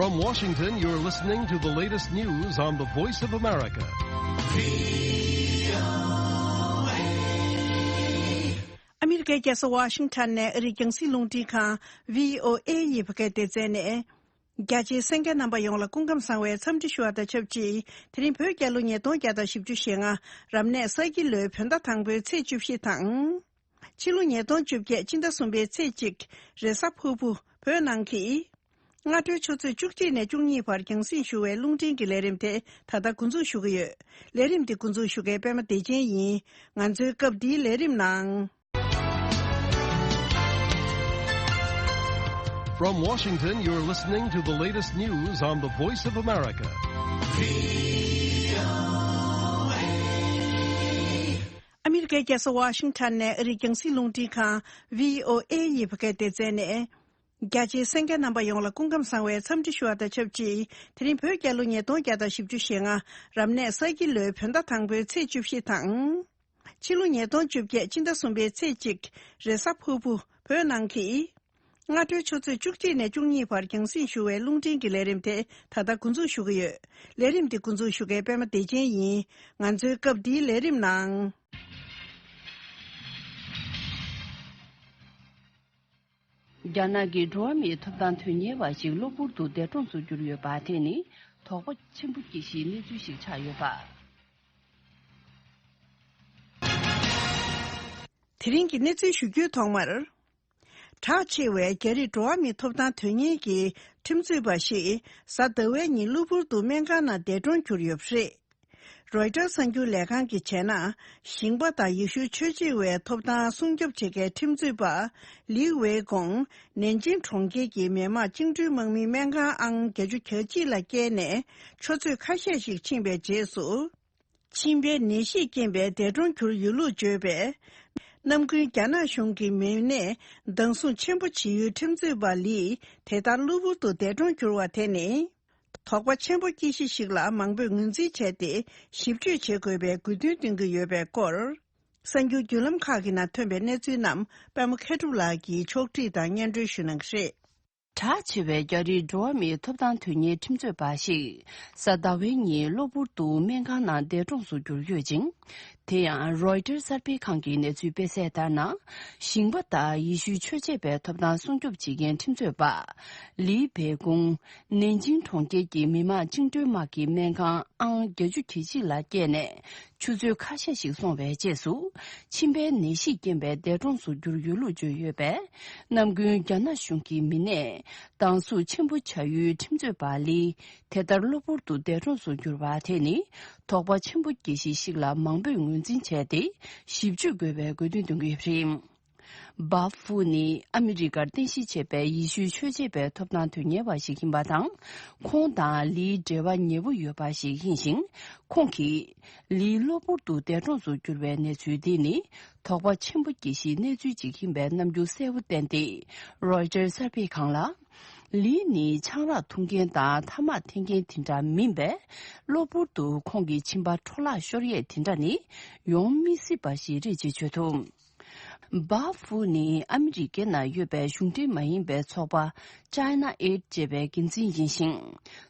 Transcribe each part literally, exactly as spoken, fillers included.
From Washington, you're listening to the latest news on the Voice of America. ཨ་མི་རི་ཀའི་རྒྱལ་ས་ཝ་ཤིང་ཊོན་ནས་ཨ་རིའི་རྒྱང་སྲིང་རླུང་འཕྲིན་ཁང་བྷི་ཨོ་ཨེ་ཡི་བོད་སྐད་སྡེ་ཚན་ནས། རྒྱ་ཆེའི་གསན་མཁན་རྣམ་པ་ཡོངས་ལ་སྐུ་ཁམས་བཟང་བའི་འཚམས་འདྲི་ཞུ་བ་དང་ཆབས་ཅིག་དེ་རིང་བོད་རྒྱལ་ལོ་ཉིས་སྟོང་བརྒྱ་དང་བཞི་བཅུ་ཞེ་ལྔ། རབ་གནས་ས་ཁྱི་ལོའི་བོད་ཟླ་དང་པོའི་ཚེས་བཅུ་བཞི་དང་། ཕྱི་ལོ་ཉིས་སྟོང་བཅོ་བརྒྱད་སྤྱི་ཟླ་གསུམ་པའི་ཚེས་གཅིག་རེས་གཟའ་ཕུར་བུ་བོད་ནང་གི་སྔ་དྲོའི་ཆུ་ཚོད་བཅུ་གཅིག་ནས་བཅུ་གཉིས་བར་རྒྱང་སྲིང་ཞུ་བའི་རླུང་འཕྲིན་གྱི་ལས་རིམ་དེ་ད་ལྟ་འགོ་འཛུགས་ཞུ་གི་ཡོད། ལས་རིམ་འདི་འགོ་འཛུགས་ཞུ་མཁན་པད་མ་བདེ་ཆེན་ཡིན། ང་ཚོའི་སྐབས་འདིའི་ལས་རིམ་ནང་། From Washington, you're listening to the latest news on the Voice of America. ཨ་མི་རི་ཀའི་རྒྱལ་ས་ཝ་ཤིང་ཊོན་ནས་ཨ་རིའི་རྒྱང་སྲིང་རླུང་འཕྲིན་ཁང་བྷི་ཨོ་ཨེ་ཡི་བོད་སྐད་སྡེ་ཚན་ནས། རྒྱ་ཆེའི་གསན་མཁན་རྣམ་པ་ཡོངས་ལ་སྐུ་ཁམས་བཟང་བའི་འཚམས་འདྲི་ཞུ་བ་དང་ཆབས་ཅིག་དེ་རིང་བོད་རྒྱལ་ལོ་ཉིས་སྟོང་བརྒྱ་དང་བཞི་བཅུ་ཞེ་ལྔ་རབ་གནས་ས་ཁྱི་ལོའི་བོད་ཟླ་དང་པོའི་ཚེས་བཅུ་བཞི་དང་། ཕྱི་ལོ་ཉིས་སྟོང་བཅོ་བརྒྱད་སྤྱི་ཟླ་གསུམ་པའི་ཚེས་གཅིག་རེས་གཟའ་ཕུར་བུ་བོད་ནང་གི་སྔ་དྲོའི་ཆུ་ཚོད་བཅུ་གཅིག་ནས་བཅུ་གཉིས་བར་རྒྱང་སྲིང་ཞུ་བའི་རླུང་འཕྲིན་གྱི་ལས་རིམ་དེ་ད་ལྟ་འགོ་འཛུགས་ཞུ་གི་ཡོད། ལས་རིམ་འདི་འགོ་འཛུགས་ཞུ་མཁན་པད་མ་བདེ་ཆེན་ཡིན། ང་ཚོའི་སྐབས་འདིའི་ལས་རིམ་ནང་། རྒྱ་ནག་གི་འགྲོ་བ་མིའི་ཐོབ་ཐང་དོན་གཉེར་བ་ཞིག་གློ་བུར་དུ་འདས་གྲོངས་སུ་གྱུར་ཡོད་པ་དེ་ནི་དོགས་པ་ཆེན་པོ་སྐྱེ་གཞིའི་གནས་ཚུལ་ཞིག་ཆགས་ཡོད་པ། དེ་རིང་གི་གནས་ཚུལ་ཞུ་རྒྱུའི་ཐོག་མར། གྲགས་ཆེ་བའི་རྒྱ་རིགས་འགྲོ་བ་མིའི་ཐོབ་ཐང་དོན་གཉེར་གྱི་ཁྲིམས་རྩོད་པ་ཞིག་གཟའ་ཟླ་བའི་ཉིན་གློ་བུར་དུ་སྨན་ཁང་ནང་འདས་གྲོངས་གྱུར་ཡོད་པ་རེད། རོའི་ཊར་གསར་འགྱུར་ལས་ཁང་གིས་བྱས་ན། ཞིང་པ་དང་ཡེ་ཤུའི་ཆོས་བྱེད་པའི་ཐོབ་ཐང་སྲུང་སྐྱོབ་བྱེད་མཁན་ཁྲིམས་རྩོད་པ་ལི་ཝེ་ཀོང་ནན་ཅིང་གྲོང་ཁྱེར་གྱི་མི་དམངས་བཅིངས་འགྲོལ་དམག་མིའི་སྨན་ཁང་ཨང་བརྒྱད་ཅུ་གྱ་གཅིག་ལ་བསྐྱལ་ནས་ཆུ་ཚོད་ཁ་ཤས་ཤིག་ཕྱིན་པའི་རྗེས་སུ། མཆིན་པའི་ནད་གཞིས་རྐྱེན་པས་འདས་གྲོངས་གྱུར་ཡོད་ལུགས་བརྗོད་པས། ནམ་རྒྱུན་རྒྱ་ནག་གཞུང་གི་མི་སྣས་སྡང་ཟུག་ཆེན་པོ་བྱེད་ཡུལ་ཁྲིམས་རྩོད་པ་ལི་དེ་ལྟར་གློ་བུར་དུ་འདས་གྲོངས་གྱུར་བ་དེ་ནི། དོགས་པ་ཆེན་པོ་སྐྱེ་གཞི་ཞིག་ལ་མང་པོས་ངོས་འཛིན་བྱས་ཏེ་ཞིབ་དཔྱོད་བྱེད་དགོས་པའི་དགོས་འདུན་བཏོན་གྱི་ཡོད་པའི་སྐོར། གསར་འགྱུར་བརྒྱུད་ལམ་ཁག་གི་ནང་ཐོན་པའི་གནས་ཚུལ་རྣམས་པད་མ་མཁས་གྲུབ་ལགས་ཀྱིས་ཕྱོགས་སྒྲིག་དང་སྙན་སྒྲོན་ཞུ་གནང་གི་རེད། གྲགས་ཆེ་བའི་རྒྱ་རིགས་འགྲོ་བ་མིའི་ཐོབ་ཐང་དོན་གཉེར་ཁྲིམས་རྩོད་པ་ཞིག་གཟའ་ཟླ་བའི་ཉིན་གློ་བུར་དུ་སྨན་ཁང་ནང་འདས་གྲོངས་སུ་གྱུར་ཡོད་ཅིང་། དེ་ཡང་རོའི་ཊར་གསར་སྤེལ་ཁང་གི་གནས་ཚུལ་སྤེལ་གསལ་ལྟར་ན། ཞིང་པ་དང་ཡེ་ཤུའི་ཆོས་བྱེད་པའི་ཐོབ་ཐང་སྲུང་སྐྱོབ་བྱེད་མཁན་ཁྲིམས་རྩོད་པ་ལི་བེ་ཀུང་ནན་ཅིང་གྲོང་ཁྱེར་གྱི་མི་དམངས་བཅིངས་འགྲོལ་དམག་གི་སྨན་ཁང་ཨང་བརྒྱད་ཅུ་གྱ་གཅིག་ལ་བསྐྱལ་ནས་ཆུ་ཚོད་ཁ་ཤས་ཤིག་སོང་བའི་རྗེས་སུ། མཆིན་པའི་ནད་གཞིས་རྐྱེན་པས་འདས་གྲོངས་སུ་གྱུར་ཡོད་ལུགས་བརྗོད་ཡོད་པས། ནམ་རྒྱུན་རྒྱ་ནག་གཞུང་གི་མི་སྣས་སྡང་ཟུག་ཆེན་པོ་བྱ་ཡུལ་ཁྲིམས་རྩོད་པ་ལི་དེ་ལྟར་གློ་བུར་དུ་འདས་གྲོངས་སུ་གྱུར་བ་དེ་ནི་དོགས་པ་ཆེན་པོ་སྐྱེ་གཞི་ཞིག་ལ་མང་པོས་ངོས་འཛིན་བྱས་ཏེ་ཞིབ་དཔྱོད་དགོས་པའི་དགོས་འདུན་བཏོན་གྱི་ཡོད་པ་རེད། བཱ་ཧྥུ་ནི་ཨ་མི་རི་ཀར་རྟེན་གཞི་བྱས་པའི་ཡེ་ཤུའི་ཆོས་བྱེད་པའི་ཐོབ་ཐང་དོན་གཉེར་བ་ཞིག་ཡིན་པ་དང་། ཁོང་དང་ལིའི་འབྲེལ་བ་ཉེ་བོ་ཡོད་པ་ཞིག་ཡིན་ཞིང་། ཁོང་གིས་ལི་གློ་བུར་དུ་འདས་གྲོངས་སུ་གྱུར་བའི་གནས་ཚུལ་འདི་ནི་དོགས་པ་ཆེན་པོ་སྐྱེ་གཞིའི་གནས་ཚུལ་ཅིག་ཡིན་པའི་རྣམ་འགྱུར་གསལ་བོ་བསྟན་ཏེ། རོའི་ཊར་གསར་སྤེལ་ཁང་ལ། ལི་ནི་ཆང་རག་འཐུང་མཁན་དང་ཐ་མག་འཐེན་མཁན་དེ་འདྲ་མིན་པས། གློ་བུར་དུ་ཁོང་གི་མཆིན་པ་འཕྲོ་བརླག་ཤོར་ཡས་དེ་འདྲ་ནི་ཡོང་མི་སྲིད་པ་ཞིག་རེད་ཅེས་བརྗོད་འདུག། བཱ་ཧྥུ་ནི་ཨ་མི་རི་ཀའི་ནང་ཡོད་པའི་གཞུང་འབྲེལ་མ་ཡིན་པའི་ཚོགས་པ་China Aid ཅེས་པའི་འགན་འཛིན་ཡིན་ཞིང་།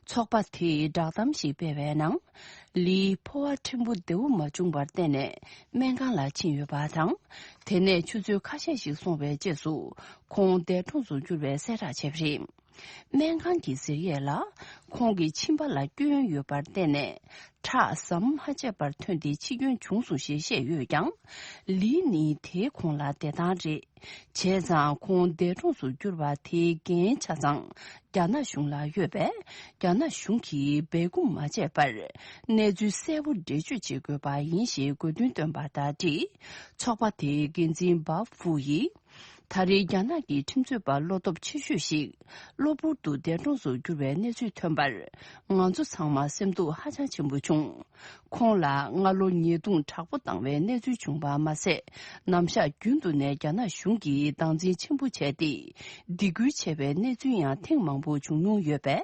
ཚོགས་པ་དེས་བསྒྲགས་གཏམ་ཞིག་སྤེལ་བའི་ནང་། ལིའི་ཕོ་བ་ཕྲན་བུ་བདེ་བོ་མ་བྱུང་བར་བརྟེན་ནས་སྨན་ཁང་ལ་ཕྱིན་ཡོད་པ་དང་། དེ་ནས་ཆུ་ཚོད་ཁ་ཤས་ཤིག་སོང་བའི་རྗེས་སུ་ཁོང་འདས་གྲོངས་སུ་གྱུར་བའི་གསལ་བསྒྲགས་བྱས་པ་རེད། སྨན་ཁང་གིས་ཟེར་ཡས་ལ། ཁོང་གི་མཆིན་པ་ལ་སྐྱོན་ཡོད་པར་བརྟེན་ནས། ཁྲག་ཟམ་མ་ཆད་པར་ཐོན་ཏེ་འཆི་སྐྱོན་བྱུང་སོང་ཞེས་བཤད་ཡོད་ཀྱང་། ལི་ནི་དེའི་གོང་ལ་བདེ་ཐང་རེད། བྱས་ཙང་ཁོང་འདས་གྲོངས་སུ་གྱུར་བ་དེའི་འགན་ཆ་ཚང་རྒྱ་ནག་གཞུང་ལ་ཡོད་པས། རྒྱ་ནག་གཞུང་གིས་སྦས་སྐུང་མ་བྱས་པར། གནས་ཚུལ་གསལ་བོ་འགྲེལ་བརྗོད་བྱེད་དགོས་པ་ཡིན་ཞེས་དགོས་འདུན་བཏོན་པ་དང་འབྲེལ། ཚོགས་པ་དེའི་འགན་འཛིན་བཱ་ཧྥུ་ཡིས། ད་རེས་རྒྱ་ནག་གི་ཁྲིམས་རྩོད་པ་བློ་སྟོབས་ཆེ་ཤོས་ཤིག་གློ་བུར་དུ་འདས་གྲོངས་སུ་གྱུར་བའི་གནས་ཚུལ་ཐོན་པར། ང་ཚོ་ཚང་མ་སེམས་སྡུག་ཧ་ཅང་ཆེན་པོ་བྱུང་། ཁོང་ལ་སྔ་ལོ་ཉེས་རྡུང་དྲག་པོ་བཏང་བའི་གནས་ཚུལ་བྱུང་བ་མ་ཟད། ནམ་ཞག་རྒྱུན་དུ་ནས་རྒྱ་ནག་གཞུང་གིས་སྡང་འཛིན་ཆེན་པོ་བྱས་ཏེ། སྡིགས་སྐུལ་བྱས་པའི་གནས་ཚུལ་ཡང་ཐེངས་མང་པོ་བྱུང་མྱོང་ཡོད་པས།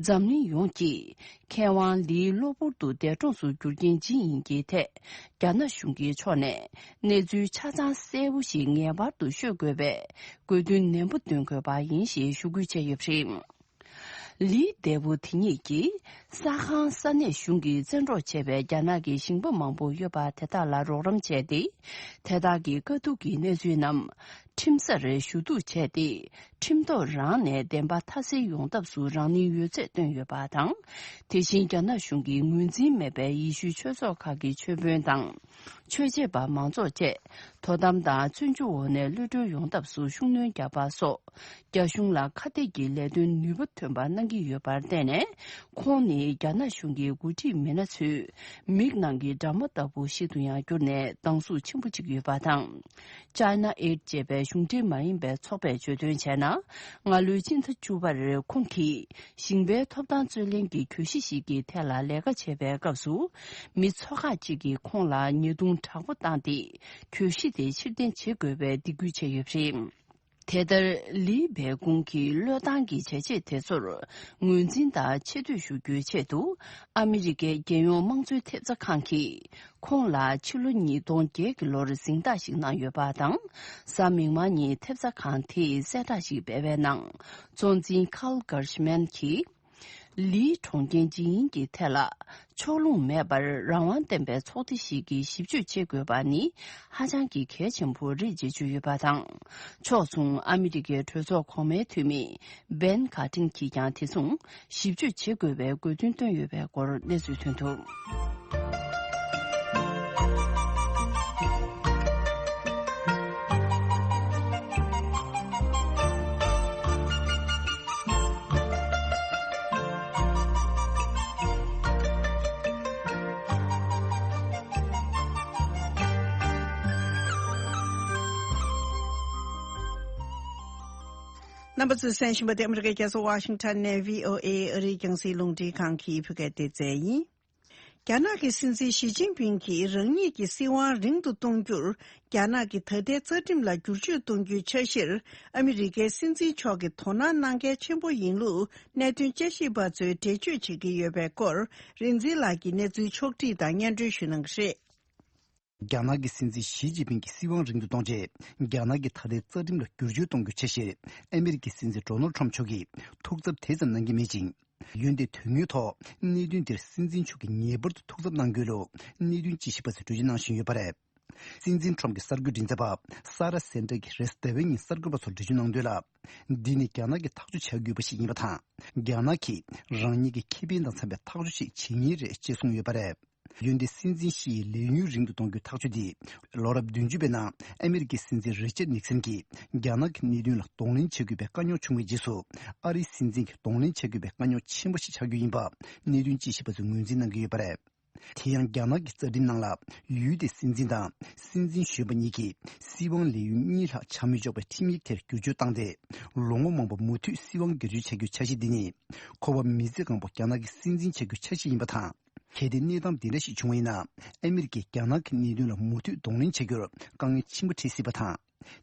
འཛམ་གླིང་ཡོངས་ཀྱིས། མཁས་དབང་ལིའི་གློ་བུར་དུ་འདས་གྲོངས་སུ་གྱུར་རྐྱེན་ཇི་ཡིན་གྱི་ཐད། རྒྱ་ནག་གཞུང་གི་ཕྱོགས་ནས་གནས་ཚུལ་ཆ་ཚང་གསལ་པོ་ཞིག་ངེས་པར་དུ་ཤོད་དགོས་པའི་དགོས་འདུན་ནན་པོ་འདོན་དགོས་པ་ཡིན་ཞེས་ཞུ་སྐུལ་བྱས་ཡོད་པ་རེད། ལིའི་འདས་པོ་དེ་ཉིད་ཀྱིས་ས་ཁང་ས་གནས་གཞུང་གིས་བཙན་འཕྲོག་བྱས་པའི་རྒྱ་ནག་གི་ཞིང་པ་མང་པོ་ཡོད་པ་དེ་དག་ལ་རོགས་རམ་བྱས་ཏེ། དེ་དག་གི་དཀའ་སྡུག་གི་གནས་ཚུལ་རྣམས་ཁྲིམས་སར་ཞུ་གཏུག་བྱས་ཏེ། ཁྲིམས་ཐོག་རང་ནས་བདེན་པ་མཐའ་གསལ་ཡོང་ཐབས་སུ་རང་ནུས་ཡོད་ཚད་བཏོན་ཡོད་པ་དང་། དེ་བཞིན་རྒྱ་ནག་གཞུང་གིས་ངོས་འཛིན་མེད་པའི་ཡེ་ཤུའི་ཆོས་ཚོགས་ཁག་གི་ཆོས་དཔོན་དང་། ཆོས་བྱེད་པ་མང་ཚོགས་བཅས་དོ་དམ་དང་བཙོན་འཇུག་འོག་ནས་གློད་གྲོལ་ཡོང་ཐབས་སུ་ཤུགས་སྣོན་རྒྱག་པ་སོགས། རྒྱ་གཞུང་ལ་ཁ་གཏད་ཀྱི་ལས་དོན་ནུས་པ་ཐོན་པ་གནང་གི་ཡོད་པར་བརྟེན་ནས། ཁོང་ནི་རྒྱ་ནག་གཞུང་གི་འགོ་ཁྲིད་མི་སྣ་ཚོའི་མིག་ནང་གི་ཌ་མ་ལྟ་བུ་ཞིག་ཏུ་ཡང་གྱུར་ནས་སྡང་ཟུག་ཆེན་པོ་ཅིག་ཡོད་པ་དང་། China Aid ཅེས་པའི་གཞུང་འབྲེལ་མ་ཡིན་པའི་ཚོགས་པས་བརྗོད་དོན་བྱས་ན། སྔ་ལོའི་སྤྱི་ཟླ་བཅུ་པར་ཁོང་གིས་ཞིང་པའི་ཐོབ་ཐང་རྩོད་ལེན་གྱི་གྱོད་གཞི་ཞིག་གི་ཐད་ལ་ལས་ཀ་བྱེད་པའི་སྐབས་སུ། མི་ཚོ་ཁག་ཅིག་གིས་ཁོང་ལ་ཉེས་རྡུང་དྲག་པོ་བཏང་སྟེ། གྱོད་གཞི་དེ་ཕྱིར་འཐེན་བྱེད་དགོས་པའི་སྡིགས་སྐུལ་བྱས་ཡོད་པ་རེད། དེ་ལྟར། ལིའི་སྦས་ཁུངས་ཀྱིས་བློས་བཏང་གི་བྱས་རྗེས་དེ་ཚོར་ངོས་འཛིན་དང་ཆེ་བསྟོད་ཞུ་རྒྱུའི་ཆེད་དུ། ཨ་མི་རི་ཀའི་རྒྱལ་ཡོངས་དམངས་གཙོའི་ཐེབས་རྩ་ཁང་གིས། ཁོང་ལ་ཕྱི་ལོ་ཉིས་སྟོང་བརྒྱད་ཀྱི་ལོར་གཟེངས་རྟགས་ཤིག་གནང་ཡོད་པ་དང་། གཟའ་མིག་དམར་ཉིན་ཐེབས་རྩ་ཁང་དེས་གསལ་བསྒྲགས་ཤིག་སྤེལ་བའི་ནང་། གཙོ་འཛིན་Carl Gershman གྱིས། ལིའི་གྲོངས་རྐྱེན་ཇི་ཡིན་གྱི་ཐད་ལ། ཕྱོགས་ལྷུང་མེད་པར་རང་དབང་ལྡན་པའི་ཚོགས་སྡེ་ཞིག་གིས་ཞིབ་དཔྱོད་བྱེད་དགོས་པ་ནི་ཧ་ཅང་གི་གལ་ཆེན་པོ་རེད་ཅེས་བརྗོད་ཡོད་པ་དང་། ཕྱོགས་མཚུངས་ཨ་མི་རི་ཀའི་གྲོས་ཚོགས་གོང་མའི་འཐུས་མི་Ben Cardin གྱིས་ཀྱང་དེ་མཚུངས་ཞིབ་དཔྱོད་བྱེད་དགོས་པའི་དགོས་འདུན་བཏོན་ཡོད་པའི་སྐོར་གནས་ཚུལ་ཐོན་འདུག། རྣམ་པ་ཚོས་གསན་བཞིན་པ་དེ་ཨ་མི་རི་ཀའི་རྒྱལ་ས་ཝ་ཤིང་ཊོན་ནས་བྷི་ཨོ་ཨེ་ཨ་རིའི་རྒྱང་སྲིང་རླུང་འཕྲིན་ཁང་གི་བོད་སྐད་སྡེ་ཚན་ཡིན། རྒྱ་ནག་གི་སྲིད་འཛིན་ཞི་ཅིན་ཕིང་གིས་རང་ཉིད་ཀྱི་སྲིད་དབང་རིང་དུ་གཏོང་རྒྱུར། རྒྱ་ནག་གི་ད་ལྟའི་རྩ་ཁྲིམས་ལ་བསྒྱུར་བཅོས་གཏོང་རྒྱུའི་འཆར་གཞིར། ཨ་མི་རི་ཀའི་སྲིད་འཛིན་མཆོག་གིས་དོ་སྣང་གནང་གལ་ཆེན་པོ་ཡིན་ལུགས། གནད་དོན་དཔྱད་ཞིབ་པ་ཚོས་འགྲེལ་བརྗོད་བྱེད་ཀྱི་ཡོད་པའི་སྐོར། རིག་འཛིན་ལགས་ཀྱིས་གནས་ཚུལ་ཕྱོགས་བསྒྲིགས་དང་སྙན་སྒྲོན་ཞུ་གནང་གི་རེད། རྒྱ་ནག་གི་སྲིད་འཛིན་ཞི་ཅིན་ཕིང་གི་སྲིད་དབང་རིང་དུ་གཏོང་ཆེད། རྒྱ་ནག་གི་ད་ལྟའི་རྩ་ཁྲིམས་ལ་བསྒྱུར་བཅོས་གཏོང་རྒྱུའི་འཆར་གཞིར། ཨ་མི་རི་ཀའི་སྲིད་འཛིན་ཌོ་ནལ་ཁྲམ་མཆོག་གིས་ཐུགས་འཚབ་དེ་ཙམ་གནང་གི་མེད་ཅིང་། འོན་ཏེ་དོན་དངོས་ཐོག་གནད་དོན་འདིར་སྲིད་འཛིན་མཆོག་གིས་ངེས་པར་དུ་ཐུགས་འཚབ་གནང་དགོས་ལུགས་གནད་དོན་དཔྱད་ཞིབ་པ་ཚོས་གྲོས་ཆོད་གནང་བཞིན་ཡོད་པ་རེད། སྲིད་འཛིན་ཁྲོམ་གྱི་གསར་འགོད་མགྲིན་ཚབ་པ་ས་ར་སན་ཏྲ་གིས་རེས་གཟའ་ཟླ་བའི་ཉིན་གསར་འགོད་པ་ཚོར་འགྲེལ་བརྗོད་གནང་དོན་ལ། འདི་ནི་རྒྱ་ནག་གི་ཐག་གཅོད་བྱ་དགོས་པ་ཞིག་ཡིན་པ་དང་། རྒྱ་ནག་གིས་རང་ཉིད་ཀྱི་ཁེ་ཕན་དང་འཚམ་པའི་ཐག་གཅོད་ཞིག་བྱེད་ངེས་རེད་ཅེས་གསུངས་ཡོད་པ་རེད། འོན་ཏེ་སྲིད་འཛིན་ཞི་ཡི་ལས་ཡུན་རིང་དུ་གཏོང་རྒྱུའི་ཐག་གཅོད་འདིས། ལོ་རབས་བདུན་ཅུ་པའི་ནང་ཨ་མི་རི་ཀའི་སྲིད་འཛིན་རི་ཅར་ནིག་སན་གྱིས་རྒྱ་ནག་གི་གནད་དོན་ལ་གདོང་ལེན་བྱ་དགོས་པའི་དཀའ་རྙོག་བྱུང་བའི་རྗེས་སུ། ཨ་རིའི་སྲིད་འཛིན་གྱིས་གདོང་ལེན་བྱ་དགོས་པའི་དཀའ་རྙོག་ཆེན་པོ་ཞིག་ཆགས་རྒྱུ་ཡིན་པ་གནད་དོན་དཔྱད་ཞིབ་པ་ཚོས་ངོས་འཛིན་གནང་གི་ཡོད་པ་རེད། དེ་ཡང་རྒྱ་ནག་གི་རྩ་ཁྲིམས་ནང་ལ་ཡུལ་དེའི་སྲིད་འཛིན་དང་སྲིད་འཛིན་གཞོན་པ་གཉིས་ཀྱིས་སྲིད་དབང་ལས་ཡུན་གཉིས་ལྷག་ཆ་མི་འཇོག་པའི་ཁྲིམས་ཡིག་དེར་བསྒྱུར་བཅོས་བཏང་སྟེ། ལོ་ངོ་མང་པོ་མུ་མཐུད་སྲིད་དབང་སྒེར་གཅོད་བྱ་རྒྱུའི་འཆར་གཞི་འདི་ནི། ཁོ་པ་མི་ཚེ་གང་པོ་རྒྱ་ནག་གི་སྲིད་འཛིན་བྱ་རྒྱུའི་འཆར་གཞི་ཡིན་པ་དང་། གལ་ཏེ་གནས་སྟངས་འདི་འདྲ་ཞིག་བྱུང་བ་ཡིན་ན། ཨ་མི་རི་ཀས་རྒྱ་ནག་གི་གནད་དོན་ལ་མུ་མཐུད་གདོང་ལེན་བྱ་རྒྱུར་དཀའ་ངལ་ཆེན་པོ་འཕྲད་སྲིད་པ་དང་།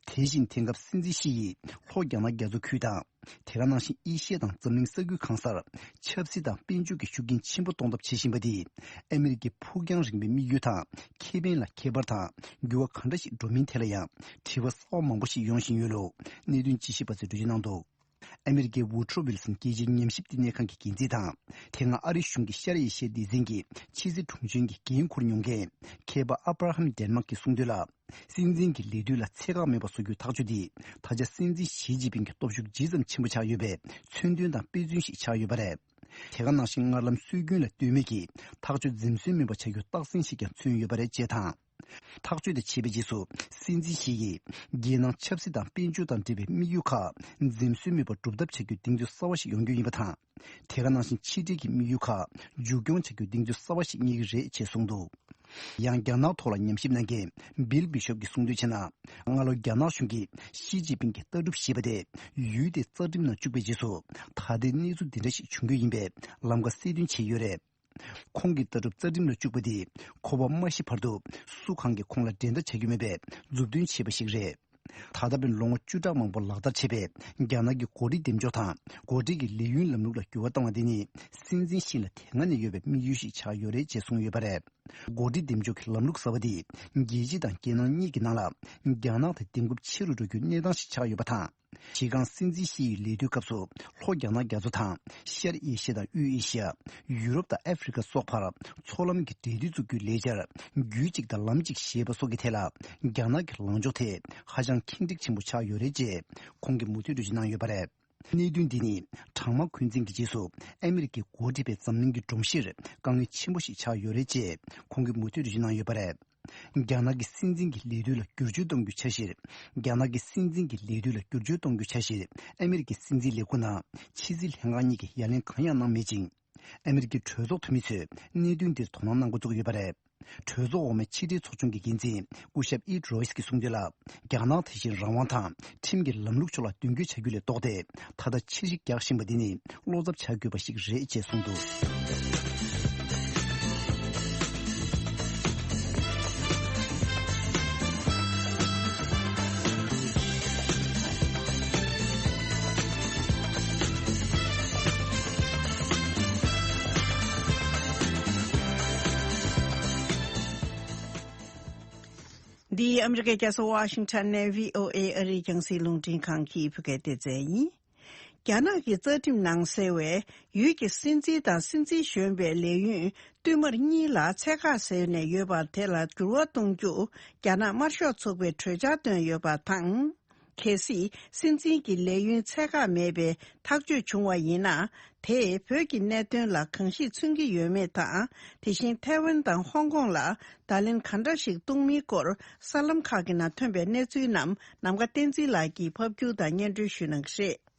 དེ་བཞིན་དེང་སྐབས་སྲིད་འཛིན་ཞི་ཡིས་ལྷོ་རྒྱ་ནག་རྒྱ་མཚོ་ཁུལ་དང་། དེ་ག་ནང་བཞིན་ཨེ་ཤི་ཡ་དང་འཛམ་གླིང་ས་ཁུལ་གང་སར་ཆབ་སྲིད་དང་དཔལ་འབྱོར་གྱི་ཤུགས་རྐྱེན་ཆེན་པོ་གཏོང་ཐབས་བྱེད་བཞིན་པ་འདིས། ཨ་མི་རི་ཀའི་ཕུགས་རྒྱང་རིང་པོའི་དམིགས་ཡུལ་དང་ཁེ་ཕན་ལ་ཁྱད་པར་དང་འགྱུར་བ་གང་འདྲ་ཞིག་འགྲོ་མིན་ཐད་ལ་ཡང་དྲི་བ་གསར་བ་མང་པོ་ཞིག་ཡོང་བཞིན་ཡོད་ལུགས་གནད་དོན་དཔྱད་ཞིབ་པ་ཚོས་འགྲེལ་བརྗོད་གནང་འདུག། ཨ་མི་རི་ཀའི་ཝུ་ཁྲོ་ཝིལ་སོན་རྒྱལ་སྤྱིའི་ཉམས་ཞིབ་བསྟི་གནས་ཁང་གི་འགན་འཛིན་དང་། དེ་སྔ་ཨ་རི་གཞུང་གི་ཤར་ཨེ་ཤི་ཡའི་སྡེ་ཚན་གྱི་ཕྱི་སྲིད་དྲུང་ཆེན་གྱི་འགན་འཁུར་མྱོང་མཁན་མཁས་པ་ཨ་བྷ་ར་ཧམ་ཌེན་མག་གིས་གསུངས་དོན་ལ། སྲིད་འཛིན་གྱི་ལས་དུས་ལ་ཚད་བཀག་མེད་པ་བཟོ་རྒྱུའི་ཐག་གཅོད་དེ། ད་ཆ་སྲིད་འཛིན་ཞི་ཅིན་ཕིང་གི་སྟོབས་ཤུགས་ཇི་ཙམ་ཆེན་པོ་ཆགས་ཡོད་པའི་མཚོན་དོན་དང་དཔེ་མཚོན་ཞིག་ཆགས་ཡོད་པ་རེད། དེ་ག་ནང་བཞིན་སྔར་ལམ་སྲོལ་རྒྱུན་ལ་ལྟོས་མེད་ཀྱིས་ཐག་གཅོད་འཛེམ་ཟོན་མེད་པ་བྱ་རྒྱུའི་རྟགས་མཚན་ཞིག་ཀྱང་མཚོན་ཡོད་པ་རེད་ཅེས་དང་། ཐག་གཅོད་དེ་བྱས་པའི་རྗེས་སུ་སྲིད་འཛིན་ཞི་ཡིས་རྒྱལ་ནང་ཆབ་སྲིད་དང་དཔལ་འབྱོར་དང་འབྲེལ་བའི་དམིགས་ཡུལ་ཁག་འཛེམ་ཟོན་མེད་པར་སྒྲུབ་ཐབས་བྱ་རྒྱུའི་གདེང་ཚོད་གསར་བ་ཞིག་ཡོང་རྒྱུ་ཡིན་པ་དང་། དེ་ག་ནང་བཞིན་ཕྱི་འབྲེལ་གྱི་དམིགས་ཡུལ་ཁག་མཇུག་སྐྱོང་བྱ་རྒྱུའི་གདེང་ཚོད་གསར་བ་ཞིག་རྙེད་ཀྱི་རེད་ཅེས་གསུངས་འདུག། ཡང་རྒྱ་ནག་ཐོག་ལ་ཉམས་ཞིབ་གནང་མཁན་བིལ་བྷི་ཤོབ་ཀྱིས་གསུངས་དོན་བྱས་ན། སྔ་ལོ་རྒྱ་ནག་གཞུང་གིས་ཞི་ཅིན་ཕིང་གི་ལྟ་གྲུབ་ཞེས་པ་དེ་ཡུལ་དེའི་རྩ་ཁྲིམས་ནང་བཅུག་པའི་རྗེས་སུ། ད་ལྟའི་གནས་ཚུལ་འདི་འདྲ་ཞིག་བྱུང་རྒྱུ་ཡིན་པའི་ལམ་ཁ་གསལ་སྟོན་བྱས་ཡོད་རེད། ཁོང་གི་ལྟ་གྲུབ་རྩ་ཁྲིམས་ལ་བཅུག་པ་དེས་ཁོ་པ་མ་ཤི་བར་དུ་སུ་གང་གིས་ཁོང་ལ་འགྲན་ཟླ་བྱ་རྒྱུ་མེད་པའི་མཛུབ་སྟོན་བྱས་པ་ཞིག་རེད། ད་ལྟ་བར་ལོ་ངོ་བཅུ་ཕྲག་མང་པོ་ལག་བསྟར་བྱས་པའི་རྒྱ་ནག་གི་འགོ་ཁྲིད་འདེམས་ཕྱོགས་དང་འགོ་ཁྲིད་ཀྱི་ལས་ཡུན་ལམ་ལུགས་ལ་འགྱུར་བ་བཏང་བ་འདི་ནི་སྲིད་འཛིན་ཞི་ལ་དེ་སྔ་ནས་ཡོད་པའི་དམིགས་ཡུལ་ཞིག་ཆགས་ཡོད་རེད་ཅེས་གསུངས་ཡོད་པ་རེད། འགོ་ཁྲིད་འདེམས་འཇོག་གི་ལམ་ལུགས་གསར་པ་འདིས་རྒྱལ་སྤྱི་དང་རྒྱལ་ནང་གཉིས་ཀྱི་ནང་ལ་རྒྱ་ནག་དང་ལྡན་ཁོམ་ཆེ་རུ་འགྲོ་རྒྱུའི་གནས་སྟངས་ཤིག་ཆགས་ཡོད་པ་དང་། གཞི་རྐང་སྲིད་འཛིན་ཞི་ཡི་ལས་དུས་སྐབས་སུ་ལྷོ་རྒྱ་ནག་རྒྱ་མཚོ་དང་ཤར་ཨེ་ཤི་ཡ་དང་དབུས་ཨེ་ཤི་ཡ། ཡུ་རོབ་དང་ཨ་ཧྥེ་རི་ཁ་སོགས་བར་མཚོ་ལམ་གྱི་འབྲེལ་མཐུད་བཙུགས་རྒྱུའི་ལས་འཆར་རྒྱུད་གཅིག་དང་ལམ་གཅིག་ཞེས་པ་སོགས་ཀྱི་ཐད་ལ་རྒྱ་ནག་གི་ལངས་ཕྱོགས་དེ་ཧ་ཅང་ཁེངས་དྲེགས་ཆེན་པོ་ཆགས་ཡོད་རེད་ཅེས་ཁོང་གིས་མུ་མཐུད་འགྲེལ་བརྗོད་གནང་ཡོད་པ་རེད། གནད་དོན་འདི་ནི་གྲང་དམག་འཁོན་འཛིན་གྱི་རྗེས་སུ་ཨ་མི་རི་ཀའི་འགོ་ཁྲིད་པས་འཛམ་གླིང་གི་སྒྲོམ་གཞིར་དཀའ་ངལ་ཆེན་པོ་ཞིག་ཆགས་ཡོད་རེད་ཅེས་ཁོང་གིས་མུ་མཐུད་འགྲེལ་བརྗོད་གནང་ཡོད་པ་རེད། རྒྱ་ནག་གི་སྲིད་འཛིན་གྱི་ལས་དུས་ལ་བསྒྱུར་བཅོས་གཏོང་རྒྱུའི་འཆར་གཞིར། རྒྱ་ནག་གི་སྲིད་འཛིན་གྱི་ལས་དུས་ལ་བསྒྱུར་བཅོས་གཏོང་རྒྱུའི་འཆར་གཞིར་ཨ་མི་རི་ཀའི་སྲིད་འཛིན་ལས་ཁུངས་ནང་ཕྱི་སྲིད་ལྷན་ཁང་གཉིས་ཀྱིས་ཡ་ལན་གང་ཡང་གནང་མེད་ཅིང་། ཨ་མི་རི་ཀའི་གྲོས་ཚོགས་འཐུས་མི་ཚོས་གནད་དོན་འདིར་དོ་སྣང་གནང་འགོ་བཙུགས་ཡོད་པ་རེད། གྲོས་ཚོགས་འོག་མའི་ཕྱི་འབྲེལ་ཚོགས་ཆུང་གི་འགན་འཛིན་སྐུ་ཞབས་ཨིད་རོ་ཡིས་ཀྱིས་གསུངས་དོན་ལ། རྒྱ་ནག་དེ་བཞིན་རང་དབང་དང་ཁྲིམས་ཀྱི་ལམ་ལུགས་ཕྱོགས་ལ་མདུན་སྐྱོད་བྱ་རྒྱུ་ལས་ལྡོག་སྟེ། ད་ལྟ་ཕྱིར་བཤིག་རྒྱག་བཞིན་པ་འདི་ནི་བློ་འཚབ་བྱ་དགོས་པ་ཞིག་རེད་ཅེས་གསུངས་འདུག། འདི་ཨ་མི་རི་ཀའི་རྒྱལ་ས་ཝ་ཤིང་ཊོན་ནས་བྷི་ཨོ་ཨེ་ཨ་རིའི་རྒྱང་སྲིང་རླུང་འཕྲིན་ཁང་གི་བོད་སྐད་སྡེ་ཚན་ཡིན། རྒྱ་ནག་གི་རྩ་ཁྲིམས་ནང་གསལ་བའི་ཡུལ་གྱི་སྲིད་འཛིན་དང་སྲིད་འཛིན་གཞོན་པའི་ལས་ཡུན་བསྟུད་མར་གཉིས་ལ་ཚད་བཀག་བཟོས་ནས་ཡོད་པ་དེ་ལ་འགྱུར་བ་གཏོང་རྒྱུ་རྒྱ་ནག་དམར་ཤོག་ཚོགས་པས་གྲོས་འཆར་བཏོན་ཡོད་པ་དང་། གལ་སྲིད་སྲིད་འཛིན་གྱི་ལས་ཡུན་ཚད་བཀག་མེད་པའི་ཐག་གཅོད་བྱུང་བ་ཡིན་ན། དེས་བོད་ཀྱི་གནད་དོན་ལ་གང་ཤེད་མཚོན་གྱི་ཡོད་མེད་དང་། དེ་བཞིན་ཐའེ་ཝན་དང་ཧོང་ཀོང་ལ་བརྡ་ལན་ག་འདྲ་ཞིག་གཏོང་མིན་སྐོར་གསར་ལམ་ཁག་གི་ནང་ཐོན་པའི་གནས་ཚུལ་རྣམས་ནམ་མཁའ་བསྟན་འཛིན་ལགས་ཀྱིས་ཕབ་སྒྱུར་དང་སྙན་སྒྲོན་ཞུ་གནང་གི་རེད།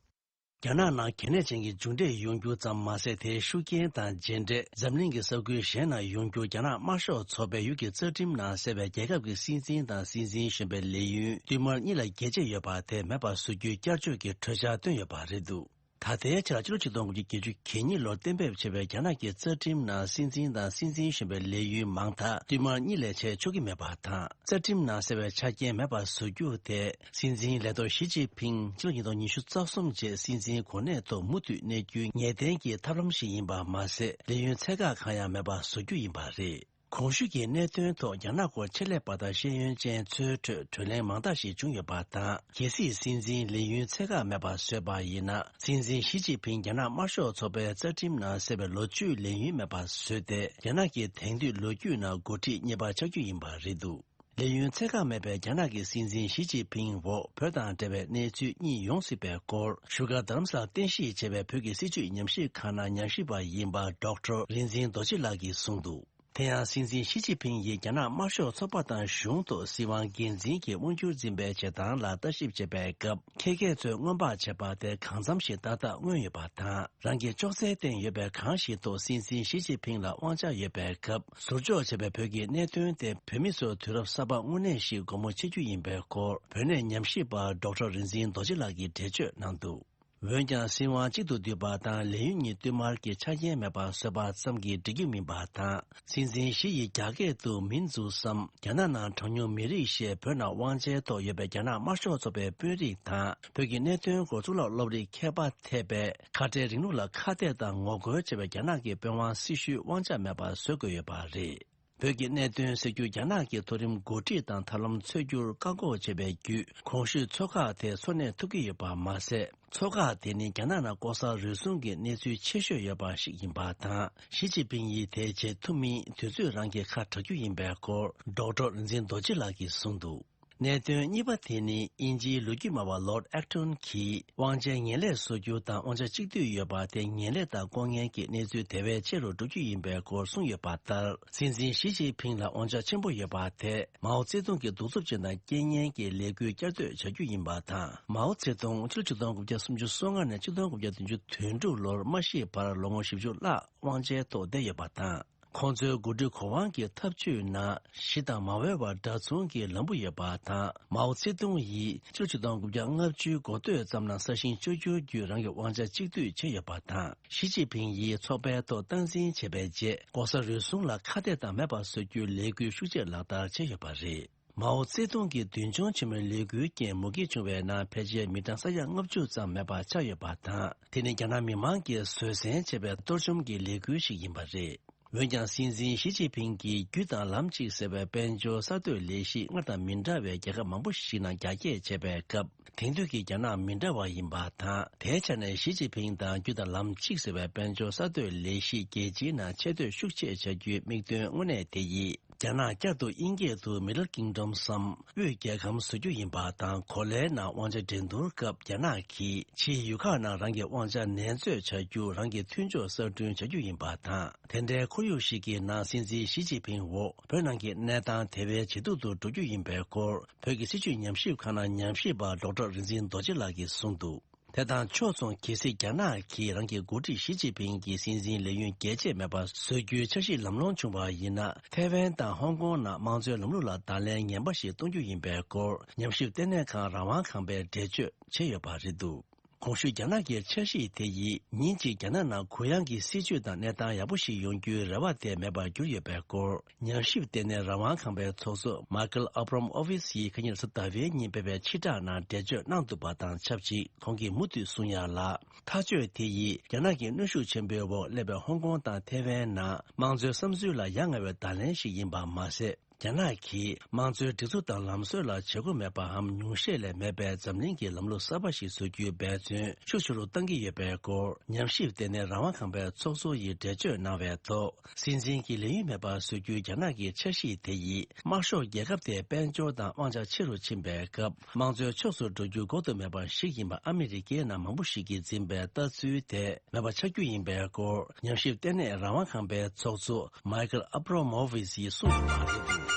རྒྱ་ནག་ནང་གལ་གནད་ཅན་གྱི་མཇུག་འབྲས་ཡོང་རྒྱུ་ཙམ་མ་ཟད། དེའི་ཤུགས་རྐྱེན་དང་རྗེས་འབྲས་འཛམ་གླིང་གི་ས་ཁུལ་གཞན་ན་ཡོང་རྒྱུ་རྒྱ་ནག་དམར་ཤོག་ཚོགས་པའི་ཡུལ་གྱི་རྩ་ཁྲིམས་ནང་གསལ་བའི་རྒྱལ་ཁབ་ཀྱི་སྲིད་འཛིན་དང་སྲིད་འཛིན་གཞོན་པའི་ལས་ཡུན་བསྟུད་མར་གཉིས་ལ་རྒྱས་བཅད་ཡོད་པ་དེ་མེད་པར་བཟོ་རྒྱུའི་བསྐྱར་བཅོས་ཀྱི་གྲོས་འཆར་བཏོན་ཡོད་པ་རེད་འདུག། ད་ལྟའི་ཆར་ཕྱི་ལོ་ཆིག་སྟོང་དགུ་བརྒྱ་བརྒྱད་ཅུ་གྱ་གཉིས་ལོར་གཏན་འབེབས་བྱས་པའི་རྒྱ་ནག་གི་རྩ་ཁྲིམས་ནང་སྲིད་འཛིན་དང་སྲིད་འཛིན་གཞོན་པའི་ལས་ཡུན་མང་མཐའ་བསྟུད་མར་གཉིས་ལས་བྱས་ཆོག་གི་མེད་པ་དང་། རྩ་ཁྲིམས་ནང་གསལ་བའི་ཆ་རྐྱེན་མེད་པར་བཟོ་རྒྱུ་དེ། སྲིད་འཛིན་ལས་ཐོག་ཞི་ཅིན་ཕིང་ཕྱི་ལོ་ཉིས་སྟོང་ཉི་ཤུ་རྩ་གསུམ་རྗེས་སྲིད་འཛིན་གོ་གནས་ཐོག་མུ་མཐུད་གནས་རྒྱུའི་ངེས་གཏན་གྱི་ཐབས་ལམ་ཞིག་ཡིན་པ་མ་ཟད། ལས་ཡུན་ཚད་བཀག་གང་ཡང་མེད་པར་བཟོ་རྒྱུ་ཡིན་པ་རེད། གོང་ཞུས་ཀྱི་གནད་དོན་ཐོག་རྒྱ་ནག་སྐོར་ཆེད་ལས་པ་དང་ཤེས་ཡོན་ཅན་ཚོའི་ཁྲོད་གྲོས་གླེང་མང་དག་ཞིག་བྱུང་ཡོད་པ་དང་། གལ་སྲིད་སྲིད་འཛིན་ལས་ཡུན་ཚད་བཀག་མེད་པར་བཟོས་པ་ཡིན་ན། སྲིད་འཛིན་ཞི་ཅིན་ཕིང་རྒྱ་ནག་དམར་ཤོག་ཚོགས་པའི་རྩ་ཁྲིམས་ནང་གསལ་བའི་ལོ་བཅུའི་ལས་ཡུན་མེད་པར་བཟོས་ཏེ། རྒྱ་ནག་གི་དེང་དུས་ལོ་རྒྱུས་ནང་འགོ་ཁྲིད་གཉིས་པ་ཆགས་རྒྱུ་ཡིན་པ་རེད་འདུག། ལས་ཡུན་ཚད་བཀག་མེད་པའི་རྒྱ་ནག་གི་སྲིད་འཛིན་ཞི་ཅིན་ཕིང་འོག་བོད་དང་འབྲེལ་བའི་གནས་ཚུལ་གཉིས་ཡོང་སྲིད་པའི་སྐོར། བཞུགས་སྒར་རྡ་རམ་ས་ལར་རྟེན་གཞི་བྱས་པའི་བོད་ཀྱི་སྲིད་བྱུས་ཉམས་ཞིབ་ཁང་ནང་ཉམས་ཞིབ་པ་ཡིན་པ་ཌོག་ཊར་རིག་འཛིན་རྡོ་རྗེ་ལགས་ཀྱིས་གསུངས་འདུག། དེ་ཡང་སྲིད་འཛིན་ཞི་ཅིན་ཕིང་ཡིས་རྒྱ་ནག་དམར་ཤོག་ཚོགས་པ་དང་གཞུང་ཐོག་སྲིད་དབང་སྒེར་འཛིན་གྱི་དབང་སྒྱུར་འཛིན་པའི་བྱེད་སྟངས་ལ་ལྟ་ཞིབ་བྱེད་པའི་སྐབས། མཁས་མཁས་ཚོས་སྔོན་དཔག་བྱས་པ་དེ་གང་འཚམ་ཞིག་ཏག་ཏག་མངོན་ཡོད་པ་དང་། རང་གིས་ཅོག་ཙེ་སྟེང་ཡོད་པའི་གང་ཞིག་ཐོག་སྲིད་འཛིན་ཞི་ཅིན་ཕིང་ལ་དབང་ཆ་ཡོད་པའི་སྐབས། ཟུར་འཇོག་བྱས་པའི་བོད་ཀྱི་གནད་དོན་དེ་བོད་མི་ཚོར་དུས་རབས་གསར་པ་དངོས་གནས་ཤིག་སྒོ་མོ་ཕྱེ་རྒྱུ་ཡིན་པའི་སྐོར། བོད་གནས་ཉམས་ཞིབ་པ་ཌོག་ཊར་རིག་འཛིན་རྡོ་རྗེ་ལགས་ཀྱིས་འགྲེལ་བརྗོད་གནང་འདུག། འོན་ཀྱང་སྲིད་དབང་གཅིག་ཏུ་བསྡུས་པ་དང་ལས་ཡུན་གཉིས་བསྟུད་མར་གྱི་ཆ་རྐྱེན་མེད་པར་བཟོས་པ་ཙམ་གྱིས་འགྲིག་རྒྱུ་མིན་པ་དང་། སྲིད་འཛིན་ཞི་ཡིས་རྒྱ་སྐད་དུ་མིན་ཛུ་སམ། རྒྱ་ནག་ནང་གྲངས་ཉུང་མི་རིགས་ཞེས་བོད་ནང་དབང་ཆའི་ཐོག་ཡོད་པའི་རྒྱ་ནག་དམར་ཤོག་ཚོགས་པའི་དཔོན་རིགས་དང་། བོད་ཀྱི་གནད་དོན་སྐོར་གཙུག་ལག་སློབ་རིགས་མཁས་པ་ཐེ་པའི་ཁ་བྲལ་རིང་ལུགས་ལ་ཁ་གཏད་དང་ངོ་རྒོལ་བྱས་པའི་རྒྱ་ནག་གི་དཔོན་དབང་སྲི་ཞུའི་དབང་ཆ་མེད་པར་བཟོ་དགོས་ཡོད་པ་རེད། བོད་ཀྱི་གནད་དོན་སེལ་རྒྱུར་རྒྱ་ནག་གི་མཐོ་རིམ་འགོ་ཁྲིད་དང་ཐབས་ལམ་འཚོལ་རྒྱུར་བཀག་འགོག་བྱས་པའི་བརྒྱུད། གོང་ཞུས་ཚོགས་ཁག་དེ་འཚོགས་གནས་ཐུབ་ཀྱི་ཡོད་པ་མ་ཟད། ཚོགས་ཁག་དེ་ནི་རྒྱ་ནག་ནང་ལྐོག་ཟ་རུལ་སུངས་ཀྱི་གནས་ཚུལ་ཆེ་ཤོས་ཡོད་པ་ཞིག་ཡིན་པ་དང་། ཞི་ཅིན་ཕིང་ཡིས་དེ་བྱེད་ཐུབ་མིན་དུས་ཚོད་རང་གིས་ཁ་གྲག་རྒྱུ་ཡིན་པའི་སྐོར། ཌོག་ཊར་རིག་འཛིན་རྡོ་རྗེ་ལགས་ཀྱིས་གསུངས་འདུག། གནད་དོན་གཉིས་པ་དེ་ནི་དབྱིན་ཇིའི་ལོ་རྒྱུས་སྨྲ་བ་ལོརྡ་ཨེག་ཊོན་གྱིས་དབང་ཆའི་ངན་ལས་བཟོ་རྒྱུ་དང་དབང་ཆ་གཅིག་སྡུད་ཡོད་པ་དེ་ངན་ལས་དང་ལྐོག་ངན་གྱི་གནས་ཚུལ་དེ་བས་ཆེ་རུ་འགྲོ་རྒྱུ་ཡིན་པའི་སྐོར་གསུངས་ཡོད་པ་ལྟར། སྲིད་འཛིན་ཞི་ཅིན་ཕིང་ལ་དབང་ཆ་ཆེན་པོ་ཡོད་པ་དེས་མའོ་ཙེ་ཏུང་གི་གདུག་རྩུབ་ཅན་དང་རྐྱེན་ངན་གྱི་ལས་འགུལ་བསྐྱར་གཏོད་བྱ་རྒྱུ་ཡིན་པ་དང་། མའོ་ཙེ་ཏུང་ཕྱི་ལོ་ཆིག་སྟོང་དགུ་བརྒྱ་སུམ་ཅུ་སོ་ལྔ་ནས་ཆིག་སྟོང་དགུ་བརྒྱ་བདུན་ཅུ་དོན་དྲུག་ལོར་མ་ཤི་བར་ལོ་ངོ་བཞི་བཅུ་ལྷག་དབང་ཆའི་ཐོག་བསྡད་ཡོད་པ་དང་། ཁོང་ཚོའི་འགོ་ཁྲིད་གོ་འཕང་གི་ཐབས་ཇུས་ནང་ཞི་དང་མ་འོས་པ་འདྲ་མཚུངས་ཀྱི་ལམ་བུ་ཡོད་པ་དང་། མའོ་ཙེ་ཏུང་ཡིས་ཕྱི་ལོ་ཆིག་སྟོང་དགུ་བརྒྱ་ལྔ་བཅུའི་འགོ་སྟོད་ཙམ་ལ་ས་ཞིང་བཅོས་བསྒྱུར་བརྒྱུད་རང་གི་དབང་ཆ་གཅིག་སྡུད་བྱས་ཡོད་པ་དང་། ཞི་ཅིན་ཕིང་ཡིས་ཚོགས་པའི་ཐོག་སྟངས་འཛིན་བྱས་པའི་རྗེས། ལྐོག་ཟ་རུལ་སུངས་ལ་ཁ་གཏད་དང་མེད་པར་བཟོ་རྒྱུའི་ལས་འགུལ་ཤུགས་ཆེར་ལག་བསྟར་བྱས་ཡོད་པ་རེད། མའོ་ཙེ་ཏུང་གི་མདུན་མཆོང་ཆེན་མོའི་ལས་འགུལ་རྐྱེན་མུ་གེ་བྱུང་བའི་ནང་ཕལ་ཆེར་མི་གྲངས་ས་ཡ་ལྔ་བཅུ་ཙམ་མེད་པ་ཆགས་ཡོད་པ་དང་། དེ་ནི་རྒྱ་ནག་མི་མང་གིས་བཟོད་བསྲན་བྱས་པའི་གཏོར་བཅོམ་གྱི་ལས་འགུལ་ཞིག་ཡིན་པ་རེད། འོན་ཀྱང་སྲིད་འཛིན་ཞི་ཅིན་ཕིང་གིས་རྒྱུ་དང་ལམ་གཅིག་ཟེར་བའི་དཔལ་འབྱོར་གསར་གཏོད་ལས་གཞི་སྔར་དང་མི་འདྲ་བའི་རྒྱལ་ཁབ་མང་པོ་ཞིག་ནང་རྒྱ་སྐྱེད་བྱས་པའི་སྐབས། དེང་དུས་ཀྱི་རྒྱ་ནག་མི་འདྲ་བ་ཡིན་པ་དང་། དེའི་ཆ་ནས་ཞི་ཅིན་ཕིང་དང་རྒྱུ་དང་ལམ་གཅིག་ཟེར་བའི་དཔལ་འབྱོར་གསར་གཏོད་ལས་གཞི་རྒྱལ་སྤྱིའི་ནང་ཆེ་བསྟོད་ཤུགས་ཆེ་བྱ་རྒྱུའི་དམིགས་དོན་དངོས་གནས་དེ་ཡིས། རྒྱ་ནག་བསྐྱར་དུ་དབྱིན་སྐད་དུ་Middle Kingdom སམ་དབུས་རྒྱལ་ཁམས་བཟོ་རྒྱུ་ཡིན་པ་དང་། གོ་ལའི་ནང་དབང་ཆ་འགྲན་བསྡུར་སྐབས་རྒྱ་ནག་གིས་ཕྱིའི་ཡུལ་ཁག་ནང་རང་གི་དབང་ཆ་ནན་རྩོད་བྱ་རྒྱུ། རང་གི་མཐུན་ཕྱོགས་གསར་སྐྲུན་བྱ་རྒྱུ་ཡིན་པ་དང་། དེ་འདྲའི་ཁོར་ཡུག་ཞིག་གི་ནང་སྲིད་འཛིན་ཞི་ཅིན་ཕིང་འོག་བོད་ནང་གི་གནས་སྟངས་དེ་བས་ཇེ་སྡུག་ཏུ་འགྲོ་རྒྱུ་ཡིན་པའི་སྐོར། བོད་ཀྱི་སྲིད་བྱུས་ཉམས་ཞིབ་ཁང་ནང་ཉམས་ཞིབ་པ་ཌོག་ཊར་རིག་འཛིན་རྡོ་རྗེ་ལགས་ཀྱིས་གསུངས་འདུག་དེ་དང་ཕྱོགས་མཚུངས། གལ་སྲིད་རྒྱ་ནག་གིས་རང་གི་འགོ་ཁྲིད་ཞི་ཅིན་ཕིང་གི་སྲིད་འཛིན་ལས་ཡུན་རྒྱས་ཆད་མེད་པར་བཟོ་རྒྱུའི་འཆར་གཞི་ལམ་ལྷོང་བྱུང་བ་ཡིན་ན། ཐའེ་ཝན་དང་ཧོང་ཀོང་ནང་དམངས་གཙོའི་ལམ་ལུགས་ལ་བརྡ་ལན་ངན་པ་ཞིག་གཏོང་རྒྱུ་ཡིན་པའི་སྐོར། ཉམས་ཞིབ་ལྟེ་གནས་ཁང་རང་དབང་ཁང་པས་འགྲེལ་བརྗོད་བྱས་ཡོད་པ་རེད་འདུག་གོང་ཞུས་རྒྱ་ནག་གི་འཆར་གཞི་དེ་ཡིས་ཉིན་གཅིག་རྒྱ་ནག་ནང་གུ་ཡངས་ཀྱི་སྲིད་བྱུས་དང་གནས་སྟངས་ཡག་པོ་ཞིག་ཡོང་རྒྱུའི་རེ་བ་དེ་མེད་པར་གྱུར་ཡོད་པའི་སྐོར། ཉམས་ཞིབ་ལྟེ་གནས་རང་དབང་ཁང་པའི་ཚོགས་གཙོ་Michael Abramovich ཡིས་ཁ་ཉིན་རེས་གཟའ་ཟླ་བའི་ཉིན་སྤེལ་བའི་ཕྱིར་བསྒྲགས་ནང་འགྲེལ་བརྗོད་གནང་འདུག་པ་དང་ཆབས་ཅིག་ཁོང་གིས་མུ་མཐུད་གསུང་ཡ་ལ། ཐག་གཅོད་དེ་ཡིས་རྒྱ་ནག་གི་གནོན་ཤུགས་ཆེན་པོའི་འོག་སླེབས་པའི་ཧོང་ཀོང་དང་ཐའེ་ཝན་ནང་དམངས་གཙོའི་བསམ་ཚུལ་ལ་ཡ་ང་བའི་བརྡ་ལན་ཞིག་ཡིན་པ་མ་ཟད། རྒྱ་ནག་གིས་དམངས་གཙོའི་སྒྲིག་འཛུགས་དང་ལམ་སྲོལ་ལ་བྱེད་སྒོ་མེད་པའམ་ཉུང་ཤས་ལས་མེད་པའི་འཛམ་གླིང་གི་ལམ་ལུགས་གསར་པ་ཞིག་བཟོ་རྒྱུའི་འབད་བརྩོན་ཤུགས་ཆེ་རུ་གཏང་གི་ཡོད་པའི་སྐོར། ཉམས་ཞིབ་ལྟེ་གནས་རང་དབང་ཁང་པའི་ཚོགས་གཙོ་ཡིས་འགྲེལ་བརྗོད་གནང་བའི་ཐོག་སྲིད་འཛིན་གྱི་ལས་ཡུན་མེད་པར་བཟོ་རྒྱུའི་རྒྱ་ནག་གི་འཆར་གཞི་དེ་ཡིས། དམར་ཤོག་རྒྱལ་ཁབ་དེའི་དཔལ་འབྱོར་དང་དབང་ཆ་ཆེ་རུ་ཕྱིན་པའི་སྐབས། དམངས་གཙོའི་ཕྱོགས་སུ་འགྲོ་རྒྱུ་འགོག་ཐབས་མེད་པ་ཞིག་ཡིན་པ་ཨ་མི་རི་ཀའི་ནང་མང་པོ་ཞིག་གིས་འཛིན་པའི་ལྟ་ཚུལ་དེ་མེད་པ་ཆགས་རྒྱུ་ཡིན་པའི་སྐོར། ཉམས་ཞིབ་ལྟེ་གནས་རང་དབང་ཁང་པའི་ཚོགས་གཙོ་Michael Abramovich ཡིས་གསུངས་ཡོད་པ་རེད་འདུག་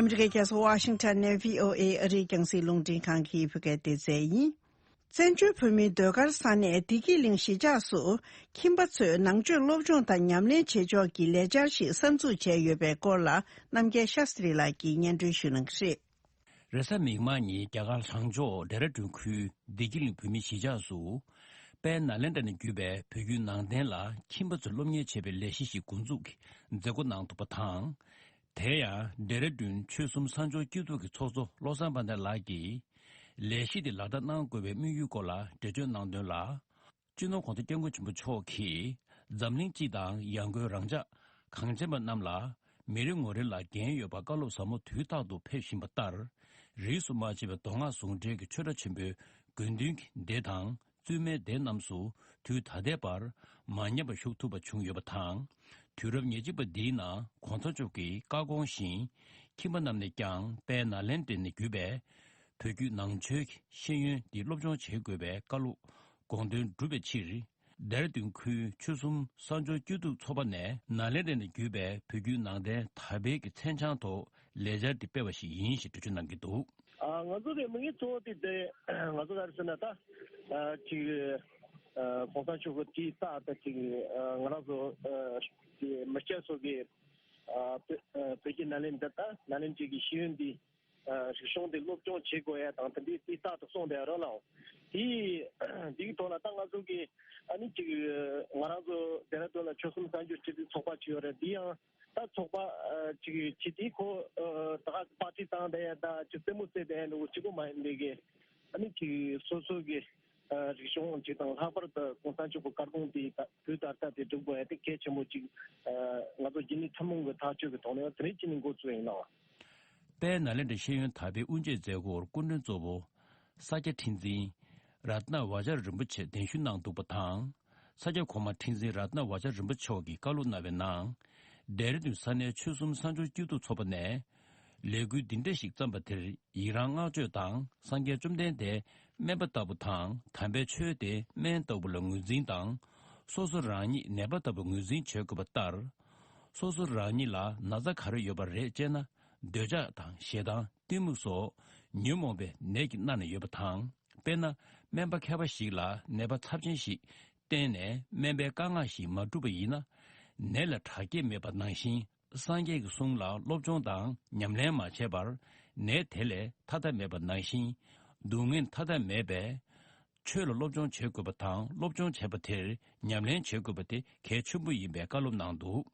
ཨ་མི་རི་ཀའི་རྒྱལ་ས་ཝ་ཤིང་ཊོན་ནས་བྷི་ཨོ་ཨེ་ཨ་རིའི་རྒྱང་སྲིང་རླུང་འཕྲིན་ཁང་གི་བོད་སྐད་སྡེ་ཚན་ཡིན། བཙན་བྱོལ་བོད་མིའི་ཟློས་གར་ས་གནས་བདེ་སྐྱིད་གླིང་གཞིས་ཆགས་སུ། ཁྱིམ་པ་ཚོས་ནང་ཆོས་སློབ་སྦྱོང་དང་ཉམས་ལེན་བྱེད་ཕྱོགས་ཀྱི་ལས་འཆར་ཞིག་གསར་འཛུགས་བྱས་ཡོད་པའི་སྐོར་ལ། རྣམ་རྒྱལ་ཤཱ་སྟྲི་ལགས་ཀྱིས་སྙན་སྒྲོན་ཞུ་གནང་གི་རེད། རེས་གཟའ་མིག་དམར་ཉིན་རྒྱ་གར་ལྷང་ཕྱོགས་ཌེ་ར་ཌུན་ཁུལ་བདེ་སྐྱིད་གླིང་བོད་མིའི་གཞིས་ཆགས་སུ། དཔལ་ནཱ་ལེནྡྲ་ནས་བརྒྱུད་པའི་བོད་བརྒྱུད་ནང་བསྟན་ལ་ཁྱིམ་པ་ཚོས་སློབ་གཉེར་བྱེད་པའི་ལས་གཞི་ཞིག་འགོ་འཛུགས་ཀྱིས་མཛད་སྒོ་གནང་འདུག་པ་དང་། དེ་ཡང་ཌེ་ར་ཌུན་ཆོལ་གསུམ་གསར་འབྱོར་སྐྱིད་སྡུག་གི་ཚོགས་གཙོ་བློ་བཟང་དཔལ་ལྡན་ལགས་ཀྱིས། ལས་གཞི་དེ་ལག་བསྟར་གནང་དགོས་པའི་དམིགས་ཡུལ་སྐོར་ལ་འགྲེལ་བརྗོད་གནང་དོན་ལ། སྤྱི་ནོར་༸གོང་ས་༸སྐྱབས་མགོན་ཆེན་པོ་མཆོག་གིས་འཛམ་གླིང་སྤྱི་དང་ཡང་སྒོས་རང་ཅག་གངས་ཅན་པ་རྣམས་ལ་མི་རེ་ངོ་རེ་ལ་འགན་ཡོད་པ་བཀའ་སློབ་ཟབ་མོ་དུས་རྟག་ཏུ་ཕེབས་བཞིན་པ་ལྟར། རིས་སུ་མ་ཆད་པའི་མདོ་སྔགས་ཟུང་འབྲེལ་གྱི་ཆོས་གྲྭ་ཆེན་པོའི་དགོན་འདུན་གྱི་སྡེ་དང་བཙུན་མའི་སྡེ་རྣམས་སུ་དུས་ད་ལྟའི་བར་མ་ཉམས་པར་ཞུགས་ཐུབ་པ་བྱུང་ཡོད་པ་དང་། དུས་རབས་ཉེར་གཅིག་པ་འདིའི་ནང་༸གོང་ས་མཆོག་གི་བཀའ་དགོངས་བཞིན་ཁྱིམ་པ་རྣམས་ནས་ཀྱང་དཔལ་ནཱ་ལེནྡྲ་ནས་བརྒྱུད་པའི་བོད་བརྒྱུད་ནང་ཆོས་ཀྱི་ཤེས་ཡོན་འདི་སློབ་སྦྱོང་བྱེད་དགོས་པའི་བཀའ་སློབ་དགོངས་དོན་བསྒྲུབ་པའི་ཕྱིར། ཌེ་ར་ཌུན་ཁུལ་ཆོལ་གསུམ་གསར་འབྱོར་སྐྱིད་སྡུག་ཚོགས་པ་ནས་ནཱ་ལེནྡྲ་ནས་བརྒྱུད་པའི་བོད་བརྒྱུད་ནང་བསྟན་དར་སྤེལ་གྱི་མཚན་བྱང་ཐོག་ལས་འཆར་འདི་སྤེལ་བ་ཞིག་ཡིན་ཞེས་འགྲེལ་བརྗོད་གནང་གི་འདུག་ཨ། ང་ཚོ་གི་དམིགས་ཡུལ་གཙོ་བོ་དེ་དེ་ང་ཚོ་ག་རེ་ཟེར་ན་ད་ཨ་ཅིག་ཨ་གོང་ས་མཆོག་གི་དེའི་རྟགས་ད་ཅིག་ཨ་ང་རང་ཚོ་ཨ་ཅིག་མི་སྐྱ་ཚོ་གི་ཨ་བོད་ཨ་བོད་ཀྱི་ནཱ་ལེནྡྲ་ད་ནཱ་ལེནྡྲ་གི་ཤེས་ཡོན་འདི་ཨ་རིག་གཞུང་འདི་སློབ་སྦྱོང་བྱེད་དགོས་ཡ་དང་དེ་འདྲའི་དེའི་རྟགས་དེ་གསུངས་བསྡད་ཡོད་རེད་ལགས། དེ་འདིའི་ཐོག་ལ་ད་ང་ཚོ་གི་ཨ་ནི་ཅིག་ང་རང་ཚོ་ཌེ་ར་ཌུན་ལ་ཆོལ་གསུམ་གསར་འགྱུར་སྤྱི་འཐུས་ཚོགས་པ་ཅིག་ཡོད་རེད། འདི་ཡང་ད་ཚོགས་པ་ཨ་ཅིག་ཅིག་དེ་ཁོ་ཨ་ད་ག་པར་ཊི་བཏང་བསྡད་ཡ་ད་ཅིག་རྩེད་མོ་རྩེ་བསྡད་ཡ་འདྲ་བོ་གཅིག་པོ་མ་ཡིན་པའི་གི་ཨ་ནི་ཅིག་སོ་སོ་གི་ཨ་རིག་གཞུང་ཅིག་དང་ལྷག་པར་དུ་གོང་ས་མཆོག་གི་བཀའ་དགོངས་དེ་ད་དུས་ད་ལྟ་དེ་སྒྲུབ་དགོས་ཡ་དེ་གལ་ཆེན་པོ་ཅིག་ཨ་ང་ཚོ་རྒྱུན་ལས་ཐུན་མོང་གི་ཐག་གཅོད་ཀྱི་ཐོག་ནས་དེ་རིང་ཅིག་ནས་འགོ་བཙུགས་ཡིན་ལགས། དཔལ་ནཱ་ལེནྡྲ་ཤེས་ཡོན་དར་སྤེལ་དབུ་འབྱེད་མཛད་སྒོར་སྐུ་མགྲོན་གཙོ་བོ་ས་སྐྱ་ཁྲི་འཛིན་རཏྣ་བཛྲ་རིན་པོ་ཆེ་གདན་ཞུ་གནང་འདུག་པ་དང་། ས་སྐྱ་གོང་མ་ཁྲི་འཛིན་རཏྣ་བཛྲ་རིན་པོ་ཆེ་མཆོག་གིས་བཀའ་སློབ་གནང་བའི་ནང་། ཌེ་ར་ཌུན་ས་གནས་ཆོལ་གསུམ་གསར་འབྱོར་སྐྱིད་སྡུག་ཚོགས་པ་ནས་ལས་འགུལ་འདི་འདྲ་ཞིག་བརྩམས་པ་དེར་ཡི་རང་བསྔགས་བརྗོད་དང་། སངས་རྒྱས་བཅོམ་ལྡན་འདས་སྨན་པ་ལྟ་བུ་དང་། དམ་པའི་ཆོས་དེ་སྨན་ལྟ་བུ་ལ་ངོས་འཛིན་དང་། སོ་སོ་རང་ཉིད་ནད་པ་ལྟ་བུ་ངོས་འཛིན་བྱེད་དགོས་པ་ལྟར། སོ་སོ་རང་ཉིད་ལ་ན་ཚ་ག་རེ་ཡོད་པ་རེད་ཅེ་ན། འདོད་ཆགས་དང་ཞེ་སྡང་གཏི་མུག་སོགས་ཉོན་མོངས་པའི་ནད་ཀྱིས་མནར་ནས་ཡོད་པ་དང་། དཔེར་ན། སྨན་པ་མཁས་པ་ཞིག་ལ་ནད་པ་ཚབས་ཆེན་ཞིག་བསྟེན་ནས་སྨན་པའི་བཀའ་མངགས་ཤིག་མ་བསྒྲུབས་པ་ཡིན་ན། ནད་ལ་དྲག་སྐྱེད་མེད་པ་ནང་བཞིན། སངས་རྒྱས་ཀྱི་གསུང་ལ་སློབ་སྦྱོང་དང་ཉམས་ལེན་མ་བྱས་པར། ནད་དེ་ལས་ཐར་ཐབས་མེད་པ་ནང་བཞིན། སྡུག་བསྔལ་ཐར་ཐབས་མེད་པས། ཆོས་ལ་སློབ་སྦྱོང་བྱེད་དགོས་པ་དང་། སློབ་སྦྱོང་བྱས་པ་དེར་ཉམས་ལེན་བྱེད་དགོས་པ་དེ་གལ་ཆེན་པོ་ཡིན་པའི་བཀའ་སློབ་གནང་འདུག་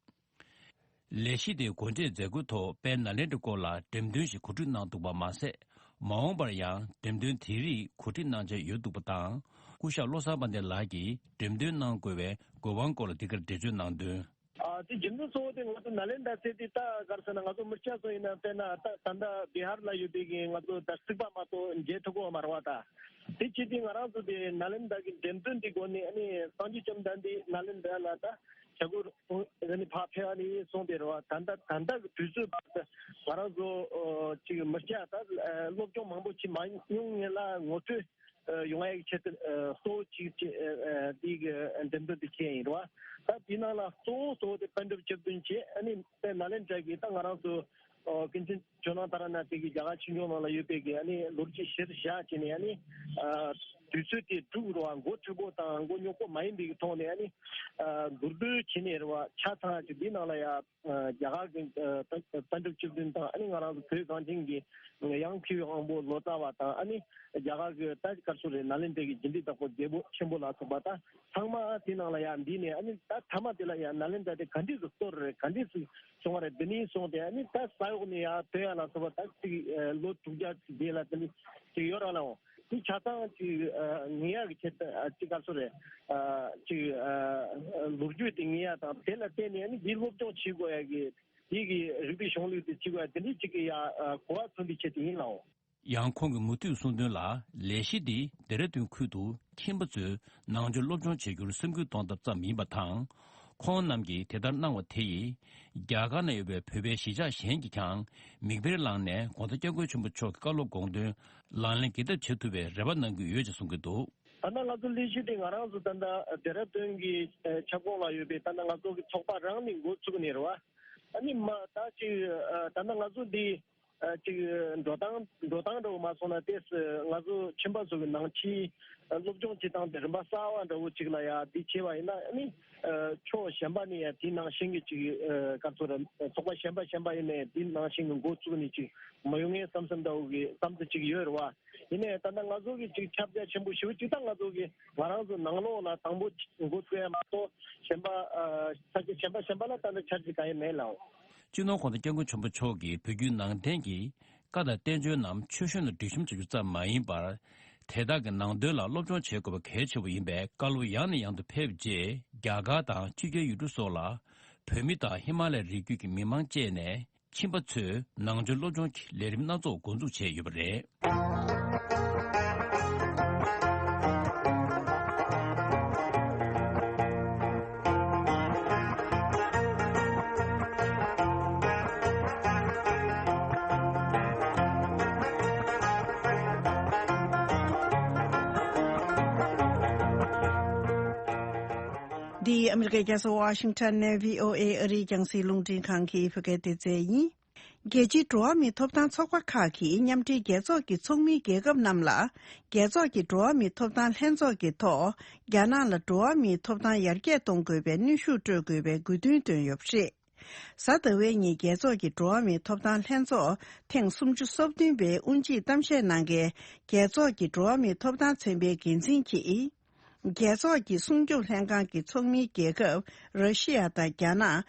ལས་གཞི་དེའི་འགོ་ཁྲིད་མཛད་སྒོའི་ཐོག་དཔལ་ནཱ་ལེནྡྲའི་སྐོར་ལ་འགྲེམས་སྟོན་ཞིག་གོ་སྒྲིག་གནང་འདུག་པ་མ་ཟད། མ་འོངས་པར་ཡང་འགྲེམས་སྟོན་དེ་རིགས་གོ་སྒྲིག་གནང་འཆར་ཡོད་འདུག་པ་དང་། སྐུ་ཞབས་བློ་བཟང་དཔལ་ལྡན་ལགས་ཀྱིས་འགྲེམས་སྟོན་གནང་དགོས་པའི་དགོས་དབང་སྐོར་ལ་འདི་གར་འགྲེལ་བརྗོད་གནང་དོན། ཨ་དེ་རྒྱུ་མཚན་གཙོ་བོ་དེ་ང་ཚོ་ནཱ་ལེནྡྲ་ཟེར་དེ་ད་ག་རེ་ཟེར་ན། ང་ཚོ་མི་སྐྱ་ཚོ་ཡིན་ན་དཔེར་ན་ད་ད་ལྟ་བི་ཧར་ལ་ཡོད་པའི་གི་ང་ཚོ་ད་རྩིག་པ་མ་གཏོགས་མཇལ་ཐུབ་ཀྱི་མ་རེད་བ། ད་དེ་བྱས་དུས་ང་རང་ཚོ་དེ་ནཱ་ལེནྡྲ་གི་འགྲེམས་སྟོན་དེ་སྒོ་ནས་ཨ་ནི་སངས་རྒྱས་བཅོམ་ལྡན་འདས་ནཱ་ལེནྡྲ་ལ་ད་བྱ་རྒོད་ཨ་ནི་ཕར་ཕེབས་ཨ་ནི་སོང་དེ་རེད་བ། ད་ལྟ་ད་ལྟ་གི་དུས་ཚོད་བར་དུ་ང་རང་ཚོ་ཅིག་མི་སྐྱ་ད་སློབ་སྦྱོང་མང་པོ་བྱེད་མ་མྱོང་ངེས་ལ་ངོ་སྤྲོད་ཡོང་ཡག་གི་ཆེད་དུ་གཙོ་བོ་གཅིག་བཅས་འདི་གི་འགྲེམས་སྟོན་འདི་བྱས་ཡིན་རེད་བ། ད་དེའི་ནང་ལ་གཙོ་བོ་གཙོ་བོ་དེ་པཎ་གྲུབ་བཅུ་བདུན་བཅས་ཨ་ནི་དཔལ་ནཱ་ལེནྡྲ་གི་ད་ང་རང་ཚོ་ཀུན་མཁྱེན་ཇོ་ནང་ཏཱ་ར་ནཱ་ཐའི་གི་རྒྱ་གར་ཆོས་འབྱུང་ནང་ལ་ཡོད་པའི་གི་ཨ་ནི་ལོ་རྒྱུས་གཞིར་བཞག་བྱས་ནས་ཨ་ནི་དུས་ཚོད་དེ་སྒྲུབ་རེད་བ། མགོ་འཁྲུལ་པོ་དང་མགོ་རྙོག་པོ་མ་ཡིན་པའི་གི་ཐོག་ནས་ཨ་ནི་མདོར་བསྡུས་བྱས་ནས་རེད་བ། ཆ་ཚང་ཅིག་འདིའི་ནང་ལ་ཡ། རྒྱ་གར་གྱི་པཎ་གྲུབ་བཅུ་བདུན་དང་ཨ་ནི་ང་རང་ཚོ་བོད་གངས་ཅན་གྱི་ཡང་ཁྱེའུ་དབང་པོ་ལོ་ཙཱ་བ་དང་ཨ་ནི་རྒྱ་གར་གྱི་ད་ག་རེ་ཟེར་རེད། ནཱ་ལེནྡྲ་གི་རྒྱུད་འདི་བདག་པོ་རྒྱལ་པོ་ཆེན་པོ་ལ་སོགས་པ་ད་ཚང་མ་དེ་ནང་ལ་ཡ་འདུས་ནས་ཨ་ནི་ད་མཐའ་མ་དེ་ལ་ཡ་ནཱ་ལེནྡྲ་དེ་ག་འདྲས་སུ་གཏོར་རེད། ག་འདྲས་སུ་བྱུང་བ་རེད། འདི་ནས་བཟུང་སྟེ་ཨ་ནི་ད་ས་འོག་ནས་ཡ་ཐོན་ཡ་ལ་སོགས་པ་ད་ཅིག་ལོ་དྲུག་བརྒྱ་ཅིག་རྗེས་ལ་དེ་འདྲས་ཅིག་ཡོད་ར་ལ་འོང་། དེ་ཆ་ཚང་ཅིག་ངེས་ཡག་གི་ཆེད་དུ་ཅིག་ག་རེ་ཟེར་རེད། ཅིག་ལོ་རྒྱུས་དེ་ངེས་ཡག་དང་དེ་ལ་བརྟེན་ནས་ཨ་ནི་འདི་སློབ་སྦྱོང་བྱེད་དགོས་ཡག་གི་དེ་གི་རིག་པའི་གཞུང་ལུགས་དེ་གཅིག་པ་དེ་འདྲའི་གཅིག་གི་ཡ་གོ་བ་ཚོད་འདི་བྱེད་དེ་ཡིན་ལའོ། ཡང་ཁོང་གིས་མུ་མཐུད་གསུངས་དོན་ལ། ལས་གཞི་འདི་ལྡེ་ར་ལྡུན་ཁུལ་དུ་ཁྱིམ་པ་ཚོས་ནང་ཆོས་སློབ་སྦྱོང་བྱེད་རྒྱུར་སེམས་ཁུར་གཏོང་ཐབས་ཙམ་ཡིན་པ་དང་། ཁོང་རྣམས་ཀྱིས་དེ་ལྟར་གནང་བ་དེ་ཡིས། རྒྱ་གར་ན་ཡོད་པའི་བོད་པའི་གཞིས་ཆགས་གཞན་གྱིས་ཀྱང་མིག་དཔེར་བླངས་ནས་དགོང་དག་སྐྱབས་མགོན་ཆེན་པོ་མཆོག་གི་བཀའ་སློབ་དགོངས་དོན་ལག་ལེན་འགེལ་ཐབས་བྱེད་ཐུབ་པའི་རེ་བ་གནང་གི་ཡོད་ཅེས་གསུང་གི་འདུག་ད་ལྟ་ང་ཚོ་ལས་གཞི་དེ་ང་རང་ཚོ་ད་ལྟ་ལྡེ་ར་ལྡུན་གྱི་ཁྱབ་ཁོངས་ལ་ཡོད་པའི་ད་ལྟ་ང་ཚོ་གི་ཚོགས་པ་རང་ནས་འགོ་བཙུགས་ནས་རེད་བ། ཨ་ནི་མ་ད་ཅིག་ད་ལྟ་ང་ཚོ་འདི་ཅིག་འགྲོ་སྟངས་འགྲོ་སྟངས་འདྲ་བོ་མ་སོང་ན། ཏེས་ང་ཚོ་ཁྱིམ་པ་ཚོ་གི་ནང་ཕྱིའི་སློབ་སྦྱོང་བྱེད་སྟངས་དེ་རིམ་པ་གསར་བ་འདྲ་བོ་ཅིག་ལ་ཡ་འདི་བྱས་པ་ཡིན་ན། ཨ་ནི་ཕྱོགས་གཞན་པ་ནས་ཡ་དེ་ནང་བཞིན་གྱི་ཅིག་ག་ཚོད་རེད། ཚོགས་པ་གཞན་པ་གཞན་པ་ཡིན་ནའི་དེ་ནང་བཞིན་གྱི་འགོ་བཙུགས་ནས་ཅིག་མ་ཡོང་ངའི་བསམ་བསམ་འདྲ་བོ་གི་བསམ་ཚུལ་ཅིག་ཡོད་རེད་བ། ཡིན་ནའི་ད་ལྟ་ང་ཚོ་གི་ཅིག་ཁྱབ་རྒྱ་ཆེན་པོ་ཞེ་པོ་ཅིག་ད་ང་ཚོ་གི་ང་རང་ཚོ་ནང་ལོགས་ལ་དང་པོ་འགོ་ཚུགས་ཡ་མ་གཏོགས། གཞན་པ་ས་ཆ་གཞན་པ་གཞན་པ་ལ་ད་ལྟ་འཆར་གཞི་གང་ཡང་མེད་ལགས། སྤྱི་ནོར་༸གོང་ས་༸སྐྱབས་མགོན་ཆེན་པོ་མཆོག་གིས་བོད་བརྒྱུད་ནང་བསྟན་གྱི་བཀའ་དང་བསྟན་བཅོས་རྣམས་ཆོས་གཞུང་ལ་སྒྲིག་གཤོམ་བྱ་རྒྱུ་ཙམ་མ་ཡིན་པར། དེ་དག་གི་ནང་དོན་ལ་སློབ་སྦྱོང་བྱེད་དགོས་པ་གལ་ཆེ་བ་ཡིན་པའི་བཀའ་སློབ་ཡང་ནས་ཡང་དུ་ཕེབས་རྗེས། རྒྱ་གར་དང་ཕྱི་རྒྱལ་ཡུལ་གྲུ་སོགས་ལ་བོད་མི་དང་ཧི་མ་ལ་ཡའི་རི་རྒྱུད་ཀྱི་མི་མང་བཅས་ནས། ཁྱིམ་པ་ཚོས་ནང་ཆོས་སློབ་སྦྱོང་གི་ལས་རིམ་སྣ་ཚོགས་འགོ་འཛུགས་བྱས་ཡོད་པ་རེད། འདི་ཨ་མི་རི་ཀའི་རྒྱལ་ས་ཝ་ཤིང་ཊོན་ནས་བྷི་ཨོ་ཨེ་ཨ་རིའི་རྒྱང་སྲིང་རླུང་འཕྲིན་ཁང་གི་བོད་སྐད་སྡེ་ཚན་ཡིན། རྒྱལ་སྤྱིའི་འགྲོ་བ་མིའི་ཐོབ་ཐང་ཚོགས་པ་ཁག་གིས་མཉམ་འབྲེལ་རྒྱལ་ཚོགས་ཀྱི་ཚོགས་མིའི་རྒྱལ་ཁབ་རྣམས་ལ། རྒྱལ་ཚོགས་ཀྱི་འགྲོ་བ་མིའི་ཐོབ་ཐང་ལྷན་ཚོགས་ཀྱི་ཐོག་རྒྱ་ནག་ལ་འགྲོ་བ་མིའི་ཐོབ་ཐང་ཡར་རྒྱས་གཏོང་དགོས་པའི་གནོན་ཤུགས་སྤྲོད་དགོས་པའི་དགོས་འདུན་བཏོན་ཡོད་པ་རེད། གཟའ་ཟླ་བའི་ཉིན་རྒྱལ་ཚོགས་ཀྱི་འགྲོ་བ་མིའི་ཐོབ་ཐང་ལྷན་ཚོགས་ཐེངས་སུམ་ཅུ་སོ་བདུན་པའི་དབུ་འབྱེད་གཏམ་བཤད་གནང་མཁན་རྒྱལ་ཚོགས་ཀྱི་འགྲོ་བ་མིའི་ཐོབ་ཐང་ཚན་པའི་འགན་འཛིན་གྱིས། རྒྱལ་ཚོགས་ཀྱི་སྲུང་སྐྱོབ་ལྷན་ཁང་གི་ཚོགས་མིའི་རྒྱལ་ཁབ་ར་ཤི་ཡ་དང་རྒྱ་ནག་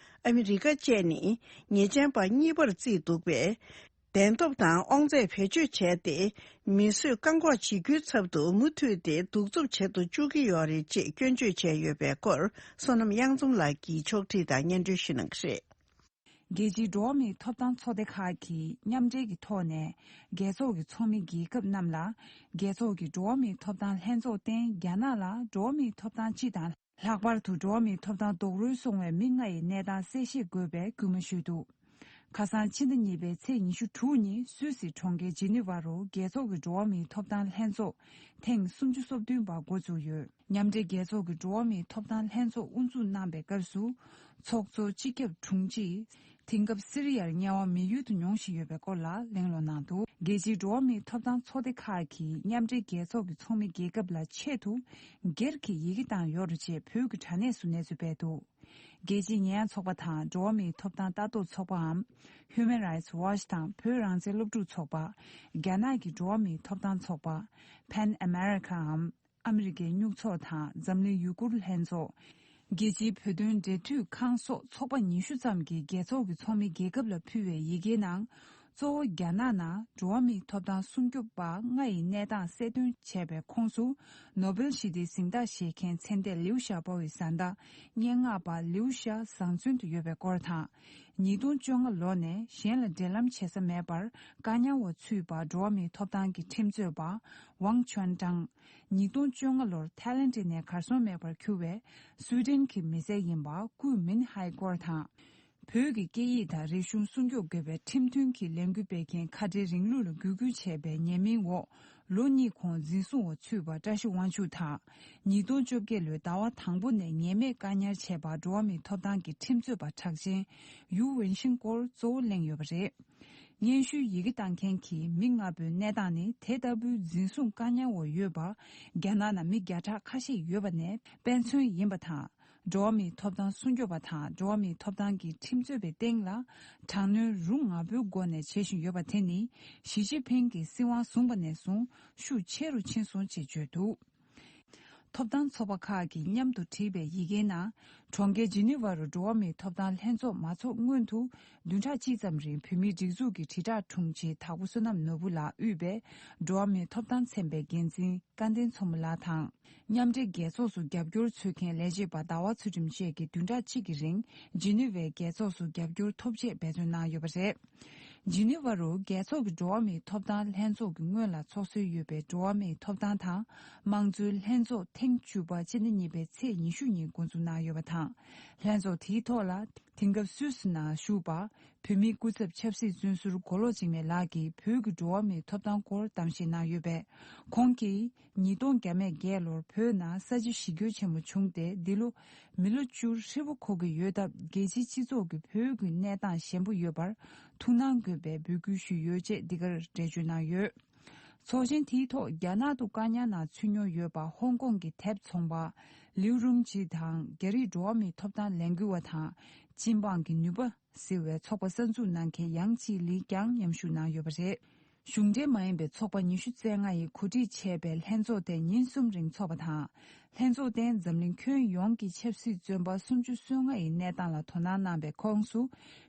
ཨ་མི་རི་ཀ་བཅས་ནི་ཉེས་ཅན་པ་གཉིས་པར་བརྩིས་འདུག་པས། གདན་ཐོབ་དང་དབང་ཚད་བེད་སྤྱོད་བྱས་ཏེ། མི་གསོད་བཀག་འགོག་བྱེད་རྒྱུའི་ཚབ་ཏུ་མུ་མཐུད་དེ་གདུག་རྩུབ་བྱེད་དུ་བཅུག་གི་ཡོད་རེད་ཅེས་སྐྱོན་བརྗོད་བྱས་ཡོད་པའི་སྐོར། བསོད་ནམས་གཡང་འཛོམས་ལགས་ཀྱིས་ཕྱོགས་བསྒྲིགས་དང་སྙན་སྒྲོན་ཞུ་གནང་གི་རེད། རྒྱལ་སྤྱིའི་འགྲོ་བ་མིའི་ཐོབ་ཐང་ཚོགས་སྡེ་ཁག་གིས་མཉམ་འབྲེལ་གྱི་ཐོག་ནས། རྒྱལ་ཚོགས་ཀྱི་ཚོགས་མི་རྒྱལ་ཁབ་རྣམས་ལ། རྒྱལ་ཚོགས་ཀྱི་འགྲོ་བ་མིའི་ཐོབ་ཐང་ལྷན་ཚོགས་སྟེང་རྒྱ་ནག་ལ་འགྲོ་བ་མིའི་ཐོབ་ཐང་སྤྱི་དང་། ལྷག་པར་དུ་འགྲོ་བ་མིའི་ཐོབ་ཐང་རྡོག་རོལ་སོང་བའི་མི་ལྔ་ཡི་གནས་སྟངས་གསལ་བཤད་དགོས་པའི་སྐུལ་མ་ཞུས་འདུག་ཁ་སང་ཕྱི་ཟླ་གཉིས་པའི་ཚེས་ཉི་ཤུ་དྲུག་ཉིན་སུད་སི་གྲོང་ཁྱེར་ཇི་ནི་ཝ་རུ་རྒྱལ་ཚོགས་ཀྱི་འགྲོ་བ་མིའི་ཐོབ་ཐང་ལྷན་ཚོགས་ཐེངས་སུམ་ཅུ་སོ་བདུན་པ་འགོ་བཙུགས་ཡོད། མཉམ་འབྲེལ་རྒྱལ་ཚོགས་ཀྱི་འགྲོ་བ་མིའི་ཐོབ་ཐང་ལྷན་ཚོགས་དབུ་འཛུགས་གནང་པའི་སྐབས་སུ། ཚོགས་གཙོ་སྤྱི་ཁྱབ་དྲུང་ཆེས་དེང་སྐབས་སི་རི་ཡར་དམྱལ་བ་མི་ཡུལ་དུ་མྱོང་བཞིན་ཡོད་པའི་སྐོར་ལ་གླེང་སློང་གནང་འདུག་རྒྱལ་སྤྱིའི་འགྲོ་བ་མིའི་ཐོབ་ཐང་ཚོགས་སྡེ་ཁག་གིས་མཉམ་འབྲེལ་རྒྱལ་ཚོགས་ཀྱི་ཚོགས་མི་རྒྱལ་ཁབ་ལ་ཆེད་དུ་སྒེར་གྱི་ཡི་གེ་བཏང་ཡོད་རེད་ཅེས་བོད་ཀྱི་དྲ་གནས་སུ་གནས་ཚུལ་སྤེལ་འདུག་རྒྱལ་སྤྱིའི་ཉེས་ཡངས་ཚོགས་པ་དང་འགྲོ་བ་མིའི་ཐོབ་ཐང་ལྟ་རྟོག་ཚོགས་པའམ། Human Rights Watch དང་བོད་རང་བཙན་སློབ་ཕྲུག་ཚོགས་པ། རྒྱ་ནག་གི་འགྲོ་བ་མིའི་ཐོབ་ཐང་ཚོགས་པ། Pan Americaའམ། ཨ་མི་རི་ཀའི་སྨྱུག་ཚོགས་དང་འཛམ་གླིང་ཡུ་གུར་ལྷན་ཚོགས། རྒྱལ་སྤྱིའི་བོད་དོན་འབྲེལ་མཐུད་ཁང་སོགས་ཚོགས་པ་ཉི་ཤུ་ཙམ་གྱིས་རྒྱལ་ཚོགས་ཀྱི་ཚོགས་མི་རྒྱལ་ཁབ་ལ་ཕུལ་བའི་ཡི་གེའི་ནང་། གཙོ་བོ་རྒྱ་ནག་ནང་འགྲོ་བ་མིའི་ཐོབ་ཐང་སྲུང་སྐྱོབ་པ་ལྔ་ཡི་གནས་སྟངས་གསལ་སྟོན་བྱས་པའི་ཁོངས་སུ། ནོ་སྦེལ་ཞི་བདེའི་གཟེངས་རྟགས་བཞེས་མཁན་མཚན་ལྡན་ལིའུ་ཞའོ་པོ་ཡི་བཟའ་ཟླ་སྙན་ངག་པ་ལིའུ་ཞའོ་བཟང་བཙོན་དུ་ཡོད་པའི་སྐོར་དང་། ཉིས་སྟོང་བཅོ་ལྔ་ལོ་ནས་གཞན་ལ་འབྲེལ་ལམ་བྱེད་ས་མེད་པར་བཀག་ཉར་འོག་ཚུད་པ་འགྲོ་བ་མིའི་ཐོབ་ཐང་གི་ཁྲིམས་རྩོད་པ་ཝང་ཆོན་ཀྲང་། ཉིས་སྟོང་བཅོ་ལྔ་ལོར་ཐའི་ལེན་ཌི་ནས་གར་སོང་མེད་པར་གྱུར་བའི་སུའེ་ཏེན་གྱི་མི་སེར་ཡིན་པ་ཀུའུ་མིན་ཧའི་སྐོར་དང་། བོད་ཀྱི་སྐད་ཡིག་དང་རིག་གཞུང་སྲུང་སྐྱོབ་དགོས་པའི་ཁྲིམས་མཐུན་གྱི་ལས་འགུལ་སྤེལ་མཁན་ཁ་བྲལ་རིང་ལུགས་ལ་འགོས་འགུལ་བྱས་པའི་ཉེས་མིང་འོག་ལོ་གཉིས་གོང་འཛིན་བཟུང་འོག་ཚུད་པ་བཀྲ་ཤིས་དབང་ཕྱུག་དང་། ཉིས་སྟོང་བཅོ་བརྒྱད་ལོའི་ཟླ་བ་དང་པོ་ནས་ཉེས་མེད་བཀག་ཉར་བྱས་པ་འགྲོ་བ་མིའི་ཐོབ་ཐང་གི་ཁྲིམས་རྩོད་པ་གྲགས་ཅན་ཡུའུ་ཝེན་ཤིན་སྐོར་གཙོ་བོ་གླེང་ཡོད་པ་རེད། སྙན་ཞུའི་ཡི་གེ་བཏང་མཁན་གྱི་མི་ལྔ་པོའི་གནས་སྟངས་ནི་དེ་ལྟ་བུའི་འཛིན་བཟུང་བཀག་ཉར་འོག་ཡོད་པ། རྒྱ་ནག་ནང་མི་བརྒྱ་ཕྲག་ཁ་ཤས་ཡོད་པ་ནས་དཔེ་མཚོན་ཡིན་པ་དང་། འགྲོ་བ་མིའི་ཐོབ་ཐང་སྲུང་སྐྱོབ་པ་དང་འགྲོ་བ་མིའི་ཐོབ་ཐང་གི་ཁྲིམས་རྩོད་པའི་སྟེང་ལ། དྲག་གནོན་རུ་ང་པོའི་སྒོ་ནས་བྱེད་བཞིན་ཡོད་པ་དེ་ནི། ཞི་ཅིན་ཕིང་གིས་སྲིད་དབང་བཟུང་པ་ནས་བཟུང་ཤུགས་ཆེ་རུ་ཕྱིན་སོང་ཅེས་བརྗོད་འདུག་ཐོབ་ཐང་ཚོགས་པ་ཁག་གིས་མཉམ་དུ་བྲིས་པའི་ཡི་གེའི་ནང་། གྲོང་ཁྱེར་ཇི་ནི་ཝ་རུ་འགྲོ་བ་མིའི་ཐོབ་ཐང་ལྷན་ཚོགས་མ་ཚོགས་སྔོན་དུ། བདུན་ཕྲག་གཅིག་ཙམ་རིང་བོད་མིའི་སྒྲིག་འཛུགས་ཀྱི་དྲིལ་བསྒྲགས་དྲུང་ཆེ་དྭགས་པོ་བསོད་ནམས་ནོར་བུ་ལགས་དབུས་པའི་འགྲོ་བ་མིའི་ཐོབ་ཐང་ཚན་པའི་འགན་འཛིན་སྐལ་ལྡན་མཚོ་མོ་ལགས་དང་། མཉམ་འབྲེལ་རྒྱལ་ཚོགས་སུ་རྒྱབ་སྐྱོར་འཚོལ་མཁན་ལས་བྱེད་པ་ཟླ་བ་ཚུལ་ཁྲིམས་བཅས་ཀྱིས་བདུན་ཕྲག་གཅིག་གི་རིང་ཇི་ནི་ཝའི་རྒྱལ་ཚོགས་སུ་རྒྱབ་སྐྱོར་ཐོབ་ཆེད་འབད་བརྩོན་གནང་ཡོད་པ་རེད། ཇི་ནི་ཝ་རུ་རྒྱལ་ཚོགས་ཀྱི་འགྲོ་བ་མིའི་ཐོབ་ཐང་ལྷན་ཚོགས་ཀྱི་སྔོན་ལ་ཚོགས་སྲོལ་ཡོད་པའི་འགྲོ་བ་མིའི་ཐོབ་ཐང་དང་དམངས་གཙོའི་ལྷན་ཚོགས་ཐེངས་བཅུ་པ་སྤྱི་ཟླ་གཉིས་པའི་ཚེས་ཉི་ཤུ་ཉིན་འགོ་འཛུགས་གནང་ཡོད་པ་དང་། ལྷན་ཚོགས་དེའི་ཐོག་ལ་དེང་སྐབས་སུད་སི་ནང་བཞུགས་པ་བོད་མིའི་སྐུ་ཚབ་ཆབ་སྲིད་བཙོན་ཟུར་མགོ་ལོག་འཇིགས་མེད་ལགས་ཀྱིས་བོད་ཀྱི་འགྲོ་བ་མིའི་ཐོབ་ཐང་སྐོར་གཏམ་བཤད་གནང་ཡོད་པས། ཁོང་གིས་ཉིས་སྟོང་བརྒྱ་མེད་བརྒྱད་ལོར་བོད་ནང་ས་བྱི་ཞི་རྒོལ་ཆེན་མོ་བྱུང་སྟེ། འདི་ལོ་མི་ལོ་བཅུ་ཧྲིལ་པོ་འཁོར་གྱི་ཡོད་སྟབས། རྒྱལ་སྤྱིའི་སྤྱི་ཚོགས་ཀྱིས་བོད་ཀྱི་གནས་སྟངས་ཞན་པོ་ཡོད་པར་ཐུགས་སྣང་དགོས་པའི་འབོད་སྐུལ་ཞུས་ཡོད་ཅེས་འདི་གར་འགྲེལ་བརྗོད་གནང་ཡོད། ཚོགས་ཆེན་དེའི་ཐོག་རྒྱ་ནག་ཏུ་བཀག་ཉར་ནང་ཚུད་མྱོང་ཡོད་པ་ཧོང་ཀོང་གི་དེབ་ཚོང་པ་ལིའུ་རུང་ཅི་དང་། རྒྱ་རིགས་འགྲོ་བ་མིའི་ཐོབ་ཐང་ལས་འགུལ་བ་དང་། སྤྱི་འབངས་ཀྱི་ནུས་པ་ཟེར་བའི་ཚོགས་པ་གསར་འཛུགས་གནང་མཁན་ཡང་ཅི་ལི་ཀྱང་མཉམ་ཞུགས་གནང་ཡོད་པ་རེད། གཞུང་འབྲེལ་མ་ཡིན་པའི་ཚོགས་པ་ཉི་ཤུ་རྩ་ལྔ་ཡིས་གོ་སྒྲིག་བྱས་པའི་ལྷན་ཚོགས་དེ་ཉིན་གསུམ་རིང་འཚོགས་པ་དང་། ལྷན་ཚོགས་སྟེང་འཛམ་གླིང་ཁྱོན་ཡོངས་ཀྱི་ཆབ་སྲིད་བཙོན་པ་སུམ་ཅུ་སོ་ལྔ་ཡི་གནས་སྟངས་ལ་དོ་སྣང་གནང་བའི་ཁོངས་སུ།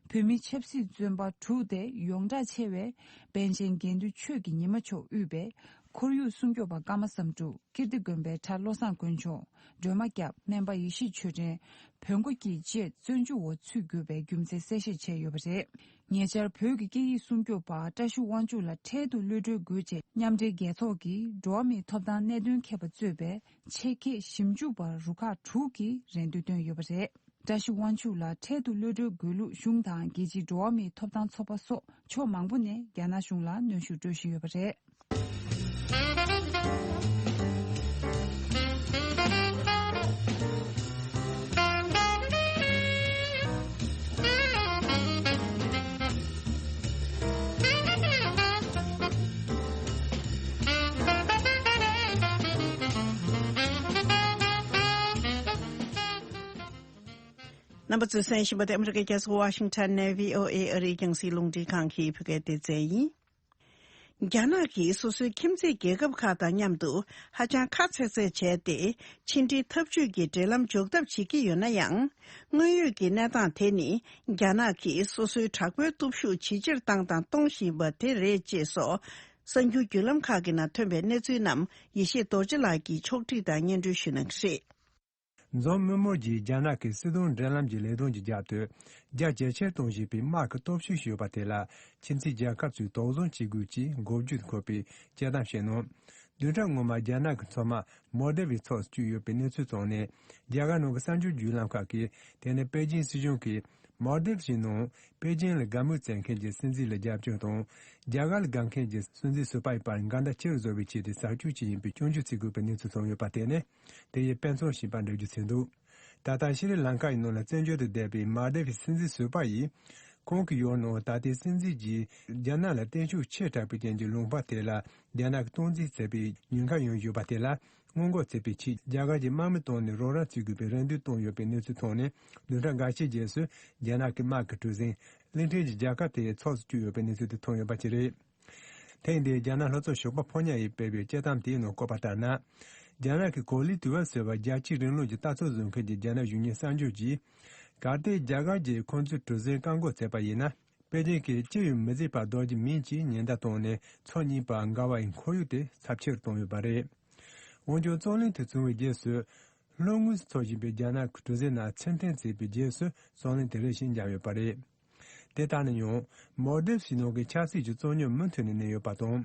བོད་མི་ཆབ་སྲིད་བཙོན་པ་དྲུག་སྟེ་ཡོངས་གྲགས་ཆེ་བའི་པཎ་ཆེན་དགེ་འདུན་ཆོས་ཀྱི་ཉི་མ་མཆོག་དབུས་པའི་ཁོར་ཡུག་སྲུང་སྐྱོབ་པ་ཀརྨ་བསམ་གྲུབ། ཀིརྟི་དགོན་པའི་གྲྭ་བློ་བཟང་དཀོན་མཆོག། སྒྲོལ་མ་སྐྱབས། སྨན་པ་ཡེ་ཤེས་ཆོས་སྒྲོན། བོན་སྒོ་སྐྱིད་བཅས་བཙོན་འཇུག་འོག་ཚུད་གྱུར་པའི་རྒྱུ་མཚན་གསལ་བཤད་བྱས་ཡོད་པ་རེད། ཉེ་ཆར་བོད་ཀྱི་སྐད་ཡིག་སྲུང་སྐྱོབ་པ་བཀྲ་ཤིས་དབང་ཕྱུག་ལ་འཕྲལ་དུ་གློད་གྲོལ་དགོས་ཅེས་མཉམ་འབྲེལ་རྒྱལ་ཚོགས་ཀྱི་འགྲོ་བ་མིའི་ཐོབ་ཐང་གནད་དོན་མཁས་པ་གཙོས་པའི་ཆེད་མཁས་ཞིབ་འཇུག་པ་རུ་ཁག་དྲུག་གིས་རེ་འདུན་བཏོན་ཡོད་པ་རེད། བཀྲ་ཤིས་དབང་ཕྱུག་ལ་འཕྲལ་དུ་གློད་གྲོལ་དགོས་ལུགས་གཞུང་དང་རྒྱལ་སྤྱིའི་འགྲོ་བ་མིའི་ཐོབ་ཐང་ཚོགས་པ་སོགས་ཕྱོགས་མང་པོ་ནས་རྒྱ་ནག་གཞུང་ལ་གནོན་ཤུགས་སྤྲོད་བཞིན་ཡོད་པ་རེད། རྣམ་པ་ཚོས་གསན་བཞིན་པ་དེ་ཨ་མི་རི་ཀའི་རྒྱལ་ས་ཝ་ཤིང་ཊོན་ནས་བྷི་ཨོ་ཨེ་ཨ་རིའི་རྒྱང་སྲིང་རླུང་འཕྲིན་ཁང་གི་བོད་སྐད་སྡེ་ཚན་ཡིན། རྒྱ་ནག་གིས་སོ་སོའི་ཁྱིམ་མཚེས་རྒྱལ་ཁབ་ཁག་དང་མཉམ་དུ་ཧ་ཅང་ཁ་ཚེག་ཚེག་བྱས་ཏེ། ཕྱི་འབྲེལ་འཐབ་ཇུས་ཀྱི་འབྲེལ་ལམ་འཇོག་ཐབས་བྱེད་ཀྱི་ཡོད་ན་ཡང་། དངོས་ཡོད་ཀྱི་གནས་སྟངས་དེ་ནི། རྒྱ་ནག་གིས་སོ་སོའི་དྲག་པོའི་སྟོབས་ཤུགས་ཇེ་ཆེར་བཏང་དང་གཏོང་བཞིན་པ་དེ་རེད་ཅེས་སོགས། གསར་འགྱུར་བརྒྱུད་ལམ་ཁག་གི་ནང་ཐོན་པའི་གནས་ཚུལ་རྣམས་ཡེ་ཤེས་རྡོ་རྗེ་ལགས་ཀྱིས་ཕྱོགས་སྒྲིག་དང་སྙན་སྒྲོན་ཞུ་གནང་གི་རེད། འཛམ་མི་མོ་རྒྱས་རྒྱ་ནག་གི་སྲིད་དོན་འབྲེལ་ལམ་གྱི་ལས་དོན་གྱི་རྒྱབ་ཏུ། རྒྱ་ཇེ་ཆེར་གཏོང་བཞིན་པའི་དམག་གི་སྟོབས་ཤུགས་ཤིག་ཡོད་པ་དེ་ལ། ཁྱིམ་མཚེས་རྒྱལ་ཁབ་ཚོས་དོགས་ཟོན་བྱེད་དགོས་ཀྱི་འགོ་བརྗོད་འཁོད་པའི་དཔྱད་གཏམ་བཤད་གནང་། བདུན་ཕྲག་སྔོན་མ་རྒྱ་ནག་གི་མཚོ་དམག་མོལ་ཌི་བའི་ཕྱོགས་སུ་བསྐྱོད་ཡོད་པའི་གནས་ཚུལ་བྱུང་ནས། རྒྱ་གར་ནང་གི་གསར་འགྱུར་བརྒྱུད་ལམ་ཁག་གིས། དེ་ནི་པེ་ཅིན་སྲིད་གཞུང་གིས། མོལ་ཌིབ་ཞིག་ནང་པེ་ཅིན་ལ་དགའ་མོས་བྱེད་མཁན་གྱི་སྲིད་འཛིན་ལ་རྒྱབ་སྐྱོར་དང་། རྒྱ་གར་ལ་དགའ་མཁན་གྱི་སྲིད་འཛིན་ཟུར་པ་ཡི་བར་འགལ་ཟླ་ཆེ་རུ་བཟོ་བའི་ཆེད་དུ་ཟབ་སྐྱོར་བྱས་ཡིན་པའི་སྐྱོན་བརྗོད་བྱེད་དགོས་པའི་གནས་ཚུལ་བྱུང་ཡོད་པ་དེ་ནི། དེ་ཡི་དཔེ་མཚོན་ཞིག་ཡིན་པ་འགྲེལ་བརྗོད་བྱས་འདུག་ད་ལྟ་ཤི་རི་ལང་ཀ་ཡི་ནང་ལ་བཙན་བྱོལ་དུ་བསྡད་པའི་མོལ་ཌིབ་ཀྱི་སྲིད་འཛིན་ཟུར་པ་ཡིས། ཁོང་གི་ཡུལ་ནང་ད་ལྟའི་སྲིད་འཛིན་གྱིས་རྒྱ་ནག་ལ་བརྟན་བཞུགས་ཆེ་དྲགས་པའི་རྐྱེན་གྱིས་ལུང་པ་དེ་ལ་རྒྱ་ནག་གིས་སྟངས་འཛིན་བྱས་པའི་ཉེན་ཁ་ཡང་ཡོད་པ་དེ་ལ། སྔོན་འགོག་བྱེད་པའི་ཆེད་རྒྱ་གར་གྱི་དམག་མི་བཏང་ནས་རོགས་རམ་བྱེད་དགོས་པའི་རེ་འདུན་བཏང་ཡོད་པའི་གནས་ཚུལ་ཐོན་ནས། བདུན་ཕྲག་འགའ་ཤས་རྗེས་སུ་རྒྱ་ནག་གི་དམག་གི་གྲུ་གཟིངས་གླིང་ཕྲན་གྱི་རྒྱལ་ཁབ་དེའི་ཕྱོགས་སུ་བསྐྱོད་ཡོད་པའི་གནས་ཚུལ་དེ་ཐོན་ཡོད་པ་ཞིག་རེད། ཐེངས་འདིའི་རྒྱ་ནག་ལྷོ་ཕྱོགས་ཞོགས་པ་ཕོ་ཉ་ཡིས་སྤེལ་བའི་དཔྱད་གཏམ་དེའི་ནང་བཀོད་པ་ལྟར་ན། རྒྱ་ནག་གི་གོ་ལའི་དུས་བབ་ཟེར་བ་རྒྱལ་སྤྱིའི་རིང་ལུགས་ཀྱི་ལྟ་ཚུལ་བཟོ་མཁན་གྱི་རྒྱ་ནག་གཞོན་ནུའི་གསར་འགྱུར་གྱིས། གལ་ཏེ་རྒྱ་གར་གྱིས་ཁོང་ཚོའི་གྲུ་གཟིངས་བཀག་འགོག་བྱས་པ་ཡིན་ན། པེ་ཅིང་གིས་ཅི་ཡང་མི་བྱེད་པར་ལྡོག་རྒྱུ་མིན་ཅེས་ཉེན་བརྡ་བཏང་ནས། ཕྱོགས་གཉིས་བར་འགལ་བ་ཡི་ཁོར་ཡུག་དེ་ཚབས་ཆེ་རུ་བཏང་ཡོད་པ་རེད། འོན་ཀྱང་། རྩོད་གླེང་དེ་བྱུང་བའི་རྗེས་སུ། ལྷོ་ངོས་སུ་འཚོགས་བཞིན་པའི་རྒྱ་ནག་གི་གྲུ་གཟིངས་ནང་ཕྱིར་འཐེན་བྱས་པའི་རྗེས་སུ། རྩོད་གླེང་དེ་རིམ་བཞིན་འཇམ་ཡོད་པ་རེད། དེ་ལྟར་ན་ཡང་། མོལ་དིབ་ཞིག་ནང་གི་ཆབ་སྲིད་ཀྱི་རྩོད་རྙོག་མུ་མཐུད་ནས་གནས་ཡོད་པ་དང་།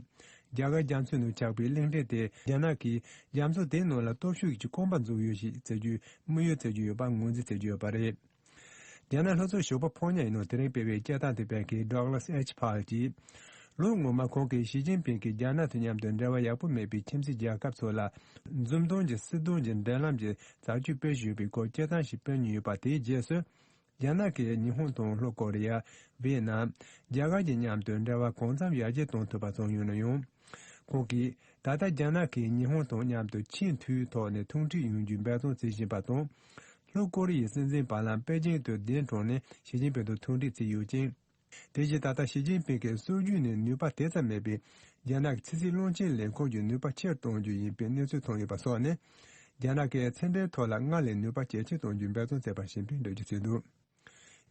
རྒྱ་གར་རྒྱ་མཚོའི་ནང་ཆགས་པའི་གླིང་ཕྲན་དེ་རྒྱ་ནག་གིས་རྒྱ་མཚོ་དེའི་ནང་ལ་སྟོབས་ཤུགས་ཀྱི་རྐང་པ་འཛུགས་ཡོད་ཞེས་བརྗོད། དམིགས་ཡུལ་བརྗོད་ཀྱི་ཡོད་པ་ངོས་འཛིན་བྱེད་ཀྱི་ཡོད་པ་རེད། རྒྱ་ནག་ལྷོ་ཕྱོགས་ཞོགས་པ་ཕོ་ཉ་ཡི་ནང་དེ་རིང་སྤེལ་བའི་དཔྱད་གཏམ་དེ་སྤེལ་མཁན་Douglas H Park གྱིས། ལོ་སྔོན་མ་ཁོང་གིས་ཞི་ཅིན་ཕིང་གིས་རྒྱ་ནག་དང་མཉམ་དུ་འབྲེལ་བ་ཡག་པོ་མེད་པའི་ཁྱིམ་མཚེས་རྒྱལ་ཁབ་ཚོ་ལ། འཛུམ་གདོང་གི་སྲིད་དོན་གྱི་འབྲེལ་ལམ་གྱི་རྩད་གཅོད་སྤེལ་བཞིན་ཡོད་པའི་སྐོར་དཔྱད་གཏམ་ཞིག་སྤེལ་མྱོང་ཡོད་པ། དེའི་རྗེས་སུ། རྒྱ་ནག་གིས་ཉི་ཧོང་དང་ལྷོ་ཀོ་རི་ཡ། ཝེ་ནམ། རྒྱ་གར་གྱི་མཉམ་དུ་འབྲེལ་བ་གང་འཚམ་ཡར་རྒྱས་གཏོང་ཐུབ་པ་བྱུང་ཡོད་ན་ཡང་། ཁོང་གིས། ད་ལྟ་རྒྱ་ནག་གིས་ཉི་ཧོང་དང་མཉམ་དུ་ཆེས་མཐོའི་ཐོག་ནས་ཐུག་འཕྲད་ཡོང་རྒྱུའི་འབད་བརྩོན་བྱེད་བཞིན་པ་དང་། ལྷོ་ཀོ་རི་ཡའི་སྲིད་འཛིན་བར་ལམ་པེ་ཅིང་དུ་གདན་དྲངས་ནས་ཞི་ཅིན་ཕིང་དང་ཐུག་འཕྲད་བྱས་ཡོད་ཅིང་། དེ་བཞིན་ད་ལྟ་ཞི་ཅིན་ཕིང་གིས་སྲོལ་རྒྱུན་ནས་ནུས་པ་དེ་ཙམ་མེད་པའི་རྒྱ་ནག་གི་ཕྱི་སྲིད་བློན་ཆེན་ལས་ཁུངས་ཀྱི་ནུས་པ་ཆེར་གཏོང་རྒྱུ་ཡིན་པའི་གནས་ཚུལ་ཐོན་ཡོད་པ་སོགས་ནས། རྒྱ་ནག་གིས་ཕྱི་འབྲེལ་ཐོག་ལ་སྔར་ལས་ནུས་པ་ཇེ་ཆེར་གཏོང་རྒྱུའི་འབད་བརྩོན་བྱས་པ་ཞིག་ཡིན་པའི་འགྲེལ་བརྗོད་བྱས་འདུག་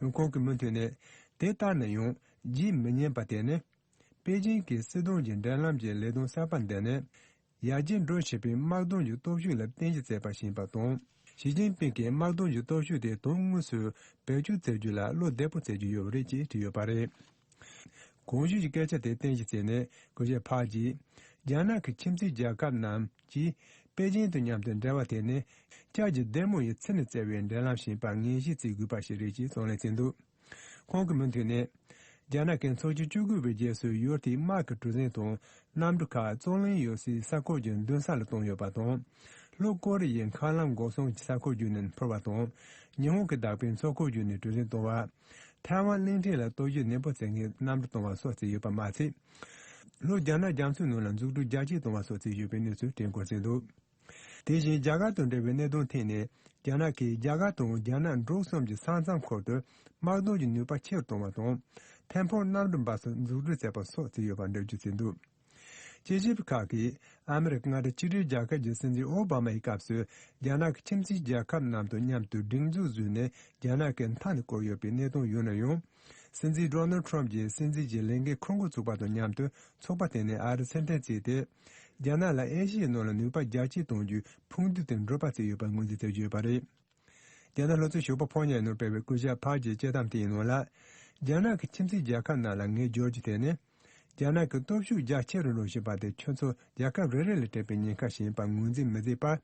ཡང་ཁོང་གིས་མུ་མཐུད་ནས། དེ་ལྟར་ན་ཡང་བརྗེད་མི་ཉན་པ་དེ་ནི། པེ་ཅིང་གིས་སྲིད་དོན་གྱི་འབྲེལ་ལམ་གྱི་ལས་དོན་གསར་པ་འདི་ནི། ཡར་རྒྱས་འགྲོ་བཞིན་པའི་དམག་དོན་གྱི་སྟོབས་ཤུགས་ལ་བརྟེན་གཞི་བྱས་པ་ཞིག་ཡིན་པ་དང་། ཞི་ཅིན་ཕིང་གིས་དམག་དོན་གྱི་སྟོབས་ཤུགས་དེ་དོན་དངོས་སུ་བེད་སྤྱོད་བྱེད་རྒྱུ་ལ་བློ་བདེ་པོ་བྱེད་ཀྱི་ཡོད་པ་རེད་ཅེས་བྲིས་ཡོད་པ་རེད། གོང་ཞུས་ཀྱི་སྐད་ཆ་དེ་བསྟན་གཞི་བྱས་ནས་སྐུ་ཞབས་ཕག་གིས། རྒྱ་ནག་གི་ཁྱིམ་མཚེས་རྒྱལ་ཁབ་རྣམས་ཀྱིས་པེ་ཅིང་དང་མཉམ་དུ་འབྲེལ་བ་དེ་ནི་ལྕགས་ཀྱི་རྡེ་མོ་ཡི་ཚུལ་ནས་བརྩེ་བའི་འབྲེལ་ལམ་ཞིག་ཡིན་པ་ངེས་ཤེས་བྱེད་དགོས་པ་ཞིག་རེད་ཅེས་རྩོད་གླེང་བྱས་འདུག་ཁོང་གིས་མུ་མཐུད་ནས། རྒྱ་ནག་གིས་ཚོགས་ཆེན་བཅུ་དགུ་པའི་རྗེས་སུ་ཡུལ་དེའི་དམག་གི་གྲུ་གཟིངས་དང་གནམ་གྲུ་ཁག་རྩོད་གླེང་ཡོད་སའི་ས་ཁུལ་གྱི་མདུན་ས་ལ་བཏང་ཡོད་པ་དང་། ལྷོ་ཀོ་རི་ཡའི་མཁའ་ལམ་འགོག་སྲུང་གི་ས་ཁུལ་བརྒྱུད་ནས་འཕུར་བ་དང་། ཉི་ཧོང་གི་བདག་པོའི་མཚོ་ཁུལ་བརྒྱུད་ནས་གྲུ་གཟིངས་གཏོང་བ། ཐའེ་ཝན་གླིང་ཕྲན་ལ་གཏོར་བཤིག་ནན་པོ་བྱེད་མཁན་གནམ་གྲུ་གཏོང་བ་སོགས་བྱས་ཡོད་པ་མ་ཚད། ལྷོ་རྒྱ་ནག་རྒྱ་མཚོའི་ནང་ལ་འཛུགས་སྐྲུན་རྒྱ་སྐྱེད་གཏོང་བ་སོགས་བྱས་ཡོད་པའི་གནས་ཚུལ་བྲིས་སྐོར་བྱས་འདུག་དེ་བཞིན་རྒྱ་གར་དང་འབྲེལ་བའི་གནད་དོན་ཐད་ནས། རྒྱ་ནག་གིས་རྒྱ་གར་དང་རྒྱ་ནག་འབྲུག་གསུམ་གྱི་ས་མཚམས་ཁུལ་དུ་དམག་དོན་གྱི་ནུས་པ་ཆེ་རུ་གཏོང་བ་དང་། ཐད་འཕུར་གནམ་གྲུ་འབབ་སར་འཛུགས་སྐྲུན་བྱས་པ་སོགས་བྱས་ཡོད་པ་འགྲེལ་བརྗོད་བྱས་འདུག་དཔྱད་ཞིབ་པ་ཁག་གིས་ཨ་མི་རི་ཀ་མངའ་སྡེ་ཆིག་སྒྲིལ་རྒྱལ་ཁབ་ཀྱི་སྲིད་འཛིན་ཨོ་བྷ་མ་ཡི་སྐབས་སུ་རྒྱ་ནག་གི་ཁྱིམ་མཚེས་རྒྱལ་ཁབ་རྣམས་དང་མཉམ་དུ་སྒྲིག་འཛུགས་བཟོས་ནས་རྒྱ་ནག་གི་མཐའ་ནས་བསྐོར་ཡོད་པའི་གནད་དོན་ཡོད་ན་ཡང་། སྲིད་འཛིན་Donald Trump གྱིས་སྲིད་འཛིན་གྱི་ལས་འགན་འཁུར་འགོ་བཙུགས་པ་དང་མཉམ་དུ་ཚོགས་པ་དེ་ནས་ཨ་རི་ཕྱིར་འཐེན་བྱས་ཏེ། རྒྱ་ནག་ལ་ཨེ་ཤི་ཡའི་ནང་ལ་ནུས་པ་རྒྱ་སྐྱེད་གཏོང་རྒྱུའི་ཕུགས་འདུན་དེ་འགྲུབ་པ་བྱས་ཡོད་པ་ངོས་འཛིན་བྱ་རྒྱུ་ཡོད་པ་རེད། རྒྱ་ནག་ལྷོ་ཕྱོགས་ཞོགས་པ་ཕོ་ཉ་ཡི་ནང་སྤེལ་བའི་སྐུ་ཞབས་ཕག་གི་དཔྱད་གཏམ་དེའི་ནང་ལ། རྒྱ་ནག་གི་ཁྱིམ་མཚེས་རྒྱལ་ཁབ་རྣམས་ལ་ངས་བརྗོད་རྒྱུ་དེ་ནི། རྒྱ་ནག་གི་སྟོབས་ཤུགས་རྒྱ་ཆེ་རུ་འགྲོ་བཞིན་པ་དེ་ཁྱོད་ཚོ་རྒྱལ་ཁབ་རེ་རེ་ལ་སྤྲད་པའི་ཉེན་ཁ་ཞིག་ཡིན་པ་ངོས་འཛིན་མི་བྱེད་པར།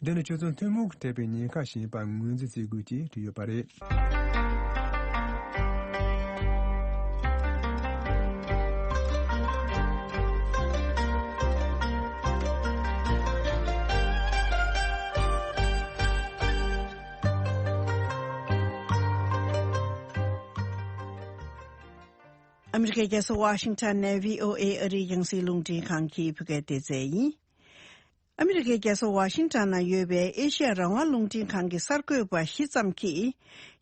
འདི་ནི་ཁྱོད་ཚོ་ཐུན་མོང་གིས་སྤྲད་པའི་ཉེན་ཁ་ཞིག་ཡིན་པ་ངོས་འཛིན་བྱེད་དགོས་ཅེས་བྲིས་ཡོད་པ་རེད། ཨ་མི་རི་ཀའི་རྒྱལ་ས་ཝ་ཤིང་ཊོན་ནས་བྷི་ཨོ་ཨེ་ཨ་རིའི་རྒྱང་སྲིང་རླུང་འཕྲིན་ཁང་གི་བོད་སྐད་སྡེ་ཚན་ཡིན། ཨ་མི་རི་ཀའི་རྒྱལ་ས་ཝ་ཤིང་ཊོན་ན་ཡོད་པའི་ཨེ་ཤི་ཡ་རང་དབང་རླུང་འཕྲིན་ཁང་གི་གསར་འགོད་པ་བཞི་ཙམ་གྱིས།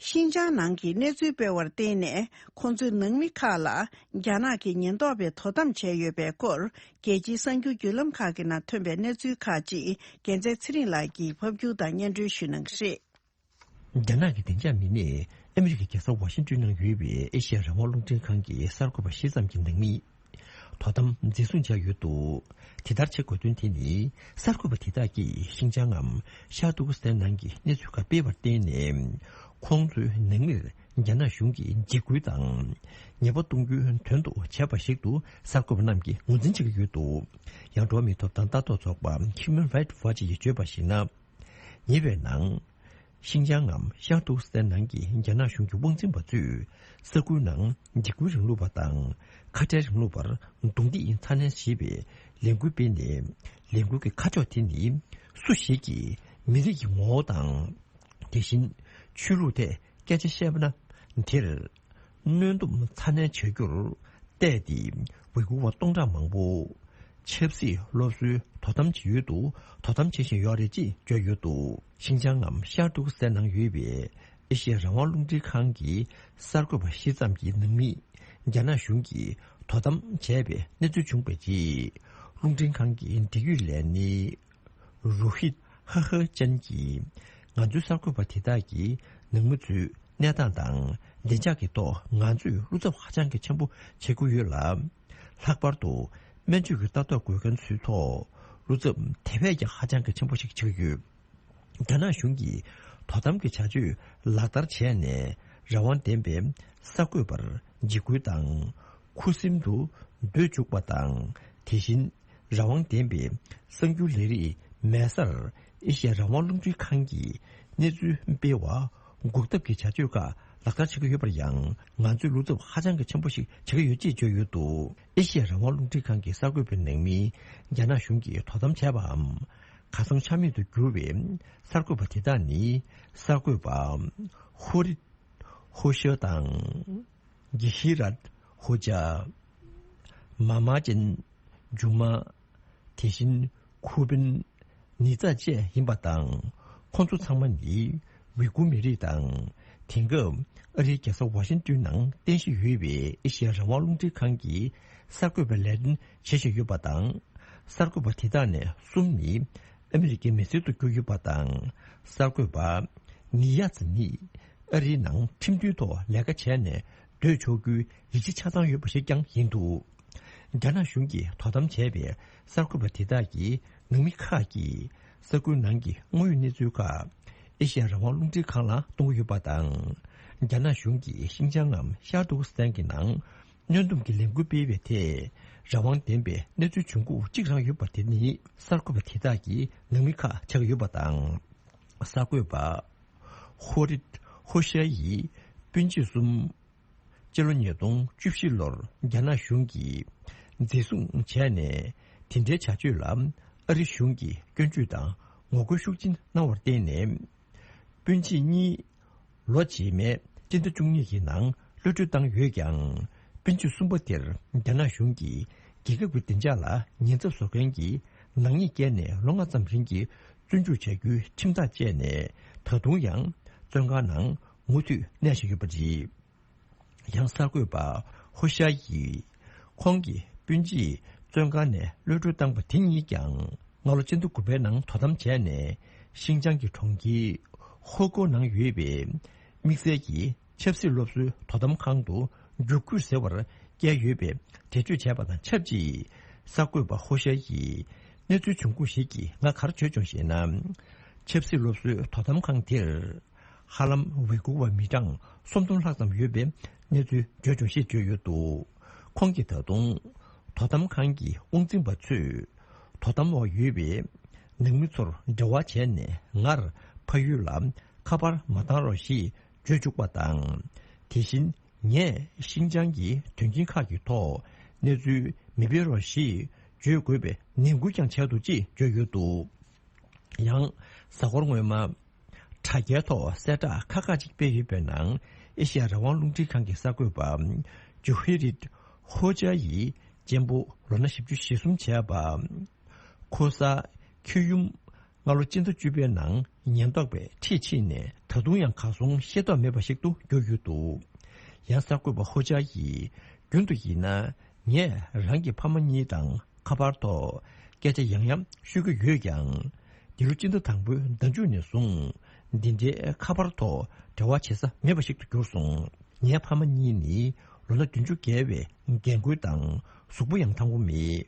ཤིན་ཅང་ནང་གི་གནས་ཚུལ་སྤེལ་བར་བརྟེན་ནས། ཁོང་ཚོའི་ནང་མི་ཁག་ལ་རྒྱ་ནག་གི་ཉེན་རྟོག་པས་དོ་དམ་བྱས་ཡོད་པའི་སྐོར། རྒྱལ་སྤྱིའི་གསར་འགྱུར་བརྒྱུད་ལམ་ཁག་གི་ནང་ཐོན་པའི་གནས་ཚུལ་ཁག་ཅིག་རྒྱལ་མཚན་ཚེ་རིང་ལགས་ཀྱིས་ཕབ་སྒྱུར་དང་སྙན་སྒྲོན་ཞུ་གནང་གི་རེད། རྒྱ་ནག་གི་བདེ་འཇགས་མི་སྣས་ཨ་མི་རི་ཀའི་རྒྱལ་ས་ཝ་ཤིང་ཏོན་ནང་ཡོད་པའི་ཨེ་ཤི་ཡ་རང་དབང་རླུང་འཕྲིན་ཁང་གི་གསར་འགོད་པ་བཞི་ཙམ་གྱི་ནང་མི། དོ་དམ་འཛིན་བཟུང་བྱས་ཡོད་འདུག་དེ་ལྟར་བྱེད་དགོས་དོན་དེ་ནི། གསར་འགོད་པ་དེ་དག་གིས་ཤིན་ཅང་ངམ་ཤར་ཏུར་ཀི་སི་ཐན་ནང་གི་གནས་ཚུལ་ཁག་སྤེལ་བར་བརྟེན་ནས། ཁོང་ཚོའི་ནང་མིར་རྒྱ་ནག་གཞུང་གིས་འཇིགས་སྐུལ་དང་། ཉེས་པ་གཏོང་རྒྱུའི་དོན་དུ་བྱས་པ་ཞིག་ཏུ་གསར་འགོད་པ་རྣམས་ཀྱིས་ངོས་འཛིན་བྱེད་ཀྱི་ཡོད་འདུག་ཡང་སྒྲོག་མི་ཐོབ་ཐང་ལྟ་རྟོག་ཚོགས་པ་Human Rights Watch ཡིས་བརྗོད་པར་གཞིགས་ན། ཉེ་བའི་ནང་། ཤིན་ཅང་ངམ་ཤར་ཏུར་ཀི་སི་ཐན་ནང་གི་རྒྱ་ནག་གཞུང་གི་དབང་འཛིན་པ་ཚོས་ས་ཁུལ་ནང་འཇིགས་སྐུལ་རིང་ལུགས་པ་དང་ཁ་བྲལ་རིང་ལུགས་པར་རྡུང་རྡེག་ཡིན་ཚ་ནན་ཞེས་པའི་ལས་འགུལ་སྤེལ་ནས། ལས་འགུལ་གྱི་ཁ་ཕྱོགས་དེ་ནི་སུ་ཞིག་གིས་མི་རིགས་ཀྱི་ངོ་བོ་དང་། དེ་བཞིན་ཆོས་ལུགས་ཐད་སྐད་ཆ་བཤད་པ་ན་དེར། གནོན་སྡོམ་ཚ་ནན་བྱ་རྒྱུར་བལྟས་ཏེ། ཝི་གུ་བ་སྟོང་ཕྲག་མང་པོ་ཆབ་སྲིད་སློབ་གསོའི་དོ་དམ་བྱེད་ཡུལ་དུ་དོ་དམ་བྱེད་བཞིན་ཡོད་རེད་ཅེས་བརྗོད་ཡོད་འདུག་ཤིན་ཅང་ངམ་ཤར་ཏུར་ཀི་སི་ཐན་ནང་ཡོད་པའི་ཨེ་ཤི་ཡ་རང་དབང་རླུང་འཕྲིན་ཁང་གི་གསར་འགོད་པ་བཞི་ཙམ་གྱི་ནང་མིས་རྒྱ་ནག་གཞུང་གིས་དོ་དམ་བྱས་པའི་གནས་ཚུལ་བྱུང་བའི་རྗེས། རླུང་འཕྲིན་ཁང་གི་འབྲེལ་ཡོད་ལས་སྣེ། རུ་ཧིད་ཧ་ཧ་ཅན་གྱིས། ང་ཚོའི་གསར་འགོད་པ་དེ་དག་གིས་ནང་མི་ཚོའི་གནས་སྟངས་དང་བདེ་འཇགས་ཀྱི་ཐོག་ང་ཚོས་བློ་འཚབ་ཧ་ཅང་གི་ཆེན་པོ་བྱེད་ཀྱི་ཡོད་ལ། ལྷག་པར་དུ་སྨན་བཅོས་ཀྱི་ལྟ་རྟོག་དགོས་མཁན་ཚོའི་ཐོག་བློ་འཚབ་དེ་བས་ཀྱང་ཧ་ཅང་གི་ཆེན་པོ་ཞིག་བྱེད་ཀྱི་ཡོད། རྒྱ་ནག་གཞུང་གིས་དོ་དམ་གྱི་བྱ་སྤྱོད་ལག་བསྟར་བྱས་ནས། རང་དབང་ལྡན་པའི་གསར་འགོད་པར་འཇིགས་སྐུལ་དང་། ཁུ་སིམ་དུ་སྡོད་བཅུག་པ་དང་། དེ་བཞིན་རང་དབང་ལྡན་པའི་གསར་འགྱུར་ལས་རིགས་མེད་སར་ཨེ་ཤི་ཡ་རང་དབང་རླུང་འཕྲིན་ཁང་གིས་གནས་ཚུལ་སྤེལ་བ་འགོག་ཐབས་ཀྱི་བྱ་སྤྱོད་ཁག་ལག་བསྟར་བྱེད་ཀྱི་ཡོད་པར་ཡང་། ང་ཚོས་བློ་འཚབ་ཧ་ཅང་གི་ཆེན་པོ་ཞིག་བྱེད་ཀྱི་ཡོད་ཅེས་བརྗོད་ཡོད་འདུག་ཨེ་ཤི་ཡ་རང་དབང་རླུང་འཕྲིན་ཁང་གི་གསར་འགོད་པའི་ནང་མི། རྒྱ་ནག་གཞུང་གིས་དོ་དམ་བྱས་པའམ། ཁ་སང་ཆ་མེད་དུ་གྱུར་བའི་གསར་འགོད་པ་དེ་དག་ནི། གསར་འགོད་པ་ཧོ་རིད་ཧོ་ཤ་དང་། གྷི་ཧི་རད་ཧོ་ཅ། མ་མ་ཅན་ཇུ་མ། དེ་བཞིན་ཁུ་པིན་ནི་ཙ་བཅས་ཡིན་པ་དང་། ཁོང་ཚོ་ཚང་མ་ནི་ཝི་གུ་མི་རིགས་དང་། དེང་སྐབས་ཨ་རིའི་རྒྱལ་ས་ཝ་ཤིང་ཏུན་ནང་རྟེན་གཞི་ཡོད་པའི་ཨེ་ཤི་ཡ་རང་དབང་རླུང་འཕྲིན་ཁང་གི་གསར་འགོད་པའི་ལས་དོན་བྱེད་བཞིན་ཡོད་པ་དང་། གསར་འགོད་པ་དེ་དག་ནས་གསུམ་ནི་ཨ་མི་རི་ཀའི་མི་སེར་དུ་གྱུར་ཡོད་པ་དང་། གསར་འགོད་པ་ནི་ཡ་ཙི་ནི་ཨ་རིའི་ནང་ཁྲིམས་མཐུན་ཐོག་ལས་ཀ་བྱས་ནས་སྡོད་ཆོག་རྒྱུའི་ཡིག་ཆ་ཆ་ཚང་ཡོད་པ་ཞིག་ཀྱང་ཡིན་འདུག་རྒྱ་ནག་གཞུང་གིས་དོ་དམ་བྱས་པའི་གསར་འགོད་པ་དེ་དག་གི་ནང་མི་ཁག་གིས་ས་ཁུལ་ནང་གི་དངོས་ཡོད་གནས་ཚུལ་ཁག་ཨེ་ཤི་ཡ་རང་དབང་རླུང་འཕྲིན་ཁང་ལ་གཏོང་གི་ཡོད་པ་དང་། རྒྱ་ནག་གཞུང་གིས་ཤིན་ཅང་ངམ་ཤར་ཏུར་ཀི་སི་ཐན་གྱི་ནང་གནོན་སྡོམ་གྱི་ལས་འགུལ་སྤེལ་བའི་ཐད། རང་དབང་ལྡན་པའི་གནས་ཚུལ་བྱུང་ཁུངས་གཅིག་རང་ཡོད་པ་དེ་ནི་གསར་འགོད་པ་དེ་དག་གི་ནང་མི་ཁག་ཆགས་ཀྱི་ཡོད་པ་དང་། གསར་འགོད་པ་ཧོ་རིད་ཧོ་ཤ་ཡིས་སྤུན་མཆེད་གསུམ། སྤྱི་ལོ་ཉིས་སྟོང་བཅུ་བཞི་ལོར་རྒྱ་ནག་གཞུང་གིས་འཛིན་བཟུང་བྱས་ནས། དེ་འདྲའི་བྱ་སྤྱོད་ལ་ཨ་རི་གཞུང་གིས་སྐྱོན་བརྗོད་དང་ངོ་རྒོལ་ཤུགས་ཆེན་གནང་བར་བརྟེན་ནས། སྤུན་མཆེད་གཉིས་ལོ་རྗེས་མའི་སྤྱི་ཟླ་བཅུ་གཉིས་ཀྱི་ནང་གློད་གྲོལ་བཏང་ཡོད་ཀྱང་། སྤུན་མཆེད་གསུམ་པ་དེར་རྒྱ་ནག་གཞུང་གིས་རྒྱལ་ཁབ་ཀྱི་བདེ་འཇགས་ལ་ཉེན་ཚབས་བཟོ་མཁན་གྱི་ནག་ཉེས་བཀལ་ནས་ལོ་ལྔ་ཙམ་རིང་གི་བཙོན་འཇུག་བྱ་རྒྱུའི་ཁྲིམས་ཐག་བཅད་ནས། ད་དུང་ཡང་བཙོན་ཁང་ནང་མུ་མཐུད་གནས་བཞིན་ཡོད་པ་རེད། ཡང་གསར་འགོད་པ་ཧོ་ཤ་ཡིས། ཁོང་གི་སྤུན་མཆེད་བཙོན་ཁང་ནས་གློད་གྲོལ་བཏང་པ་དེ་གཉིས་ཀྱང་སྔ་ལོ་ཕྱི་ཟླ་དགུ་པའི་ནང་དོ་དམ་བྱས་ནས། ཤིང་ཅང་གི་གྲོང་ཁྱེར་ཧོ་ཀོ་ནང་ཡོད་པའི་དམིགས་བསལ་གྱི་ཆབ་སྲིད་སློབ་གསོའི་དོ་དམ་ཁང་དུ་རྒྱུག་ཁུལ་ཟེར་བར་བསྐྱལ་ཡོད་པའི་འགྲེལ་བརྗོད་བྱས་པ་དང་ཆབས་ཅིག་གསར་འགོད་པ་ཧོ་ཤ་ཡིས། གནས་ཚུལ་བྱུང་ཁུངས་ཤིག་གིས་ང་གར་བརྗོད་བྱུང་ཞེ་ན། ཆབ་སྲིད་སློབ་གསོའི་དོ་དམ་ཁང་དེར། ཧ་ལམ་ཝི་གུར་བ་མི་གྲངས་སུམ་སྟོང་ལྷག་ཙམ་ཡོད་པའི་གནས་ཚུལ་བརྗོད་བྱུང་ཞེས་བརྗོད་ཡོད་འདུག་ཁོང་གིས་ད་དུང་དོ་དམ་ཁང་གི་དབང་འཛིན་པ་ཚོས་དོ་དམ་འོག་ཡོད་པའི་ནང་མི་ཚོར་འབྲེལ་བ་བྱས་ནས་ངར་ཕ་ཡུལ་ལ་ཁ་པར་མ་བཏང་རོགས་ཞེས་བརྗོད་བཅུག་པ་དང་། དེ་བཞིན་ངས་ཤིང་ཅང་གི་དོན་རྐྱེན་ཁག་གི་ཐོག་གནས་ཚུལ་མི་སྤེལ་རོགས་ཞེས་བརྗོད་དགོས་པའི་ནན་སྐུལ་ཀྱང་བྱས་འདུག་ཅེས་བརྗོད་ཡོད་འདུག་ཡང་གཟའ་འཁོར་སྔོན་མ། དྲ་རྒྱའི་ཐོག་གསལ་བསྒྲགས་ཁག་ཁག་ཅིག་སྤེལ་ཡོད་པའི་ནང་། ཨེ་ཤི་ཡ་རང་དབང་རླུང་འཕྲིན་ཁང་གི་གསར་འགོད་པ་ཇུ་ཧི་རིད་ཧོ་ཅ་ཡི་གཅེན་པོ་ལོ་ན་བཞི་བཅུ་ཞེ་གསུམ་བྱས་པ། ཁོ་ས་ཁྱེའུ་ཡུམ་སྔ་ལོ་སྤྱི་ཟླ་བཅུ་པའི་ནང་ཉེན་རྟོག་པས་འཁྲིད་ཕྱིན་ནས་ད་དུང་ཡང་གར་སོང་ཤེས་རྟོགས་མེད་པ་ཞིག་ཏུ་གྱུར་ཡོད་འདུག་ཡང་གསར་འགོད་པ་ཧོ་ཅ་ཡིས། རྒྱུན་དུ་ཡིན་ན་ངས་རང་གི་ཕ་མ་གཉིས་དང་། ཁ་པར་ཐོག་སྐད་ཆ་ཡང་ཡང་ཤོད་ཀྱི་ཡོད་ཀྱང་། འདི་ལོ་སྤྱི་ཟླ་དང་པོའི་ཟླ་མཇུག་ནས་བཟུང་། འདི་འདྲའི་ཁ་པར་ཐོག་འབྲེལ་བ་བྱེད་ས་མེད་པ་ཞིག་ཏུ་གྱུར་སོང་། ངའི་ཕ་མ་གཉིས་ནི་ལོ་ན་བདུན་ཅུ་བརྒལ་བའི་རྒན་རྒོན་དང་། གཟུགས་པོ་ཡང་ཐང་པོ་མེད།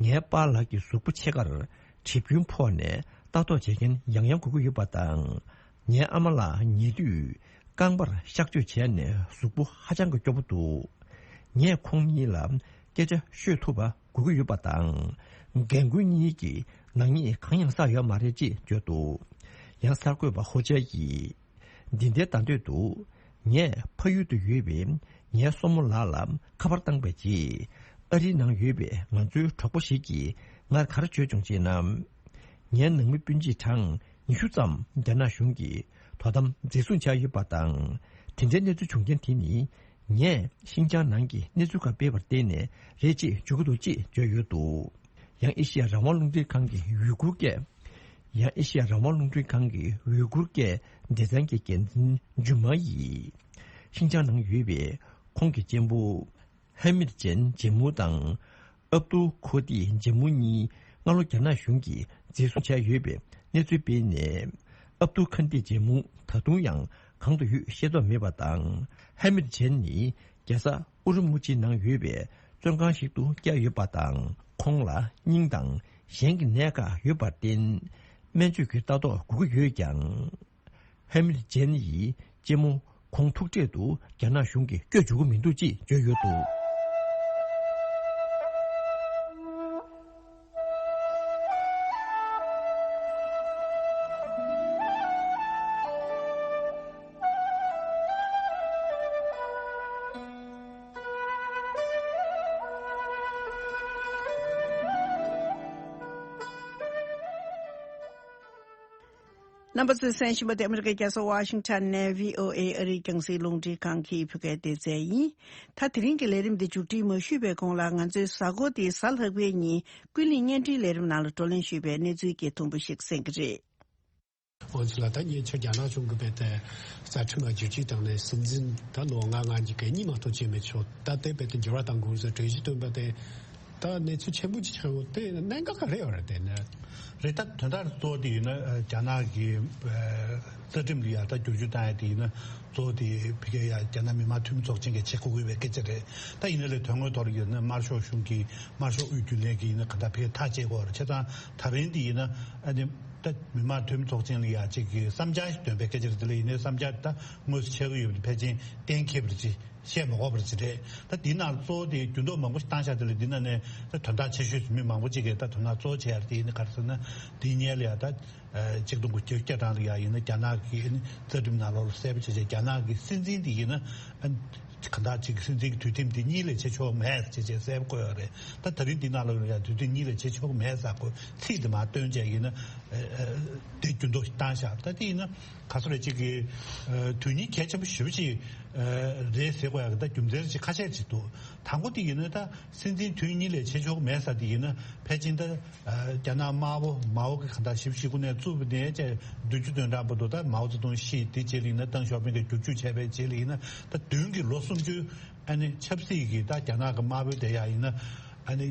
ངའི་པཱ་ལགས་ཀྱི་གཟུགས་པོ་ཕྱེད་ཀར་གྲིབ་སྐྱོན་ཕོག་ནས་ལྟ་རྟོག་བྱེད་མཁན་ཡང་ཡང་དགོས་ཀྱི་ཡོད་པ་དང་། ངའི་ཨ་མ་ལགས་ཉལ་དུས་རྐང་པར་གཤག་བཅོས་བྱས་ནས་གཟུགས་པོ་ཧ་ཅང་གི་སྐྱོ་པོ་འདུག་ངས་ཁོང་གཉིས་ལ་སྐད་ཆ་ཤོད་ཐུབ་པ་དགོས་ཀྱི་ཡོད་པ་དང་། རྒན་རྒོན་གཉིས་ཀྱིས་ནག་ཉེས་གང་ཡང་བསགས་ཡོད་མ་རེད་ཅེས་བརྗོད་འདུག་ཡང་གསར་འགོད་པ་ཧོ་ཅ་ཡིས། འདི་ལྟའི་ཟླ་སྟོད་དུ། ངས་ཕ་ཡུལ་དུ་ཡོད་པའི་ངའི་སྲུ་མོ་ལགས་ལ་ཁ་པར་བཏང་པའི་རྗེས། ཨ་རིའི་ནང་ཡོད་པའི་ང་ཚོའི་གྲོགས་པོ་ཞིག་གིས་ངར་ག་རེ་བརྗོད་བྱུང་ཅེ་ན། ངའི་ནང་མི་སྤུན་མཆེད་གྲངས་ཉི་ཤུ་ཙམ་རྒྱ་ནག་གཞུང་གིས་དོ་དམ་འཛིན་བཟུང་བྱས་ཡོད་པ་དང་། དེ་འདྲའི་གནས་ཚུལ་བྱུང་རྐྱེན་དེ་ནི། ངས་ཤིང་ཅང་ནང་གི་གནས་ཚུལ་ཁག་སྤེལ་བར་བརྟེན་ནས་རེད་ཅེས་བརྗོད་ཀྱི་འདུག་ཅེས་བརྗོད་ཡོད་འདུག་ཡང་ཨེ་ཤི་ཡ་རང་དབང་རླུང་འཕྲིན་ཁང་གི་ཝུའི་གུར་སྐད། ཡང་ཨེ་ཤི་ཡ་རང་དབང་རླུང་འཕྲིན་ཁང་གི་ཝུའི་གུར་སྐད་སྡེ་ཚན་གྱི་འགན་འཛིན་ཇུ་མ་ཡིས། ཤིང་ཅང་ནང་ཡོད་པའི་ཁོང་གི་གཅེན་པོ་ཧ་མིར་ཅན་ཇེ་མུ་དང་། ཨབ་ཏུ་ཁོ་ཏི་ཇེ་མུ་གཉིས་ སྔ་ལོ་རྒྱ་ནག་གཞུང་གིས་འཛིན་བཟུང་བྱས་ཡོད་པའི་གནས་ཚུལ་སྤེལ་ནས། ཨབ་ཏུ་ཁན་ཏི་ཇེ་མུ་ད་དུང་ཡང་གང་དུ་ཡོད་ཤེས་རྟོགས་མེད་པ་དང་། ཧ་མིད་ཇན་ནི་རྒྱལ་ས་ཨུ་རུ་མུ་ཅི་ནང་ཡོད་པའི་བཙོན་ཁང་ཞིག་ཏུ་བསྐྱལ་ཡོད་པ་དང་། ཁོང་ལ་སྙིང་དང་གཞན་གྱི་ནད་ཁག་ཡོད་པར་བརྟེན། སྨན་བཅོས་ཀྱི་ལྟ་རྟོག་དགོས་ཀྱི་ཡོད་ཀྱང་། ཧ་མིད་ཇན་ཡིས་གཅེན་མོ་ཁོང་ཐུག་འཕྲད་དུ་རྒྱ་ནག་གཞུང་གིས་བསྐྱོད་འཇུག་གི་མི་འདུག་ཅེས་བརྗོད་ཡོད་འདུག། རྣམ་པ་ཚོས་གསན་བཞིན་པ་དེ་ཨ་མི་རི་ཀའི་རྒྱལ་ས་ཝ་ཤིང་ཊོན་ནས་བྷི་ཨོ་ཨེ་ཨ་རིའི་རྒྱང་སྲིང་རླུང་འཕྲིན་ཁང་གི་བོད་སྐད་སྡེ་ཚན་ཡིན། ད་དེ་རིང་གི་ལས་རིམ་འདི་མཇུག་སྒྲིལ་མ་ཞུས་པའི་གོང་ལ། ང་ཚོའི་གཟའ་འཁོར་འདིའི་གཟའ་ལྷག་པའི་ཉིན་ཀུན་གླེང་བརྙན་འཕྲིན་ལས་རིམ་ནང་ལ་བགྲོ་གླེང་ཞུས་པའི་གནས་ཚུལ་གྱི་ཐུང་ཕུད་ཞིག་གསན་གྱི་རེད། ང་ཚོ་ལ་ད་ཉེ་ཆར་རྒྱ་ནག་གཞུང་གིས་རྦད་དེ་རྩ་ཁྲིམས་ལ་བསྒྱུར་བཅོས་བཏང་ནས་སྲིད་འཛིན་ད་ལོ་ལྔ་ལྔ་གཉིས་ཀ་གཉིས་མ་གཏོགས་བྱེད་མི་ཆོག་ད་དེ་རྦད་དེ་འགྱུར་བ་གཏང་དགོས་ཟེར་གྲོས་གཞི་བཏོན་པ་དེ་ད་གནས་ཚུལ་ཆེན་པོ་ཅིག་ཆགས་ཡོད། དེ་གནད་འགག་ག་རེ་ཡོད་རེད། དེ་ནི་རེད། ད་དོན་དག་གཙོ་བོ་དེ་ཡིན་ན་རྒྱ་ནག་གི་རྩ་ཁྲིམས་ལ་ཡ་ད་བསྒྱུར་བཅོས་བཏང་ཡ་དེ་ཡིན་ན། གཙོ་བོ་དེ་ཕ་གིའི་ཡ་རྒྱ་ནག་མི་དམངས་འཐུས་མི་ཚོགས་ཆེན་གྱིས་བྱེད་དགོས་ཀྱི་ཡོད་པའི་སྐད་ཆ་རེད། ད་ཡིན་ན་ལས་དོན་དངོས་ཐོག་ལ་ཡིན་ན་དམར་ཤོག་གཞུང་གིས་དམར་ཤོག་དབུས་རྒྱུན་ལས་ཀྱིས་ཡིན་ན་ག་འདྲ་ཕ་གིར་ཐག་བཅད་དགོས་རེད། བྱས་ཙང་ད་རིང་འདི་ཡིན་ན་ཨ་ནི་ད་མི་དམངས་འཐུས་མི་ཚོགས་ཆེན་ལ་ཡ་གཅིག་གི་བསམ་འཆར་ཞིག་འདོན་པའི་སྐད་ཆ་རེད། དེ་ལ་ཡིན་ནའི་བསམ་འཆར་ད་དངོས་སུ་ཆགས་ཀྱི་ཡོད་པ་དེ་ཕལ་ཆེར་གཏན་འཁེལ་བ་རེད། བཤད་མ་དགོས་པ་ཅིག་རེད། ད་འདི་ནང་གཙོ་བོ་དེ་འགྱུར་ལྡོག་མང་པོ་ཞིག་བཏང་བཞག་དེ་ལ་འདི་ནང་ནས་ད་དོན་དག་ཆེ་ཤོས་སུ་མི་མང་པོ་ཅིག་གིས་ད་དོ་སྣང་གཙོ་བོ་བྱེད་ཡ་དེ་ཡིན་ན་ག་རེ་ཟེར་ན། འདི་སྔོན་ལ་ཡ་ད་ཨ་གཅིག་སྟོང་དགུ་བརྒྱ་བརྒྱད་གྲངས་ལ་ཡ་ཡིན་ན་རྒྱ་ནག་གི་ཨ་ནི་རྩ་ཁྲིམས་ནང་ལོགས་ལ་གསལ་པོ་བྱས་བྱས། རྒྱ་ནག་གི་སྲིད་འཛིན་དེ་ཡིན་ན་ཨ་ག་འདྲ་ཅིག་སྲིད་འཛིན་གྱི་དུས་ཐེངས་དེ་གཉིས་ལས་བྱེད་ཆོག་མེད་ཟེར་བྱས་གསལ་པོ་བཀོད་ཡོད་རེད། ད་ད་རིང་འདི་ནང་ལོགས་ལ་ཡ་དུས་ཐེངས་གཉིས་ལས་བྱེད་ཆོག་མེད་ཟེར་བཀོད་ཚིག་དེ་མར་བཏོན་བྱས་ཡིན་ན་ཨ་ཨ་དེ་འགྱུར་ལྡོག་ཞིག་བཏང་བཞག་ད་དེ་ཡིན་ན་ག་ཚོད་རེད། ཅིག་གི་ཨ་དོན་སྙིང་གལ་ཆེན་པོ་ཞེ་པོ་ཅིག་ཨ་རེད་ཟེར་དགོས་ཡ་གི་ད་རྒྱུ་མཚན་ཅིག་ཁ་ཤས་ཅིག་འདུག། དང་པོ་དེ་ཡིན་ན་ད་སྲིད་འཛིན་དུས་གཉིས་ལས་བྱེད་ཆོག་མེད་ཟེར་དེ་ཡིན་ན་ཕལ་ཆེར་ད། རྒྱ་ནག་དམར་པོ་མའོ་གི་ག་འདྲ་ཞེ་པོ་ཞིག་སྐུ་ནས་བཙུགས་པ་ནས་བྱས་བདུན་ཅུ་དོན་གྲངས་བར་དུ་ད་མའོ་ཙེ་ཏུང་ཤི། དེ་རྗེས་ལ་ཡིན་ན་ཏེང་ཞའོ་ཕིང་གིས་བསྒྱུར་བཅོས་བྱས་པའི་རྗེས་ལ་ཡིན་ན་ད་བདུན་གྱི་ལོ་སུམ་ཅུ་ཨ་ནི་ཆབ་སྲིད་ཀྱི་ད་རྒྱ་ནག་གི་དམར་པོའི་དེ་ཡ་ཡིན་ན་ཨ་ནི་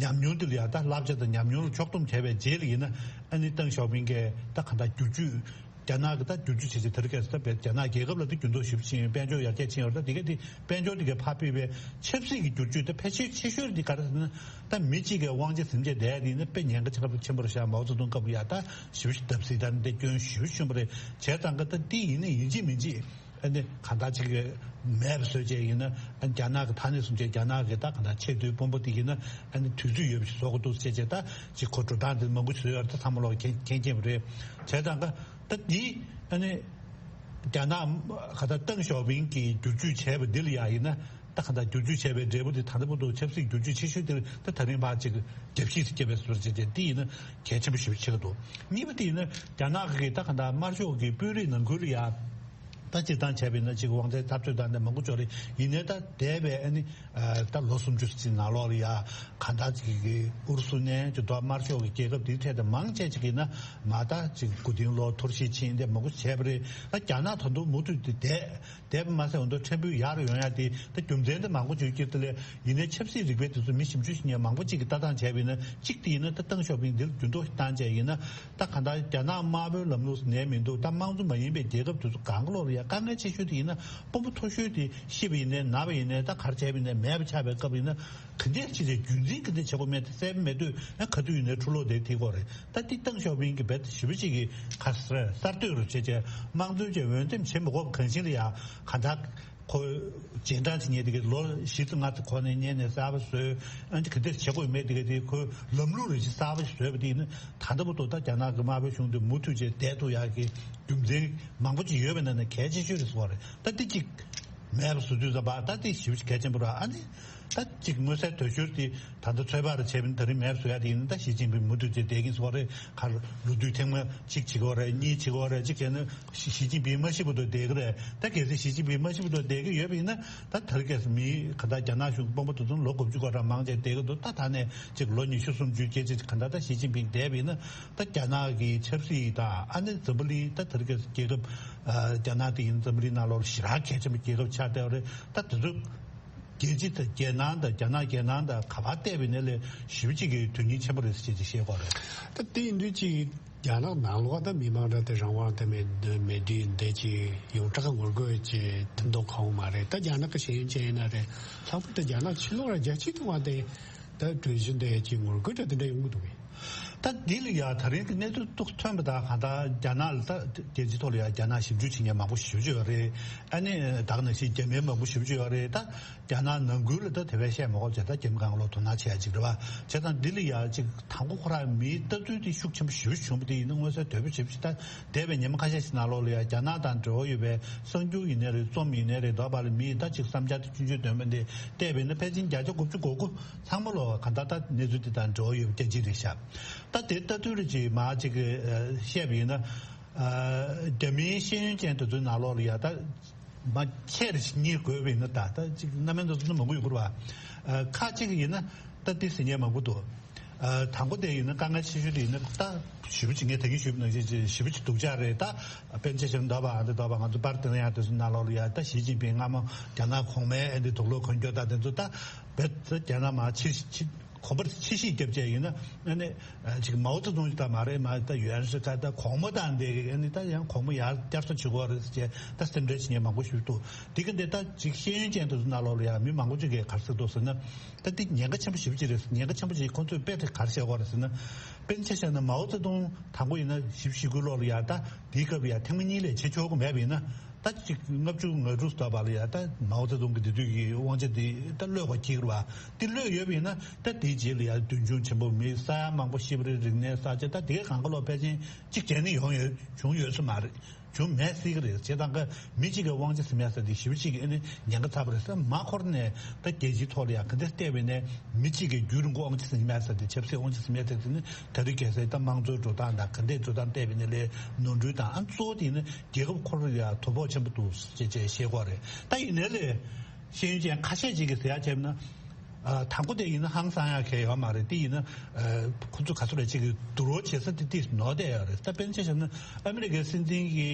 ཉམས་མྱོང་དེ་ལ་ཡ་ད་བསླབ་བྱ་དང་ཉམས་མྱོང་ལ་ཕྱོགས་བསྡོམས་བྱས་པའི་རྗེས་ལ་ཡིན་ན་ཨ་ནི་ཏེང་ཞའོ་ཕིང་གིས་ད་ག་འདྲ་བསྒྱུར་བཅོས། རྒྱ་ནག་གི་ད་བསྒྱུར་བཅོས་བྱས་རྗེས་དེ་རིང་ཁ་སང་ད་རྒྱ་ནག་རྒྱལ་ཁབ་ལ་ད་འགྱུར་ལྡོག་ཞེ་པོ་ཕྱིན་ཡོད། དཔལ་འབྱོར་ཡར་རྒྱས་ཕྱིན་ཡོད་རེད། ད་དེ་ག་དེ་དཔལ་འབྱོར་དེ་ག་ཕར་ཕུད་པའི་ཆབ་སྲིད་ཀྱི་འགྱུར་བཅོས་ད་ཕལ་ཆེར་ཆེ་ཤོས་དེ་ག་རེ་ཟེར་ན། ད་མི་གཅིག་གིས་དབང་ཆ་འཛིན་བྱས་བསྡད་ཡ་དེ་ཡིན་ན་དཔེ་ཉེན་ཁ་ཆེན་པོ་རེད་ཤག། མའོ་ཙེ་ཏུང་སྐབས་ལ་ཡ་ད་ཞེ་པོ་ཞིག་བརྡབ་གསིག་དང་འདི་སྐྱོན་ཞེ་པོ་ཞིག་བྱུང་བ་རེད། བྱས་ཙང་གི་ད་འདི་ཡིན་ན་ཡིན་གཅིག་མིན་གཅིག་ཨ་ནི་གང་ལྟར་ཅིག་མེད་པ་བཟོས་བྱས་ཡིན་ན། ཨ་ནི་རྒྱ་ནག་གི་ཐ་སྙད་བཟུང་བྱས་རྒྱ་ནག་གི་ད་གང་ལྟར་ཆེས་མཐོའི་དཔོན་པོ་དེ་ཡིན་ན་ཨ་ནི་དུས་ཚོད་ཡོད་པ་ཞིག་བཟོ་དགོས་འདུག་ཟེར་བྱས། ད་ཅིག་ཁོ་འགྲོ་སྟངས་དེ་མང་པོ་བཟོས་ཡོད་རེད། ད་ཚང་མ་ལོག་མཁྱེན་མཁྱེན་མཁྱེན་པ་རེད། བྱས་ཙང་གི་ད་འདི་ཨ་ནི་རྒྱ་ནག་ག་ད་ཏེང་ཞའོ་ཕིང་གིས་བསྒྱུར་བཅོས་བྱས་པ་འདི་ལ་ཡ་ཡིན་ན། ད་ག་ད་བསྒྱུར་བཅོས་བྱས་པའི་འབྲས་བུ་དེ་ད་ལྟ་བར་དུ་ཆབ་སྲིད་བསྒྱུར་བཅོས་ཆེ་ཤོས་དེ་ད་ད་རིང་བར་ཅིག་རྒྱབ་བཤིག་སྐྱེ་བའི་བཟོ་འདྲ་བྱས་ཏེ་འདི་ཡིན་ན་གལ་ཆེན་པོ་ཞེ་པོ་ཆགས་འདུག། གཉིས་པ་དེ་ཡིན་ན་རྒྱ་ནག་གི་ད་ག་ད་དམར་ཤོག་གི་དཔོན་རིགས་ནང་ཁུལ་ལ་ཡ་ད་སྤྱིར་བཏང་བྱས་པ་ཡིན་ན་ཅིག་དབང་ཆ་འཐབ་རྩོད་དང་དེ་མང་པོ་ཅིག་ཡོད་རེད། ཡིན་ནའི་ད་འདས་པའི་ཨ་ནི་ད་ལོ་སུམ་ཅུ་ཙམ་ནང་ལོགས་ལ་ཡ་ག་ད་ཅིག་གི་ཨུ་རུ་སུ་ནས་ཅིག་ད་དམར་ཤོག་གི་རྒྱལ་ཁབ་དེའི་གྲས་དེ་མང་ཆེ་ཅིག་ཡིན་ན་མ་ད་ཅིག་མགོ་རྟིང་སློག་ཐོར་ཞིག་ཕྱིན་དེ་མང་པོ་བྱས་པ་རེད། ད་རྒྱ་ནག་ད་དུང་མུ་མཐུད་དེ་བསྡད། དེ་མ་ཟད་འོ་ད་ཕྲན་བུ་ཡར་ཡོང་ཡ་དེ་ད་རྒྱུ་མཚན་དེ་མང་པོ་བརྗོད་ཀྱི་འདུག་ལས། ཡིན་ནའི་ཆབ་སྲིད་རིག་པའི་དེ་ཚོ་མི་ཞིབ་འཇུག་བྱེད་མཁན་མང་པོ་གཅིག་གིས་ལྟ་སྟངས་བྱས་པ་ཡིན་ན། གཅིག་དེ་ཡིན་ན་ད་ཏེང་ཞའོ་ཕིང་འདིར་འགྱུར་ལྡོག་བཏང་བྱས་ཡིན་ན། ད་གང་ལྟར་རྒྱ་ནག་དམར་པོའི་ལམ་ལུགས་སུ་ནས་མི་འདུག། ད་དམངས་གཙོ་མ་ཡིན་པའི་རྒྱལ་ཁབ་དེ་ཚོ་གང་ག་ལོག་ལ་ཡ་དཀའ་ངལ་ཆེ་ཤོས་དེ་ཡིན་ན་དཔོན་པོ་མཐོ་ཤོས་དེ་ཤི་བ་ཡིན་ནའི་ན་བ་ཡིན་ནའི་ད་ག་རེ་བྱས་པ་ཡིན་ནའི་མེད་པ་ཆགས་པའི་སྐབས་ཡིན་ན། ག་འདྲས་ཅིག་རེད། རྒྱུན་འཛིན་ག་འདྲས་བྱེད་དགོས་མེད་དེ་གསལ་པོ་མེད་དུས། ཨ་ག་དུས་ཡིན་ནའི་འཁྲུ་ལོག་དེ་ཐིག་གོ་རེད། ད་འདི་ཏེང་ཞའོ་ཕིང་གི་རྦད་ཞེ་པོ་ཅིག་གི་ག་རེ་ཟེར་གསར་གཏོད་རུ་བྱས་བྱས་དམངས་གཙོའི་ཆེད་འོས་འདེམས་བྱེད་མི་དགོས་པ་གང་ཞིག་ལ་ཡ་ག་འདྲ་ཁོ་རྗེས་འབྲང་ཅིག་ཉེ་དེ་གི་ལོ་བཞི་ཙམ་ལྔ་ཙམ་གོང་ནས་སྔོན་ནས་གསར་པ་བཟོས། ཨ་འདི་ག་འདྲས་བྱེད་དགོས་མེད་དེ་གི་དེ་ཁོའི་ལམ་ལུགས་རེ་ཞིག་གསར་པ་ཞིག་བཟོས་པ་དེ་ཡིན་ན་ད་ལྟ་བར་དུ་ད་རྒྱ་ནག་གི་དམར་པོའི་གཞུང་དེ་མུ་མཐུད་བྱས་བསྡད་ཐུབ་ཡག་གི་རྒྱུ་མཚན་མང་པོ་ཅིག་ཡོད་པའི་ནང་ནས་གལ་ཆེ་ཤོས་རེད་ཟེར་བ་རེད། ད་འདི་གཅིག་མེད་པ་བཟོ་དུས་ཙམ་པ་ད་དེ་ཞེ་པོ་ཅིག་གལ་ཆེན་པོ་རེད། ཨ་ནི་ད་གཅིག་མངོན་གསལ་དོད་ཤོས་དེ་ད་ལྟ་ཚོད་དཔག་རེ་བྱས་པ་ཡིན་ན། ད་ཞི་ཅིན་ཕིང་མུ་མཐུད་བྱས་བསྡད་ཀྱིན་ཟེར་བ་རེད། ག་ལོ་དུས་ཐེངས་མ་གཅིག་བྱེད་ཀྱི་ཡོད་རེད། གཉིས་བྱེད་ཀྱི་ཡོད་རེད། གཅིག་བྱས་ན་ཞི་ཞི་ཅིན་ཕིང་མ་ཤི་བར་དུ་བསྡད་ཀྱི་རེད། ད་གལ་སྲིད་ཞི་ཅིན་ཕིང་མ་ཤི་བར་དུ་བསྡད་ཀྱི་ཡོད་པ་ཡིན་ན། ད་དེ་རིང་ཁ་སང་མི་ག་ད་རྒྱ་ནག་གཞུང་གི་དཔོན་པོ་དེ་ཚོ་ལོ་དགུ་བཅུ་གོ་གྲངས་མང་ཆེ་བསྡད་ཀྱི་འདུག། ད་ད་ནས་གཅིག་ལོ་ཉི་ཤུ་སུམ་ཅུ་སྐྱེལ་ཆེད་ག་ད་ད་ཞི་ཅིན་ཕིང་བསྡད་པ་ཡིན་ན། ད་རྒྱ་ནག་གི་ཆབ་སྲིད་དང་ཨ་ནི་འཛམ་བུ་གླིང་ད་དེ་རིང་ཁ་སང་རྒྱལ་ཁབ་ཨ་རྒྱ་ནག་དེ་ཡིན་འཛམ་བུ་གླིང་ནང་ལོགས་ཞེ་དྲག་གལ་ཆེན་པོ་རྒྱལ་ཁབ་ཆགས་བསྡད་པ་རེད། ད་དེ་ཚོ་ རྒྱལ་སྤྱི་དང་རྒྱལ་ནང་དང་རྒྱ་ནག་རྒྱལ་ནང་དང་ག་པར་བལྟས་པ་ཡིན་ན་ལས་ཞེ་པོ་ཅིག་གི་དོན་སྙིང་ཆེན་པོ་རེད་ཟེར་བྱས་ཅིག་བཤད་ཀྱི་ཡོད་རེད། ད་དེ་ཡིན་དུས་ཅིག་རྒྱ་ནག་ནང་ལོགས་ད་མི་མང་འདྲ་དེ་རང་དབང་དང་མེད་མེད་དུས་འདི་ཅིག་ཡོངས་གྲགས་ངོ་རྒོལ་གྱི་ཐེམ་ཐོ་གང་མ་རེད། ད་རྒྱ་ནག་གི་ཤེས་ཡོན་ཅན་ཡིན་ན་རེད། ལྷག་པར་དུ་རྒྱ་ནག་ཕྱི་ལོགས་ལ་རྒྱལ་སྤྱིའི་ཐོག་ལ་དེ་ད་གྲོས་གཞི་འདི་ཅིག་ངོ་རྒོལ་འདྲ་དེ་འདྲ་ཡོང་གི་འདུག་གས། ད་འདི་ལ་ཡ་ད་རིང་གི་གནས་ཚུལ་ཏོག་ཐོན་པ་དང་གང་ལྟར་རྒྱ་ནག་ལ་ད་རྒྱལ་སྤྱིའི་ཐོག་ལ་ཡ་རྒྱ་ནག་ཞིབ་འཇུག་བྱེད་མཁན་མང་པོ་ཞེ་པོ་ཅིག་ཡོད་རེད། ཨ་ནི་ད་ག་ནང་བཞིན་རྒྱ་མིའི་མང་པོ་ཞེ་པོ་ཅིག་ཡོད་རེད། ད་རྒྱ་ནག་ནང་ཁུལ་ལ་ད་དེ་བས་བཤད་མ་དགོས་བྱས་ད་རྒྱ་མི་གང་ལོག་དོ་སྣང་བྱེད་ཡ་ཅིག་རེད་བ། བྱས་ཙང་འདི་ལ་ཡ་ཅིག་དང་པོ་ཁོ་རང་མིའི་ལྟ་ཚུལ་དེ་ཤུགས་ཆེན་པོ་ཞེ་པོ་ཅིག་བྱུང་བ་དེ་ཡིན་ན། མངོན་གསལ་དོད་པོ་ཞེ་པོ་ཅིག་ད་འདས་པའི་ཉི་མ་ཁ་ཤས་ཤིག་ནང་ལོགས་ལ་ཡ་རྒྱ་ནག་དང་འབྲེལ་བ་ཡོད་པའི་གསར་འགྱུར་ཡིན་ནའི་རེད། རྩོམ་ཡིན་ནའི་རེད། འདོད་པ་ལ་མིའི་ད་ཅིག་བསམ་འཆར་དེ་ཆུང་ཆུང་འདོན་པ་འདི་བལྟས་པ་ཡིན་ན་ཕལ་ཆེར་བརྒྱ་ཆ་དགུ་བཅུ་གོ་དགུ་ཚང་མ་ལོག་གང་ལྟར་ད་གནས་ཚུལ་དེ་དང་འབྲེལ་བ་ཡོད་པ་རྐྱང་གཅིག་རེད་ཤག། ད་དེ་ལྟ་དུས་རེ་ཅིག་མ་ཅིག་གིས་བཤད་པ་ཡིན་ན། རྒྱ་མིའི་ཤེས་ཡོན་ཅན་དེ་ཚོའི་ནང་ལོགས་ལ་ཡ་ད་མ་ཆེ་རེ་ཞིག་རྙེད་དགོས་པ་ཡིན་ན། ད་ད་ཅིག་རྣམ་སྨིན་དེ་ཚོ་མང་པོ་ཡོང་གི་རེད་བ། ཁ་ཅིག་ཡིན་ན་ད་དེ་ཟེར་མཁན་མང་པོ་འདུག། དང་པོ་དེ་ཡིན་ན་དཀའ་ངལ་ཆེ་ཤོས་དེ་ཡིན་ན་ད་ཞེ་པོ་ཅིག་ངས་ད་གིན་ཞུས་པ་ནང་བཞིན་ཞེ་པོ་ཅིག་སྡུག་ཅག་རེད། ད་དཔེར་ན་ཆ་བཞག་ན་འདོད་པ་ཨ་འདི་འདོད་པ་ང་ཚོ་པར་དེ་ན་ཡང་དེ་ཚོ་ནང་ལོགས་ལ་ཡ་ད་ཞི་ཅིན་ཕིང་སྔ་མོ་རྒྱ་ནག་གོང་མའི་ཨ་འདི་དུག་ལོག་གོན་རྒྱུ་ད་དེ་ཚོ་ད་བེད་རྒྱ་ནག་མ་ཕྱིར་ཕྱིར་གོམ་པ་ཕྱིར་བཤིག་བརྒྱབ་བྱས་ཡིན་ན། ཨ་ནི་ཅིག་མའོ་ཙེ་ཏུང་ད་མ་རེད། མ་ད་ཡུན་སྲིད་ད་ད་གོང་མ་དང་འདི་ཨ་ནི་ད་ཡང་གོང་མ་ཡར་བསྐྱར་གསོ་བྱེད་དགོས་རེད་ཟེར་བྱས་ད་སེམས་ཁྲལ་བྱེད་མཁན་མང་པོ་ཞིག་འདུག། དེ་ག་འདི་ད་ཅིག་ཤེས་ཡོན་ཅན་དེ་ཚོ་ནང་ལོགས་ལ་ཡང་མི་མང་པོ་ཅིག་གིས་ག་རེ་ཟེར་འདུག་ཟེར་ན། ད་འདི་ཉེན་ཁ་ཆེན་པོ་ཞེ་པོ་ཅིག་རེད། ཉེན་ཁ་ཆེན་པོ་ཅིག་ཁོང་ཚོས་དཔེ་དེ་ག་རེ་བཤད་དགོས་རེད་ཟེར་ན། དཔེར་ན་ཆ་བཞག་ན་མའོ་ཙེ་ཏུང་དང་པོ་ཡིན་ན་བཞི་བཅུ་ཞེ་དགུའི་ལོ་ལ་ཡ་ད་དེའི་སྐབས་ལ་ཡ་ཐེངས་མ་གཉིས་ལས་བྱེད་ཆོག་གི་མེད་པ་ཡིན་ན། ད་ཅིག་ལྔ་བཅུ་ང་དྲུག་ཙམ་པ་ལ་ཡ་ད་མའོ་ཙེ་ཏུང་གི་དེ་དུས་ཀྱི་དབང་ཆ་དེ་ད་གློད་པ་གཅིག་རེད་བ། དེ་གློད་ཡོད་པ་ཡིན་ན་ད་དེའི་རྗེས་ལ་ཡ་མདུན་མཆོང་ཆེན་པོ་མི་ས་ཡ་མང་པོ་ཤི་བ་རེད། རིག་གནས་གསར་བརྗེ་ད་དེ་གང་ག་ལོག་ཕལ་ཆེར་གཅིག་བྱས་ནས་ཡོང་ཡོད་བྱུང་ཡོད་ས་མ་རེད། བྱུང་མེད་སྲིད་ཀྱི་རེད། བྱས་ཙང་ཀ་མི་གཅིག་གི་དབང་ཆ་ཟིན་ཡ་ས་དེ་ཞེ་པོ་ཅིག་གི་ཨ་ནི་ཉེན་ཁ་ཚ་པོ་རེད་ཟེར། མ་འཁོར་ནས་ད་རྒྱལ་སྤྱིའི་ཐོག་ལ་ཡ་ག་འདྲ་བལྟས་པ་ཡིན་ནའི་མི་གཅིག་གིས་རྒྱུན་རིང་པོ་དབང་ཆ་ཟིན་མེད་ས་དེ། ཆབ་སྲིད་དབང་ཆ་ཟིན་མེད་ས་དེ་ནི་ད་རེས་གལ་སྲིད་ད་དམངས་གཙོའི་འགྲོ་སྟངས་དང་ག་འདྲའི་འགྲོ་སྟངས་བལྟས་པ་ཡིན་ན་ལས་ནོར་འཁྲུལ་དང་། ཨ་གཙོ་བོ་དེ་ནི་རྒྱལ་ཁབ་ཁོ་རང་ལ་ཡ་དོ་ཕོག་ཆེན་པོ་འདུག་ཅེས་བཤད་ཀྱི་ཡོད་རེད། ད་ཡིན་ནའི་ལས་ཤེས་ཡོན་ཅན་ཁ་ཤས་ཅིག་གིས་ཟེར་ཡ་བྱས་ན། ཨ་དང་པོ་དེ་ཡིན་ན་ཧང་སང་ཡ་གང་ཡང་ཡོད་མ་རེད། དེ་ཡིན་ན་ཨ་ཁོ་ཚོ་ག་ཚོད་རེད་ཅིག་གི་བསྡུར་བ་བྱེད་ས་དེ་ཏིས་ནོར་བསྡད་ཡོད་རེད། ད་དཔེར་ན་ཆ་བཞག་ན་ཨ་མི་རི་ཀའི་སྲིད་འཛིན་གྱི་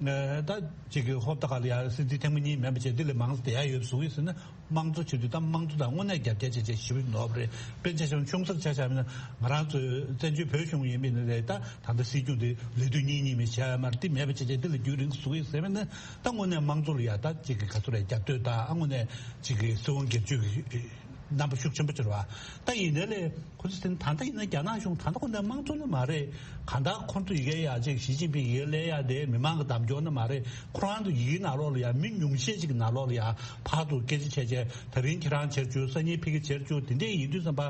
ཨ་ད་ཅིག་གི་ཧོབ་ཏ་ག་ལ་ཡ་སྲིད་འཛིན་ཐེངས་མ་གཉིས་མིན་པ་བྱས་དེ་ལས་མང་ཙམ་བསྡད་ཡ་ཡོད་བཟོ་གི་ཟེར་ན། དམངས་གཙོ་བྱེད་དུས་ད་དམངས་གཙོ་དང་དངོས་གནས་རྒྱབ་འགལ་བྱེད་བྱེད་ཞེ་པོ་ནོར་བ་རེད། དཔེར་ན་ཆ་བཞག་ན་ཆུང་ས་ཆ་བཞག་ན་ང་རང་ཚོའི་བཙན་བྱོལ་བོད་གཞུང་ཡིན་པ་ཡིན་ན་རེད། ད་ད་ལྟ་སྲིད་སྐྱོང་དེ་ལས་དུས་གཉིས་གཉིས་མི་བྱས་ཡ་མ་རེད། དེ་མེད་པ་བྱས་བྱས་དེ་ལ་རྒྱུན་རིང་བཟོ་གི་ཟེར་བ་ན། ད་དངོས་གནས་དམངས་གཙོ་ལ་ཡ་ད་ཅིག་གི་ག་ཚོད་རེད་རྒྱབ་གཏོད་དང་། ཨ་དངོས་གནས་ཅིག་གི་སྲིད་དབང་སྒེར་གཅོད་ཀྱི་རྣམ་པ་ཤུགས་ཆེན་པོ་ཅིག་རེད་བ། ད་ཡིན་ནའི་ལས་ཁོ་ཚོ་ཟེར་ན་ད་ལྟ་ཡིན་ན་རྒྱ་ནག་གཞུང་ད་ལྟ་ཁོ་ནས་དམངས་གཙོ་ནི་མ་རེད། གང་ལྟར་ཁོ་ཚོ་ཡི་གེ་ཡ་ཅིག་ཞི་ཅིན་ཕིང་ཡི་གེ་སླེབས་ཡ་དེ་མི་མང་གི་གདམ་སྐྱོར་ནི་མ་རེད། ཁོ་རང་ཚོ་ཡི་གེ་ནང་ལོགས་ལ་ཡ་མི་ཉུང་ཤས་ཅིག་གི་ནང་ལོགས་ལ་ཡ་ཕར་ཚུར་སྐད་ཆ་བྱས་བྱས། ད་རིང་ཁྱེད་རང་བྱེད་རྒྱུ། སང་ཉིན་ཕ་གི་བྱེད་རྒྱུ། དེ་འདྲས་ཡིན་དུས་ཙམ་པ་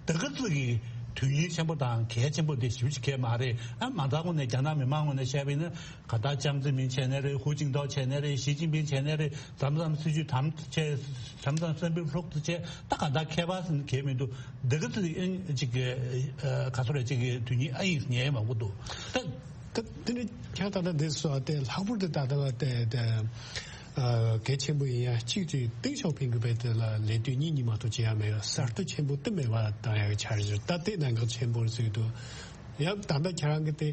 ད་ག་ཚོད་ཀྱི་དོན་སྙིང་ཆེན་པོ་དང་གལ་ཆེན་པོ་དེ་ཞེ་པོ་ཅིག་གལ་མ་རེད། ཨ་མ་མཐའ་ངོས་ནས་རྒྱ་ནག་མི་མང་ངོས་ནས་བཤད་པ་ཡིན་ན། ག་ད་ཅང་ཙེ་མིན་བྱས་ནའི་རེད། ཧུའུ་ཅིན་ཐའོ་བྱས་ནའི་རེད། ཞི་ཅིན་ཕིང་བྱས་ནའི་རེད། མཚམས་མཚམས་སྲིད་ཇུས་དམ་བྱས། མཚམས་མཚམས་བསམ་པའི་ལྷུག་ཏུ་བྱས། ད་ག་ད་ཁྱད་པར་ཟེར་ན་གལ་མི་འདུག། འདི་ག་ཚོད་ཨེ་ཅིག་ག་ཚོད་རེད་ཅིག་གི་དོན་སྙིང་ཨ་ཡིན་ཉན་མང་པོ་འདུག། ད་ད་དེ་ནི་ཁྱེད་ད་ལྟ་འདི་སོ་དེ་ལྷག་པར་དུ་ད་ལྟ་བ་དེ་དེ་གལ་ཆེན་པོ་ཡིན་ཡ་གཅིག་ཅིག་ཏེང་ཞའོ་ཕིང་གི་བས་དེ་ལ་ལས་དོན་གཉིས་གཉིས་མ་གཏོགས་བྱེད་ཡ་མེད་ཡ། གསར་གཏོད་ཆེན་པོ་དེ་མེད་པ་བཏང་ཡ་གི་འཆར་གཞི། ད་དེ་གནད་འགག་ཆེན་པོ་རེད་ཟེར་གི་འདུག། ཡང་ད་ལྟ་ཁྱེད་རང་གི་དེ།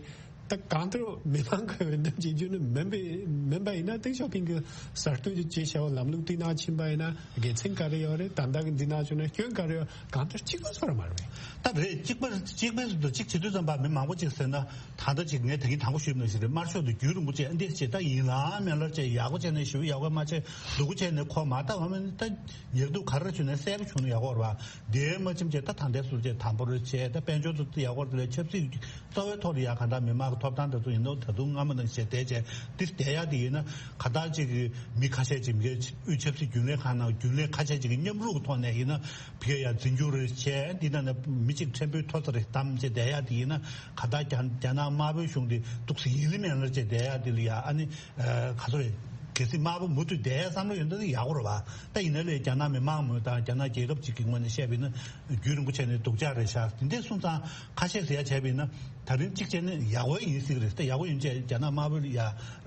ད་གང་ལྟར་མི་མང་གི་འོས་འདེམས་བྱེད་རྒྱུ་ནི་མིན་པའི་མིན་པ་ཡིན་ན། ཏེང་ཞའོ་ཕིང་གི་གསར་གཏོད་ཀྱི་བྱེད་བྱ་བ་ལམ་ལུགས་དེའི་ནང་ཕྱིན་པ་ཡིན་ན་དགེ་མཚན་ག་རེ་ཡོད་རེད། ད་ལྟ་གི་འདི་ནང་བྱུང་ན་སྐྱོན་ག་རེ་ཡོད། གང་ལྟར་གཅིག་པ་བཟོ་ར་མ་རེད། ད་རེད། གཅིག་པ་གཅིག་པའི་ཟུར་དུ་གཅིག་བྱེད་དུས་ཙམ་པ་མི་མང་པོ་གཅིག་ཟེར་ན། ད་ལྟ་གཅིག་ངས་ད་གིན་དང་པོ་ཞུས་པ་ནང་བཞིན་རེད། དམར་ཤོག་ཏུ་རྒྱུན་རིང་པོ་བྱས་འདི་བྱས། ད་ཡིན་ལ་མེད་ལ་བྱས། ཡག་པོ་བྱས་ནས་ཞུ། ཡག་པོ་མ་བྱས་སྡུག་པོ་བྱས་ནས་ཁོ་མ་ལྟ་བ་མིན། ད་ཉེར་གདུགས་ག་རེ་བྱུང་ནས་གསལ་པོ་བྱུང་ན་ཡག་པོ་རེད་བ། དེ་མ་ཕྱིན་བྱས་ད་ད་ལྟའི་ཟུར་བྱས་དམ་པོར་བྱས། ད་དཔལ་འབྱོར་ཚོ་ཡག་པོ་རེད། ཆབ་སྲིད་རྩ་བའི་ཐོག་ལ་ཡ་གང་ལྟར་མི་མང་གི་ཐོབ་ཐང་དེ་ཚོ་ཡིན་ནོ་ད་དུང་སྔ་མ་ནང་བཞིན་བསྡད་བྱས་འདི་བསྡད་ཡ་དེ་ཡིན་ན། ག་ད་ཅིག་གི་མི་ཁ་ཤས་ཅིག་མི་སྒེར་དབུས་ཆབ་སྲིད་རྒྱུན་ལས་ཁང་ནང་རྒྱུན་ལས་ཁ་ཤས་ཅིག་གི་མཉམ་རུབ་ཀྱི་ཐོག་ནས་ཡིན་ན་ཕ་གི་ཡ་འཛིན་སྐྱོང་རེ་བྱས། འདི་ནང་ནས་མི་གཅིག་ཕྲན་བུའི་མཐོ་ས་རེ་བདམས་བྱས་བསྡད་ཡ་དེ་ཡིན་ན། ག་ད་རྒྱ་རྒྱ་ནག་དམར་པོའི་གཞུང་དེ་འདུག་སེ་ཡིན་ལི་མེད་ལ་བྱས་བསྡད་ཡ་དེ་ལ་ཡ་ཨ་ནི་ག་ཚོད་རེད། གལ་སྲིད་དམར་པོ་མུ་མཐུད་བསྡད་ཡ་བསམ་བློ་ཡོད་ན་དེ་ཡག་པོ་རེད་བ། ད་ཡིན་ན་ལས་རྒྱ་ནག་མི་མང་མོས་དང་རྒྱ་ནག་རྒྱལ་ཁབ་ཅིག་གི་ངོས་ནས་བཤད་པ་ཡིན་ན་རྒྱུན་རིང་པོ་བྱས་ནས་སྡུག་ཅག་རེད་ཤག། དེ་འདྲས་སོང་ཙང་ཁ་ཤས་ཟེར་ཡ་བྱས་པ་ཡིན་ན། ད་རིང་གཅིག་བྱས་ནས་ཡག་པོ་ཡིན་སྲིད་ཀྱི་རེད། ད་ཡག་པོ་ཡིན་བྱས་རྒྱ་ནག་དམར་པོ་ལ་ཡ་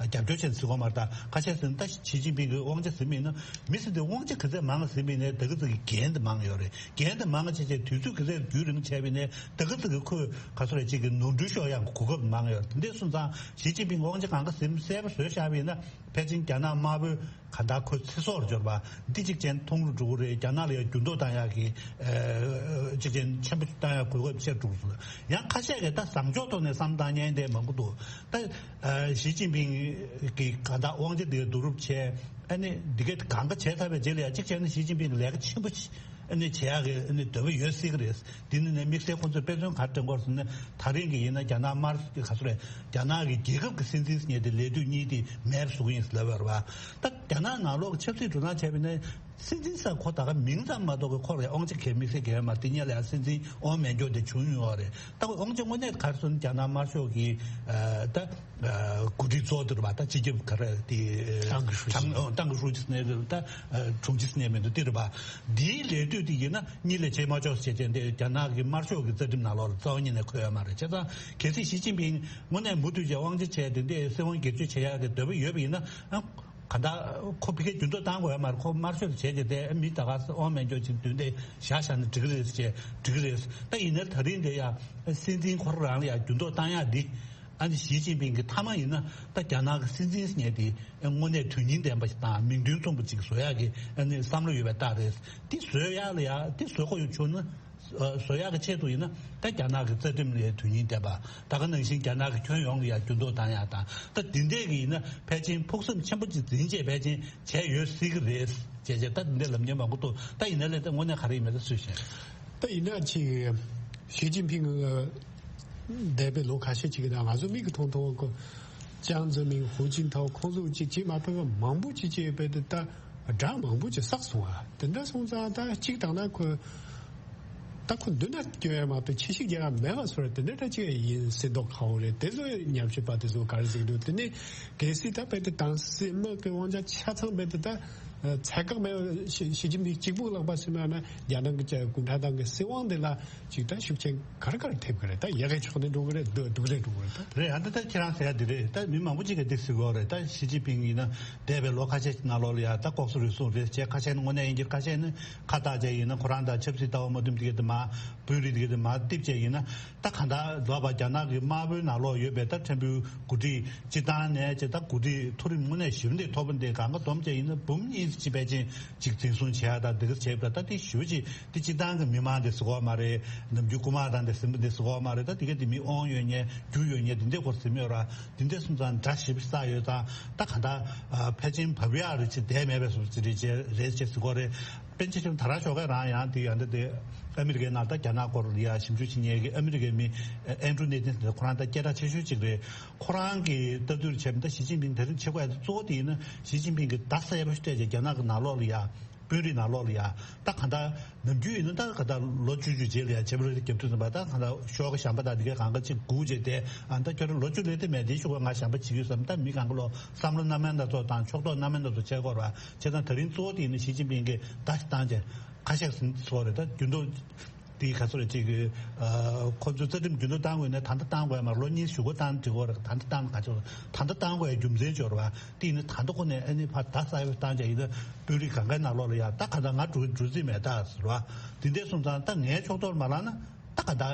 རྒྱབ་སྐྱོར་བྱས་ནས་ཟེར་གྱི་ཡོད་མ་རེད། ད་ཁ་ཤས་ཟེར་ན་ད་ཞི་ཅིན་ཕིང་གི་དབང་ཆ་ཟིན་པ་ཡིན་ན། མི་ཟེར་དེ་དབང་ཆ་ག་ཚད་མང་ཟིན་པ་ཡིན་ནའི་ད་ག་ཚོད་ཀྱི་འགན་དེ་མང་ཡོད་རེད། འགན་དེ་མང་བྱས་བྱས་དུས་ཚོད་ག་ཚད་རྒྱུན་རིང་བྱས་པ་ཡིན་ནའི་ད་ག་ཚོད་ཀྱི་ཁོས་ག་ཚོད་རེད་ཅིག་གི་ནོར་འཁྲུལ་ཤོར་ཡག་གི་གོ་སྐབས་མང་ཡོད་རེད། དེ་འདྲས་སོང་ཙང་ཞི་ཅིན་ཕིང་དབང་ཆ་གང་ག་ཟིན་གསལ་པོ་བཟོས་བཞག་པ་ཡིན་ན། ཕལ་ཆེར་རྒྱ་ནག་དམར་པོའི་ གང་ལྟར་ཁོ་ཚེ་སྲོག་ལ་སྦྱོར་བ་འདི་གཅིག་ཅན་མཐོང་རུ་འགྲོ་གི་རེད། རྒྱ་ནག་ལ་ཡང་འགྱུར་ལྡོག་བཏང་ཡག་གི་ཨ་གཅིག་ཅན་ཆེན་པོ་བཏང་ཡག་གོ་སྐབས་ཆེར་འགྲོ་གི་སོང་། ཡང་ཁ་ཤས་ཀྱིས་ད་བཟང་ཕྱོགས་ཐོག་ནས་བསམ་བཏང་མཁན་དེ་མང་པོ་འདུག་ད་ཨ་ཞི་ཅིན་ཕིང་གི་གང་ལྟར་དབང་ཆ་དེ་བསྡུ་རུབ་བྱས། ཨ་ནི་འདི་ག་གང་ག་བྱས་ཚར་བའི་རྗེས་ལ་ཡང་གཅིག་བྱས་ན་ཞི་ཅིན་ཕིང་གི་ལས་ཀ་ཆེན་པོ་ཞིག་ཨ་ནི་བྱེད་ཡག་གི་ཨ་ནི་འདོད་པ་ཡོད་སྲིད་ཀྱི་རེད། འདི་ནི་ནས་དམིགས་བསལ་ཁོང་ཚོས་དཔེ་མཚོན་ག་རེ་སྟོན་གྱི་ཡོད་རེད་ཟེར་ན། ད་རིང་གི་ཡིན་ན་རྒྱ་ནག་དམར་ག་ཚོད་རེད། རྒྱ་ནག་གི་རྒྱལ་ཁབ་ཀྱི་སྲིད་འཛིན་ཟེར་མཁན་དེ་ལས་དུས་གཉིས་དེ་མེད་པ་བཟོ་གི་ཡིན་ཟེར་ལབ་ཡོད་རེད་པ། ད་རྒྱ་ནག་ནང་ལོགས་ཀྱི་ཆབ་སྲིད་འགྲོ་སྟངས་བྱས་པ་ཡིན་ན། སྲིད་འཛིན་ཟེར་ཁོ་ད་ག་མིང་ཙམ་མ་གཏོགས་ཀྱི་ཁོ་ལ་དབང་ཆ་གང་ཡང་དམིགས་བསལ་གང་ཡང་མ་རེད། དེ་སྔོན་ལ་ཡང་སྲིད་འཛིན་འོག་མེ་སྒྱོགས་དེ་བྱུང་ཡོད་རེད། ད་དབང་ཆ་དངོས་གནས་ག་རེ་ཟེར་ན་རྒྱ་ནག་དམར་ཤོག་གི་ཨ་ད་ཨ་འགོ་ཁྲིད་གཙོ་བོ་དེ་རེད་པ། ད་སྤྱི་ཁྱབ་ག་རེ་དེ་ཏང་གི་ཧྲུའུ་ཅི། ཏང་ཏང་གི་ཧྲུའུ་ཅི་ཟེར་ནའི་རེད། ད་ཨ་དྲུང་ཆེ་ཟེར་ནའི་མི་འདུག་དེ་རེད་པ། འདིའི་ལས་དུས་དེ་ཡིན་ན་གཉིས་ལས་བྱེད་མ་ཆོག་ཟེར་བྱས་དེ་རྒྱ་ནག་གི་དམར་ཤོག་གི་རྩ་ཁྲིམས་ནང་ལོགས་ལ་རྩ་བ་ཉིད་ནས་འཁོད་ཡོད་མ་རེད། བྱས་ཙང་གལ་སྲིད་ཞི་ཅིན་ཕིང་དངོས་གནས་མུ་མཐུད་བྱས་དབང་ཆ་བྱས་དེ་འདྲའི་སྲིད་དབང་སྒེར་གཅོད་བྱེད་ཡག་གི་འདོད་པ་ཡོད་པ་ཡིན་ན། ཨ་གང་ལྟར་ཁོ་ཕ་གིར་འགྱུར་ལྡོག་བཏང་དགོས་ཡ་མ་རེད། ཁོ་དམར་ཤོག་བྱས་རྗེས་དེ་མི་ད་ག་ས་དབང་མེད་འཇོག་ཅིག་མདུན་དེ་བཞག་བཞག་ན་འགྲིག་གི་རེད་ཟེར་བྱས་འགྲིག་གི་རེད། ད་ཡིན་ནའི་ད་རིང་འདི་ཡ་སྲིད་འཛིན་ཁོ་རང་རང་ལ་ཡ་འགྱུར་ལྡོག་བཏང་ཡ་འདི་ཨ་ནི་ཞི་ཅིན་ཕིང་གི་མཐའ་མ་ཡིན་ན། ད་རྒྱ་ནག་གི་སྲིད་འཛིན་ཟེར་མཁན་དེ་དངོས་གནས་དོན་སྙིང་ལྡན་པ་ཞིག་དང་མིང་དོན་མཚུངས་པ་ཅིག་བཟོ་ཡ་གི་ཨ་ནི་བསམ་བློ་ཡོད་པའི་རྟགས་རེད། འདི་བཟོ་ཡ་ལ་ཡ་འདི་བཟོ་དགོས་ཡོང་བྱུང་ན། བཟོ་ཡག་གི་ཆེད་དུ་ཡིན་ན་ད་རྒྱ་ནག་གི་རྩ་ཁྲིམས་ལ་དོན་སྙིང་ལྡན་པ། ད་ག་ནང་བཞིན་རྒྱ་ནག་གི་ཁྱོན་ཡོངས་ལ་ཡང་འགྱུར་ལྡོག་བཏང་ཡག་དང་། ད་འདི་འདྲས་ཀྱི་ཡིན་ན་ཕལ་ཆེར་ཕུགས་བསམ་ཆེན་པོ་ཅིག་འཛིན་བྱས་ཕལ་ཆེར་བྱས་ཡོད་སྲིད་ཀྱི་རེད་ཅེས་བྱས། ད་འདི་འདྲས་ལབ་མཁན་མང་པོ་འདུག་ད་ཡིན་ན་ལས་ད་དངོས་གནས་ག་རེ་ཡིན་མིན་ད་སུས་ཤེས། ད་ཡིན་ན་ཅིག་ཞི་ཅིན་ཕིང་གི་འདས་པའི་ལོ་ཁ་ཤས་ཅིག་གི་ནང་ང་ཚོ་མིག་གིས་མཐོང་མཐོང་གི་ཅང་ཙེ་མིན། ཧུའུ་ཅིན་ཐའོ། ཁོང་ཚོ་གཅིག་གཅིག་མ་གཏོགས་མང་པོ་ཅིག་བྱས་པའི་དེ་ད་དགྲ་མང་པོ་ཅིག་བསགས་སོང་བ། དེ་འདྲ་སོང་ཙང་ད་གཅིག་བཏང་ན་ཁོ་ད་ཁོ་མདུན་ན་སྐྱོད་ཡ་མ་གཏོགས་ཕྱི་བཤིག་རྒྱག་ཡ་མེད་པ་བཟོ་ར། དེ་འདྲ་འདྲ་ཅིག་ཡིན་སྲིད་མདོག་ཁ་པོ་རེད། དེ་ཚོ་ཉམས་ཞིབ་པ་དེ་ཚོ་ག་རེ་ཟེར་གི་འདུག་དེ་ནས་གལ་སྲིད་ད་དཔེ་དེ་དྭངས་སྲིད་དམག་གི་དབང་ཆ་ཆ་ཚང་དཔེ་དེ་ད་ཚད་བཀག་མེད་པ་ཞི་ཞི་ཅིན་ཕིང་གཅིག་པུ་བླངས་པ་ཟེར་ན། ན་རྒྱ་ནག་གི་གུང་ཁྲན་ཏང་གི་སྲིད་དབང་དེ་ལ་ཅིག་ད་ཤུགས་རྐྱེན་ག་རེ་ག་རེ་ཐེབས་ཀྱི་རེད། ད་ཡག་གི་ཕྱོགས་ནས་འགྲོ་གི་རེད། སྡུག་སྡུག་ལས་འགྲོ་གི་རེད་ད། རེད། ཡང་ད་ལྟ་ཁྱེད་རང་ཟེར་ཡ་འདི་རེད། ད་མི་མང་པོ་ཅིག་གིས་འདི་ཟེར་གི་ཡོད་རེད། ད་ཞི་ཅིན་ཕིང་ཡིན་ན་འདས་པའི་ལོ་ཁ་ཤས་ནང་ལོགས་ལ་ཡ་ད་ལྐོག་ཟ་རུལ་སུངས་རེད་ཅེས། ཁ་ཤས་ནི་དངོས་གནས་ཡིན་གྱི། ཁ་ཤས་ནི་ཁ་བཏགས་བྱས་ཡིན་ན་ཁོ་རང་དང་ཆབ་སྲིད་ལྟ་བ་མ་མཐུན་འདི་ག་དེ་མ་དཔོན་རིགས་འདི་ག་དེ་མ་རྡིབ་བྱས་ཡིན་ན། ད་གང་ལྟར་ལོག་པ་རྒྱ་ནག་གི་དམར་པོའི་ནང་ལོགས་ཡོད་པའི་ད་ཕྲན་བུའི་འགོ་ཁྲིད་སྤྱི་བཏང་ནས་ཅེས། ད་འགོ་ཁྲིད་མཐོ་རིམ་དངོས་གནས་ཞེ་པོ་འདི་མཐོ་པོ་འདི་གང་ག་འཛོམས་བྱས་ཡིན་ན་འབུམ་གཉིས་ཅིག་ཕལ་ཆེར་ཅིག་འཛིན་བཟུང་བྱས་ཡ་དང་འདི་ག་བྱས་པ། ད་དེ་ཞེ་པོ་ཅིག་དེ་སྤྱི་བཏང་གི་མི་མང་དེ་ཟེར་གོ་མ་རེད། ནམ་རྒྱུན་རྐུ་མ་དང་དེ་ཟིན་པ་དེ་ཟེར་གོ་མ་རེད། ད་དེ་ག་དེ་མི་དབང་ཡོད་མཁན་རྒྱུ་ཡོད་མཁན་དེ་འདྲའི་སྐོར་ཟིན་ཡོད་ར། དེ་འདྲ་སོང་ཙང་དགྲ་ཞེ་པོ་བསགས་ཡོད་ཙང་། ད་གང་ལྟར་ཨ་ཕལ་ཆེར་བབས་ཡག་རེད་ཅེས་བསྡད་མེད་པའི་བཟོ་ཅིག་རེད་ཅེས་རེད་ཅེས་ཟེར་གོ་རེད། པཎ་ཆེན་ཆེན་པོ་དར་ལྕོག་གིས་རང་ཡང་དེ་ཡང་དེ་དེ་ཨ་མི་རི་ཀའི་ནང་ད་རྒྱ་ནག་སྐོར་ལ་ཡ་ཞིབ་འཇུག་བྱེད་མཁན་གྱི་ཨ་མི་རི་ཀའི་མི་ཨེན་ཌྲུ་ནེ་ཐན་ཟེར། ཁོ་རང་ད་སྐད་གྲགས་ཆེ་ཤོས་ཅིག་རེད། ཁོ་རང་གིས་ལྟ་དུས་བྱས་པ་ད་ཞི་ཅིན་ཕིང་དེ་རིང་བྱེད་དགོས་ཡ་དེ་གཙོ་བོ་དེ་ཡིན་ན་ཞི་ཅིན་ཕིང་གིས་བརྡ་གསལ་པོ་ཞིག་སྤྲད་བྱས་རྒྱ་ནག་གི་ནང་ལོགས་ལ་ཡ། དཔོན་རིགས་ནང་ལོགས་ལ་ཡ། ད་གང་ལྟར་ནམ་རྒྱུན་ཡིན་ན་ད་གང་ལྟར་ལོ་བཅུ་བཅུ་རྗེས་ལ་ཡ་བྱེད་པ་རེད། རྒྱབ་མདུན་ཙམ་པ་ད་གང་ལྟར་ཤོག་གི་ཞམ་པ་དང་དེ་གའི་གང་ག་ཅིག་སྒུག་བྱས་ཏེ། ཨ་ད་ཁྱོད་རང་ལོ་བཅུ་སླེབས་དེ་མེད་དེ་ཤོག་ག་ང་ཞམ་པ་བྱེད་ཀྱི་ཡོད་བསམ། ད་མི་གང་ག་ལོ་བསམ་བློ་སྣ་མིན་སྣ་ཚོགས་དང་ཕྱོགས་གཏོགས་སྣ་མིན་སྣ་ཚོགས་བྱེད་དགོས་ར། བྱས་ཙང་ད་རིང་གཙོ་བོ་དེ་ཡིན་ན་ཞི་ཅིན་ཕིང་གིས་བརྡ་ཞིག་བཏང་བྱས་ཁ་ཤས་ཟིན་སོགས་རེད། ད་རྒྱུན་དུ་དེའི་ག་ཚོད་རེད་ཅིག་གི་ཨ་ཁོ་ཚོས་རྩ་ཁྲིམས་རྒྱུན་དུ་བཏང་དགོས་ན་ད་ལྟ་བཏང་དགོས་ཡ་མ་རེད། ལོ་གཉིས་གཞུག་གུ་བཏང་འགྲིག་གོ་རེད། ད་ལྟ་བཏང་ག་ཚོད་ད་ལྟ་བཏང་དགོས་ཡ་རྒྱུ་མཚན་ཅིག་ཡོད་རེད་པ། དེ་ཡིན་ན་ད་ལྟ་ཁོ་ནས་ཨ་ནི་ཕར་བརྡ་གསར་པ་བཏང་བྱས་ཡིན་ན་དཔོན་རིགས་གང་གའི་ནང་ལོགས་ལ་ཡ་ད་ག་ད་ང་འགྲོ་འགྲོ་རྩིས་མེད་ད་ཟེར་བ། དེ་འདྲས་སོང་ཙང་ད་ངའི་ཕྱོགས་གཏོགས་མ་ལངས་ན་ད་ག་ད་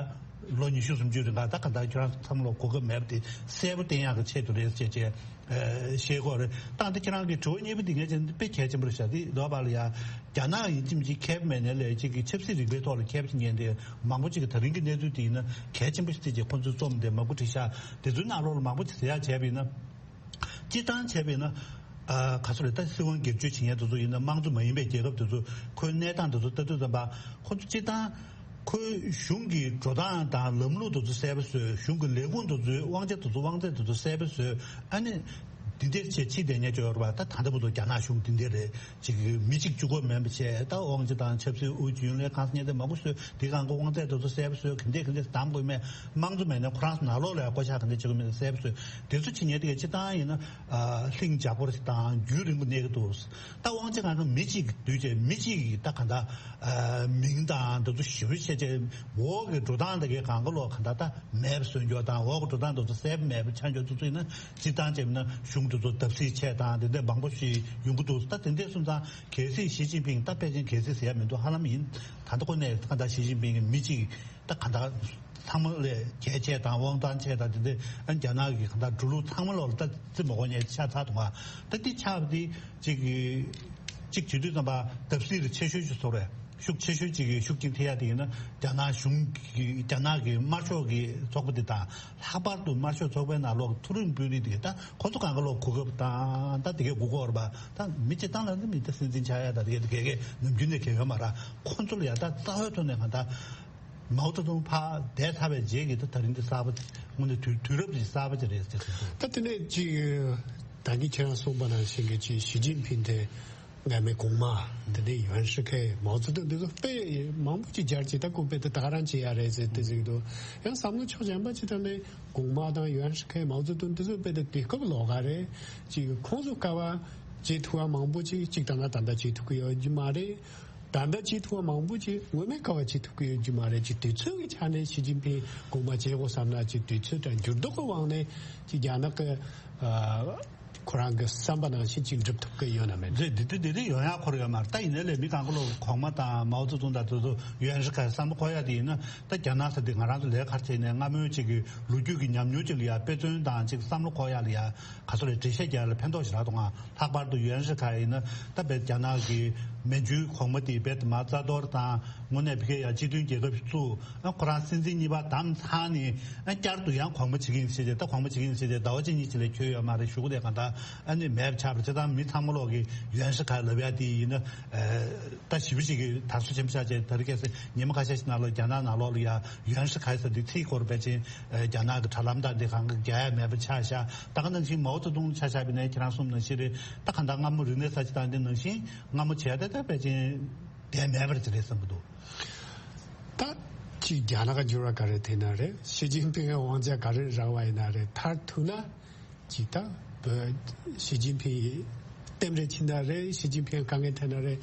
ལོ་ཉི་ཤུ་སུམ་ཅུའི་རིང་ག་ད་ག་ད་ཁྱོད་རང་ཚང་མ་ལ་གོ་སྐབས་མེད་པ་དེ་གསལ་པོ་བསྟན་ཡག་གི་ཆེད་དུ་རེད་ཅེས་བྱས། ཨ་བཤད་དགོས་རེད། ད་འདི་ཁྱེད་རང་གི་དྲི་བ་གཉིས་པ་འདི་ངས་བྱས་ན་དཔེ་གལ་ཆེན་པོ་རེད་ཤག་དེ་ལོ་བར་ལ་ཡ་རྒྱ་ནག་ཡིན་གཅིག་མིན་གཅིག་མཁས་པ་མེད་ནའི་ལས་གཅིག་གི་ཆབ་སྲིད་རིག་པའི་ཐོག་ལ་མཁས་པ་ཅིག་ཉན་དེ་མང་པོ་ཅིག་གི་ད་རིང་གི་གནས་ཚུལ་དེ་ཡིན་ན་གལ་ཆེན་པོ་ཞིག་བརྩིས་བྱས་ཁོང་ཚོས་རྩོམ་དེ་མང་པོ་བྲིས་ཤག་དེ་ཚོའི་ནང་ལོགས་ལ་མང་པོ་ཅིག་ཟེར་ཡག་བྱས་པ་ཡིན་ན། སྤྱིར་བཏང་བྱས་པ་ཡིན་ན། ཨ་ག་ཚོད་རེད། ད་སྲིད་དབང་སྒེར་གཅོད་བྱེད་མཁན་དེ་ཚོ་ཡིན་ན་དམངས་གཙོ་མ་ཡིན་པའི་རྒྱལ་ཁབ་དེ་ཚོ་ཁོའི་གནས་སྟངས་དེ་ཚོ་ལྟ་དུས་ཙམ་པ་ཁོ་ཚོ་སྤྱིར་བཏང་། ཁོས་གཞུང་གི་འགྲོ་སྟངས་དང་ལམ་ལུགས་དེ་ཚོ་གསལ་པོ་བཟོས། གཞུང་གི་ལས་ཁུངས་དེ་ཚོའི་དབང་ཆ་དེ་ཚོ་དབང་ཚད་དེ་ཚོ་གསལ་པོ་བཟོས། ཨ་ནི་འདི་འདྲའི་ཆེད་ཕྱི་བསྡད་མཁན་ཅིག་ཡོད་རེད་པ། ད་ད་ལྟ་བར་དུ་རྒྱ་ནག་གཞུང་འདི་འདྲ་རེད། ཅིག་མི་གཅིག་གཅིག་པོ་མིན་པ་བྱས། ད་དབང་ཆ་དང་ཆབ་སྲིད་དབུ་རྒྱུན་ལས་གང་ས་ཉེ་དེ་མང་པོ་བཟོས། དེ་གང་གི་དབང་ཚད་དེ་ཚོ་གསལ་པོ་བཟོས། ག་འདྲས་ག་འདྲས་གདམ་དགོས་མེད། དམངས་གཙོ་མེད་ན་ཁོ་རང་ཚོ་ནང་ལོགས་ལ་ཡང་བསྐོ་བཞག་ག་འདྲས་བྱེད་དགོས་མེད་གསལ་པོ་བཟོས། དེ་ཚོ་ཕྱི་ཉེ་དེ་ག་སྤྱིར་བཏང་ཡིན་ན་ཨ་ལྷིང་འཇགས་པོ་ཞིག་དང་རྒྱུན་རིང་པོ་གནས་ཀྱི་འདུག་ད་དབང་ཆ་གང་ག་མི་གཅིག་གིས་བསྡུས་བྱས་མི་གཅིག་གིས་ད་ག་འདྲ། ཨ་མིང་དང་འདི་ཚོ་ཞིབ་བཤེར་བྱས། འོག་གི་འགྲོ་སྟངས་དེ་གའི་གང་ག་ལོག་ག་འདྲ་ད་མེད་པ་བཟོ་རྒྱུ་དང་། འོག་གི་འགྲོ་སྟངས་དེ་ཚོ་གསལ་པོ་མེད་པ་ཆགས་རྒྱུ་དེ་ཚོ་ཡིན་ན་སྤྱིར་བཏང་བྱས་ན་གཞུང་དེ་ཚོ་བརྡབ་གསིག་ཆེ་དང་དེ་འདྲ་མང་པོ་ཞིག་ཡོང་གི་འདུག་ད་དེ་འདྲས་སོང་ཙང་གལ་སྲིད་ཞི་ཅིན་ཕིང་ད་ཕལ་ཆེར་གལ་སྲིད་ཟེར་ཡ་མི་འདུག་ཧ་ལམ་ཡིན། ད་ལྟ་ཁོ་ནས་ད་ད་ཞི་ཅིན་ཕིང་གི་མི་གཅིག་ད་ག་འདྲ་ ཚང་མ་ལས་གལ་ཆེ་དང་དབང་ཐང་ཆེ་དང་དེ་འདྲ་རྒྱ་ནག་གི་གང་ལྟར་འགྲོ་ལུགས་ཚང་མ་ལོག་ལ་ད་རྩི་མ་དགོས་ཉེ་ཆ་ཚ་དུང་བ་ད་འདི་ཆགས་པ་འདི་གཅིག་གཅིག་བྱེད་དུས་ཙམ་པ་བརྡབ་གསིག་རེ་ཆེ་ཤོས་ཅིག་བཟོ་རེད། ཤུགས་ཆེ་ཤོས་ཅིག་གིས་ཤུགས་རྐྱེན་ཐེབས་ཡ་དེ་ཡིན་ན་རྒྱ་ནག་གཞུང་གི་རྒྱ་ནག་གི་དམར་ཤོག་གི་ཚོགས་པ་དེ་དང་ལྷག་པར་དུ་དམར་ཤོག་ཚོགས་པའི་ནང་ལོགས་མཐོ་རིམ་དཔོན་རིགས་དེ་ད་ཁོ་ཚོ་གང་ག་ལོག་གོ་སྐབས་དང་ད་དེ་གའི་གོ་སྐབས་རེད་པ། ད་མི་སྤྱི་བཏང་ལ་ནི་མི་ད་སྲིད་འཛིན་ཆགས་ཡ་ད་དེ་གའི་དེ་གའི་ནམ་རྒྱུན་ནས་གལ་ཡོད་མ་ར། ཁོ་ཚོ་ལ་ཡ་ད་རྩ་བའི་ཐོག་ནས་གང་ད་མའོ་ཙེ་ཏུང་ཕར་འདས་ཚར་བའི་རྗེས་ཀྱི་ད་ད་རིང་འདི་གསར་པ་དངོས་གནས་དུས་དུས་རབས་ཀྱི་གསར་པ་ཅིག་རེད་ཟེར་གྱི་འདུག་ད་དེ་ནས་ཅིག་ད་གིན་ཁྱེད་རང་གསུངས་པ་ནང་བཞིན་གྱི་ཅིག་ཞི་ཅིན་ཕིང་དེ། སྔ་མའི་གོང་མ། དེ་ནས་ཡུན་ཧྲི་ཁའེ། མའོ་ཙེ་ཏུང་འདི་ཚོ་དཔེ་མང་པོ་ཅིག་སྦྱར་ཅིག་ད་སྐུ་དཔེ་དེ་ད་ག་རང་བྱེད་ཡ་རེད་ཟེར་དེ་ཟེར་གི་འདུག་ཡང་བསམ་བློ་ཕྱོགས་གཞན་པ་ཅིག་ད་ལས་གོང་མ་དང་ཡུན་ཧྲི་ཁའེ་མའོ་ཙེ་ཏུང་འདི་ཚོ་དཔེ་དེ་དུས་སྐབས་ལོགས་ཀ་རེད། ཅིག་ཁོང་ཚོ་དཀའ་བ་བྱེད་ཐུབ་པ་མང་པོ་ཅིག་ཅིག་ད་ལྟ་ད་ལྟ་བྱེད་ཐུབ་ཀྱི་ཡོད་རྒྱུ་མ་རེད། ད་ལྟ་བྱེད་ཐུབ་པ་མང་པོ་ཅིག་སྔོན་མའི་དཀའ་བ་བྱེད་ཐུབ་ཀྱི་ཡོད་རྒྱུ་མ་རེད། ཅིག་དུས་ཚོད་ཀྱི་ཆ་ནས་ཞི་ཅིན་ཕིང་གོང་མ་བྱེད་དགོས་བསམ་ན་ཅིག་དུས་ཚོད་དང་འགྱུར་ལྡོག་གི་དབང་ནས་ཅིག་རྒྱ་ནག་གི་ཨ། ཁོ་རང་གི་བསམ་པ་ནང་བཞིན་ཅིག་འགྲུབ་ཐུབ་ཀྱི་ཡོད་ན་མེད་ན། རེད། འདི་འདི་འདི་འདི་ཡོང་ཡག་ཁོ་ར་ཡོད་མ་རེད། ད་ཡིན་ནའི་ལས་མི་གང་ག་ལོ་གོང་མ་དང་མའོ་ཙེ་ཏུང་དང་དེ་ཚོ་ཡུན་ཧྲི་ཁའེ་བསམ་བློ་འཁོར་ཡག་དེ་ཡིན་ན་ད་རྒྱ་ནག་ཟེར་དེ་ང་རང་ཚོ་ལས་ཀ་བྱས་ནས་སྔ་མོའི་ཅིག་གི་ལོ་རྒྱུས་ཀྱི་ཉམས་མྱོང་ཅིག་ལ་ཡ་དཔེ་མཚོན་དང་ཅིག་བསམ་བློ་འཁོར་ཡག་ལ་ཡ་ག་ཚོད་རེད། འགྲེལ་བཤད་རྒྱག་ཡག་ལ་ཕན་ཐོགས་ཞེ་དྲག་འདུག་ང་། ལྷག་པར་དུ་ཡུན་ཧྲི་ཁའེ་ཡིན་ན་ད་དཔེ་རྒྱ་ནག་གི་མན་ཇུའི་གོང་མ་དེ་དཔེ་དེ་མ་རྩ་གཏོར་དང་དངོས་གནས་ཕ་གིར་ཡ་སྤྱི་མཐུན་རྒྱལ་ཁབ་བཙུགས། ཨ་ཁོ་རང་སྲིད་འཛིན་གཉིས་པ་བདམས་ཚར་ནས་ཨ་བསྐྱར་དུ་ཡང་གོང་མ་བྱེད་ཀྱི་ཡིན་ཟེར་ཏེ། ད་གོང་མ་བྱེད་ཀྱི་ཡིན་ཟེར་ཏེ་ཟླ་བ་གཅིག་གཉིས་ཅིག་ལས་འཁྱོལ་ཡོད་མ་རེད། གཞུག་གུ་དེ་གང་ལྟར་ཨ་ནི་མེད་པ་ཆགས་པ་བྱས་ཙང་། མི་ཚང་མ་ལོག་གི་ཡུན་ཧྲི་ཁའེ་ལབ་ཡ་དེ་ཡིན་ན་ཨ་ད་ཞེ་པོ་ཅིག་གི་དར་སོ་ཆེན་པོ་ཆགས་བྱས། ད་རེས་ཁ་སང་ཉི་མ་ཁ་ཤས་ཤིག་ནང་ལ་རྒྱ་ནག་ནང་ལོགས་ལ་ཡ་ཡུན་ཧྲི་ཁའེ་ཟེར་དེ་ཚིག་སྐོར་ཕལ་ཆེར་རྒྱ་ནག་གི་དྲ་ལམ་དང་དེ་གང་ག་རྒྱག་ཡ་མེད་པ་ཆགས་ཤག་ད་ག་ནང་བཞིན་མའོ་ཙེ་ཏུང་ཆ་བཞག་པ་ཡིན་ན་ཁྱེད་རང་གསུངས་ནང་བཞིན་རེད། ད་གང་ལྟར་སྔ་མོ་རིག་གནས་གསར་བརྗེ་བཏང་དེ་ནང་བཞིན་སྔ་མོ་བྱས་ཏེ་ད་ཕལ་ཆེར་བསྡད་མེད་པ་རེད་བསམ་གྱི་འདུག་ད་ཅིག་རྒྱ་ནག་གི་འགྱུར་བ་ག་རེ་ཐེབས་ན་རེད། ཞི་ཅིན་ཕིང་གི་དབང་ཆ་ག་རེ་རག་པ་ཡིན་ན་རེད། མཐར་ཐུག་ན་ཅིག་ད་བོད་ཞི་ཅིན་ཕིང་རྟེན་འབྲེལ་ཕྱིན་ན་རེད། ཞི་ཅིན་ཕིང་དཀའ་ངལ་འཕྲད་ན་རེད།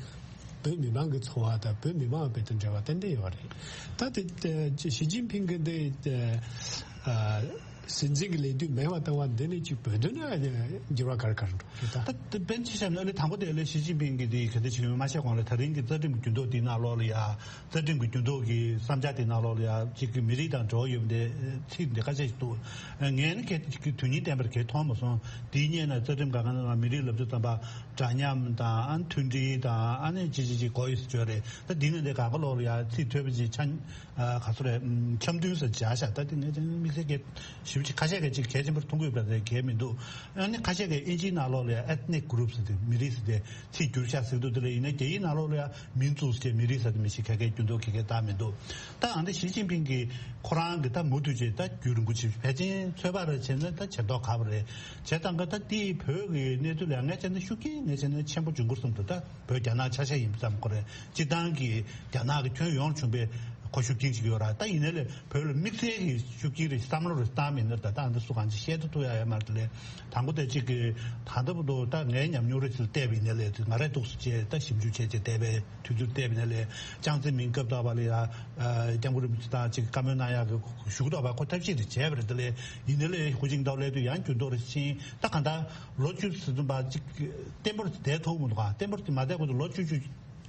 བོད་མི་མང་གི་འཚོ་བ་དང་བོད་མི་མང་བོད་དང་འབྲེལ་བ་ཏན་ཏན་ཡོད་རེད། ད་དེ་ཞི་ཅིན་ཕིང་གི་འདི་ཨ། སྲིད་འཛིན་གྱི་ལས་དུས་མེད་པ་བཏང་བ་འདི་ནི་ཅིག་བོད་དོན་ལ་འགྱུར་བ་ག་རེ་ག་རེ་འགྲོ་རེད་ད། ད་དཔེར་ན་ཆ་བཞག་ན་ཨ་ནི་དང་པོ་དེ་ལས་ཞི་ཅིན་ཕིང་གིས་དེ་ག་འདྲ་བྱེད་ཀྱི་ཡོད་མ་ཤེས་གོང་ལ། ད་རིང་གི་རྩ་ཁྲིམས་ཀྱི་འགྱུར་ལྡོག་དེའི་ནང་ལོགས་ལ་ཡ། རྩ་ཁྲིམས་ཀྱི་འགྱུར་ལྡོག་གི་བསམ་འཆར་དེའི་ནང་ལོགས་ལ་ཡ་གཅིག་གི་མི་རིགས་དང་འབྲེལ་བ་ཡོད་པ་དེ་ཚིག་འདི་ཁ་ཤས་ཤིག་འདུག་ངས་ནི་གལ་ཏེ་གཅིག་གི་དོན་སྙིང་ལྡན་པར་གལ་མཐོང་མ་སོང་། དེའི་སྔོན་ན་རྩ་ཁྲིམས་སྒང་ག་ནང་ལ་མི་རིགས་ལབ་དུས་ཙམ་པ་འདྲ་མཉམ་དང་ཨ་ནི་མཐུན་སྒྲིལ་དང་ཨ་ནི་ཅི་ཅི་ཅི་དགོས་ཡོད་ཟེར་བརྗོད་རེད། ད་འདི་ནི་འདི་སྒང་ག་ལོགས་ལ་ཡ་ཚིག་ཐོས་པ་ཅིག་ཆ། ཨ་ག་ཚོད་རེད། འཆམ་མཐུན་ཟེར་བྱ་ཤག་ད་དེ་ངས་དེ་དམིགས་བསལ་གྱི་ཞིབ་ཅིག་ཁ་ཤས་ཀྱིས་ཅིག་གལ་ཆེན་པོར་མཐོང་གི་ཡོད་པ་རེད། གལ་མི་འདུག་ཨ་ནི་ཁ་ཤས་ཀྱིས་ཨིན་ཇིའི་ནང་ལོགས་ལ་ཡ་ethnic groups ཟེར་དེ་མི་རིགས་ཟེར་དེ་ཚིག་བསྒྱུར་ཤག་ཟེར་འདུག་དེ་ལ་ཡིན་ན་རྒྱ་ཡིག་ནང་ལོགས་ལ་ཡ་民族ཟེར་མི་རིགས་ཟེར་དེ་མི་ཤེས། ག་གའི་འགྱུར་ལྡོག་ག་གའི་ད་མི་འདུག་ད་ཨ་འདི་ཞི་ཅིན་ཕིང་གིས་ཁོ་རང་གི་ད་མུ་མཐུད་བྱས་ད་རྒྱུན་རིང་པོ་ཅིག་ཕལ་ཆེར་ཚོད་དཔག་རེ་བྱས་ན་ད་བྱེད་མདོག་ཁ་པོ་རེད། བྱས་ཙང་ག་ད་དེའི་བོད་ཀྱི་གནས་ཚུལ་ལ་ངས་བྱས་ན་ཤུགས་རྐྱེན་ངས་བྱས་ན་ཆེན་པོ་འབྱུང་གི་རེད་བསམ་འདུག་ད། བོད་རྒྱ་ནག་ཆ་ཤས་ཡིན་པ་ཙམ་ཁོ་རེ་སྤྱིར་བཏང་གི་རྒྱ་ནག་གི་ཁྱོན་ཡོངས་བྱུང་བའི་ཁོ་ཤུགས་རྐྱེན་ཞིག་ཡོད་ར། ད་ཡིན་ནའི་ལས་བོད་ལ་དམིགས་བསལ་གྱི་ཤུགས་རྐྱེན་རེ་བསམ་བློ་རེ་བཏང་མིན་ནར་ད་ལྟ་འདི་སུ་གང་ཅི་བཤད་ཐུབ་ཐུབ་ཡ་ཡོད་མ་རེད། དེ་ལས་དང་པོ་དེ་གཅིག་གི་ད་ལྟ་བར་དུ་ད་ངའི་ཉམས་མྱོང་རེ་ཚུར་བལྟས་པ་ཡིན་ནའི་ལས་ང་རས་འདུག་སེ་བྱས་ད་ཞིབ་འཇུག་བྱས་བྱས་བལྟས་པའི་དུས་ཚོད་བལྟས་པ་ཡིན་ནའི་ལས་ཅང་ཙེ་མིན་སྐབས་དག་པ་ལ་ཡ་སྐྱབས་མགོན་རིན་པོ་ཆེ་དང་གཅིག་བཀའ་མོལ་གནང་ཡག་གི་ཞུ་གི་འདུག་པ། ཁོ་ཐབས་ཤེས་རེ་བྱས་པ་རེད། དེ་ལས་ཡིན་ནའི་ལས་ཧུའུ་ཅིན་ཏའོ་སླེབས་དུས་ཡང་འགྱུར་ལྡོག་རེ་ཕྱིན། ད་གང་ལྟར་ལོ་བཅུ་ཟིན་ཙམ་པ་གཅིག་བརྟན་པོར་བསྡད་ཐུབ་མི་འདུག་ག་བརྟན་པོར་མ་བསྡད་གོང་དུ་ལོ་བཅུ་བཅུ་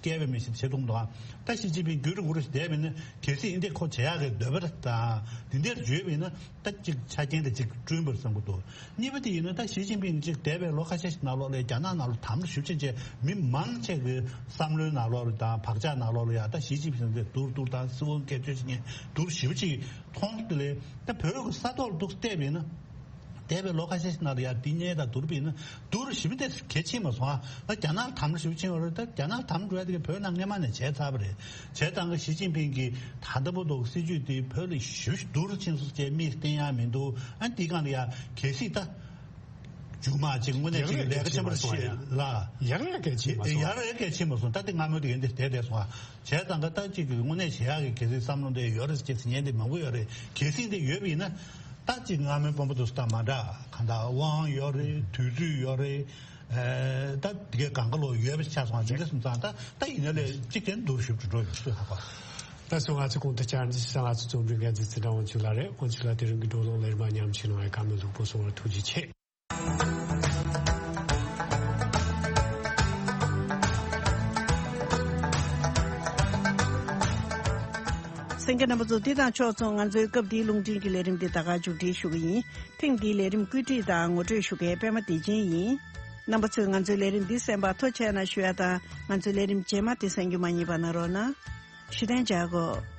བསྐྱལ་བའི་མི་ཞིག་བྱེད་ཐུབ་མི་འདུག་ག་ད་ཞི་ཅིན་ཕིང་རྒྱུན་རིང་པོ་རེ་བསྡད་པ་ཡིན་ན་གལ་སྲིད་འདི་ཁོ་བྱེད་ཡག་གི་འདོད་པ་དང་འདི་འདྲར་བརྗོད་པ་ཡིན་ན་ད་གཅིག་ཆ་རྐྱེན་དེ་གཅིག་བསྐྲུན་པར་བསམ་གྱི་འདུག་གཉིས་པ་དེ་ཡིན་ན་ད་ཞི་ཅིན་ཕིང་གཅིག་འདས་པའི་ལོ་ཁ་ཤས་ཤིག་ནང་ལོགས་ལ་རྒྱ་ནག་ནང་ལ་དམ་ལ་ཞིབ་ཅིག་བྱས་མི་མང་ཆེ་གི་བསམ་བློའི་ནང་ལོགས་ལ་དང་བག་ཆགས་ནང་ལོགས་ལ་ཡ་ད་ཞི་ཅིན་ཕིང་དེ་སྡུག་རུ་སྡུག་དང་སྲིད་དབང་སྐྱོན་བརྗོད་བྱེད་མཁན་སྡུག་རུ་ཞེ་པོ་ཅིག་མཐོང་དེ་ལས་ད་བོད་ཀྱི་ས་ཐོག་ལ་འདུག་བལྟས་པ་ཡིན་ན། འདས་པའི་ལོ་ཁ་ཤས་ཤིག་ནང་ལ་ཡ་འདི་གཉེར་དང་བསྡུར་བ་ཡིན་ན་བསྡུར་ཞིབ་དེ་གལ་ཆེ་མ་སོང་ཨ། ད་རྒྱ་ནག་དམ་ཞིབ་ཆེ་བ་རེད། ད་རྒྱ་ནག་དམ་འགྲོ་ཡ་དེ་ག་བོད་ནང་སྔས་མ་ནས་བྱས་ཚར་བ་རེད། བྱས་ཙང་གི་ཞི་ཅིན་ཕིང་གིས་ད་ལྟ་བར་དུ་སྲིད་ཇུས་དེ་བོད་ལ་ཞིབ་བསྡུར་ཕྱིན་སོང་ཅེས་མིག་བསྟན་ཡ་མི་འདུག་ཨ་འདི་སྒང་ལ་ཡ་གལ་སྲིད་ད་མཇུག་མ་ཅིག་དངོས་གནས་ཅིག་ལས་ཀ་ཆེན་པོ་ཞིག་ལ་ཡག་ལས་གལ་ཆེ་མ་སོང་ཡག་ལས་གལ་ཆེ་མ་སོང་། ད་དེ་སྔ་མོ་དེ་ཡིན་དེ་བསྡད་བསྡད་སོང་ཨ། བྱས་ཙང་གི་ད་ཅིག་གི་དངོས་གནས་བྱེད་ཡག་གི་གལ་སྲིད་བསམ་བློ་འདི་ཡོད་རེད་ཅེས་ཟེར་མཁན་དེ་མང་པོ་ཡོད་རེད། གལ་སྲིད་འདི་ཡོད་པ་ཡིན་ན། ད་ཅིག་སྔ་མོའི་དཔོན་པོ་དེ་ཚོ་དང་མ་འདྲ་གང་ལྟར་དབང་ཡོད་རེད། དུས་ཚོད་ཡོད་རེད། ཨེ་ད་དེ་གའི་གང་ག་ལོག་ཡོད་པ་ཆགས་སོང་། དེ་འདྲ་སོང་ཙང་ད་ད་ཡིན་ན་ལས་གཅིག་དེ་འདུག་ཞིབ་ཏུ་འགྲོ་ཡོང་སྲོལ་ཧ་གོ། ད་སོ་ང་ཚོ་གོང་དུ་བཅར་འདྲི་ཞུ་ས་ང་ཚོ་རྩོམ་སྒྲིག་འགན་འཛིན་ཚེ་བཀྲ་དབང་ཕྱུག་ལགས་རེད། དབང་ཕྱུག་ལགས་དེ་རིང་གི་བགྲོ་གླེང་ལ་རིམ་པ་མཉམ་ཞུགས་གནང་བའི་བཀའ་མོལ་ལྷུག་པོ་གསུང་བར་ཐུགས་རྗེ་ཆེ། གསན་མཁན་རྣམ་པ་ཚོ། འདི་དང་ཕྱོགས་མཚུངས་ང་ཚོའི་སྐབས་འདིའི་རླུང་འཕྲིན་གྱི་ལས་རིམ་འདི་ད་ག་མཇུག་སྒྲིལ་ཞུ་གི་ཡིན། ཐེངས་འདིའི་ལས་རིམ་བཀོད་སྒྲིག་དང་ངོ་སྤྲོད་ཞུ་མཁན་པད་མ་བདེ་ཆེན་ཡིན། རྣམ་པ་ཚོས་ང་ཚོའི་ལས་རིམ་འདི་གསན་པར་ཐུགས་རྗེ་གནང་ཞུ་ཡ་དང་། ང་ཚོའི་ལས་རིམ་རྗེས་མ་དེ་གསན་རྒྱུ་མ་བསྙེལ་བ་གནང་རོགས་གནང་། བཞུགས་གདན་འཇགས་དགོས།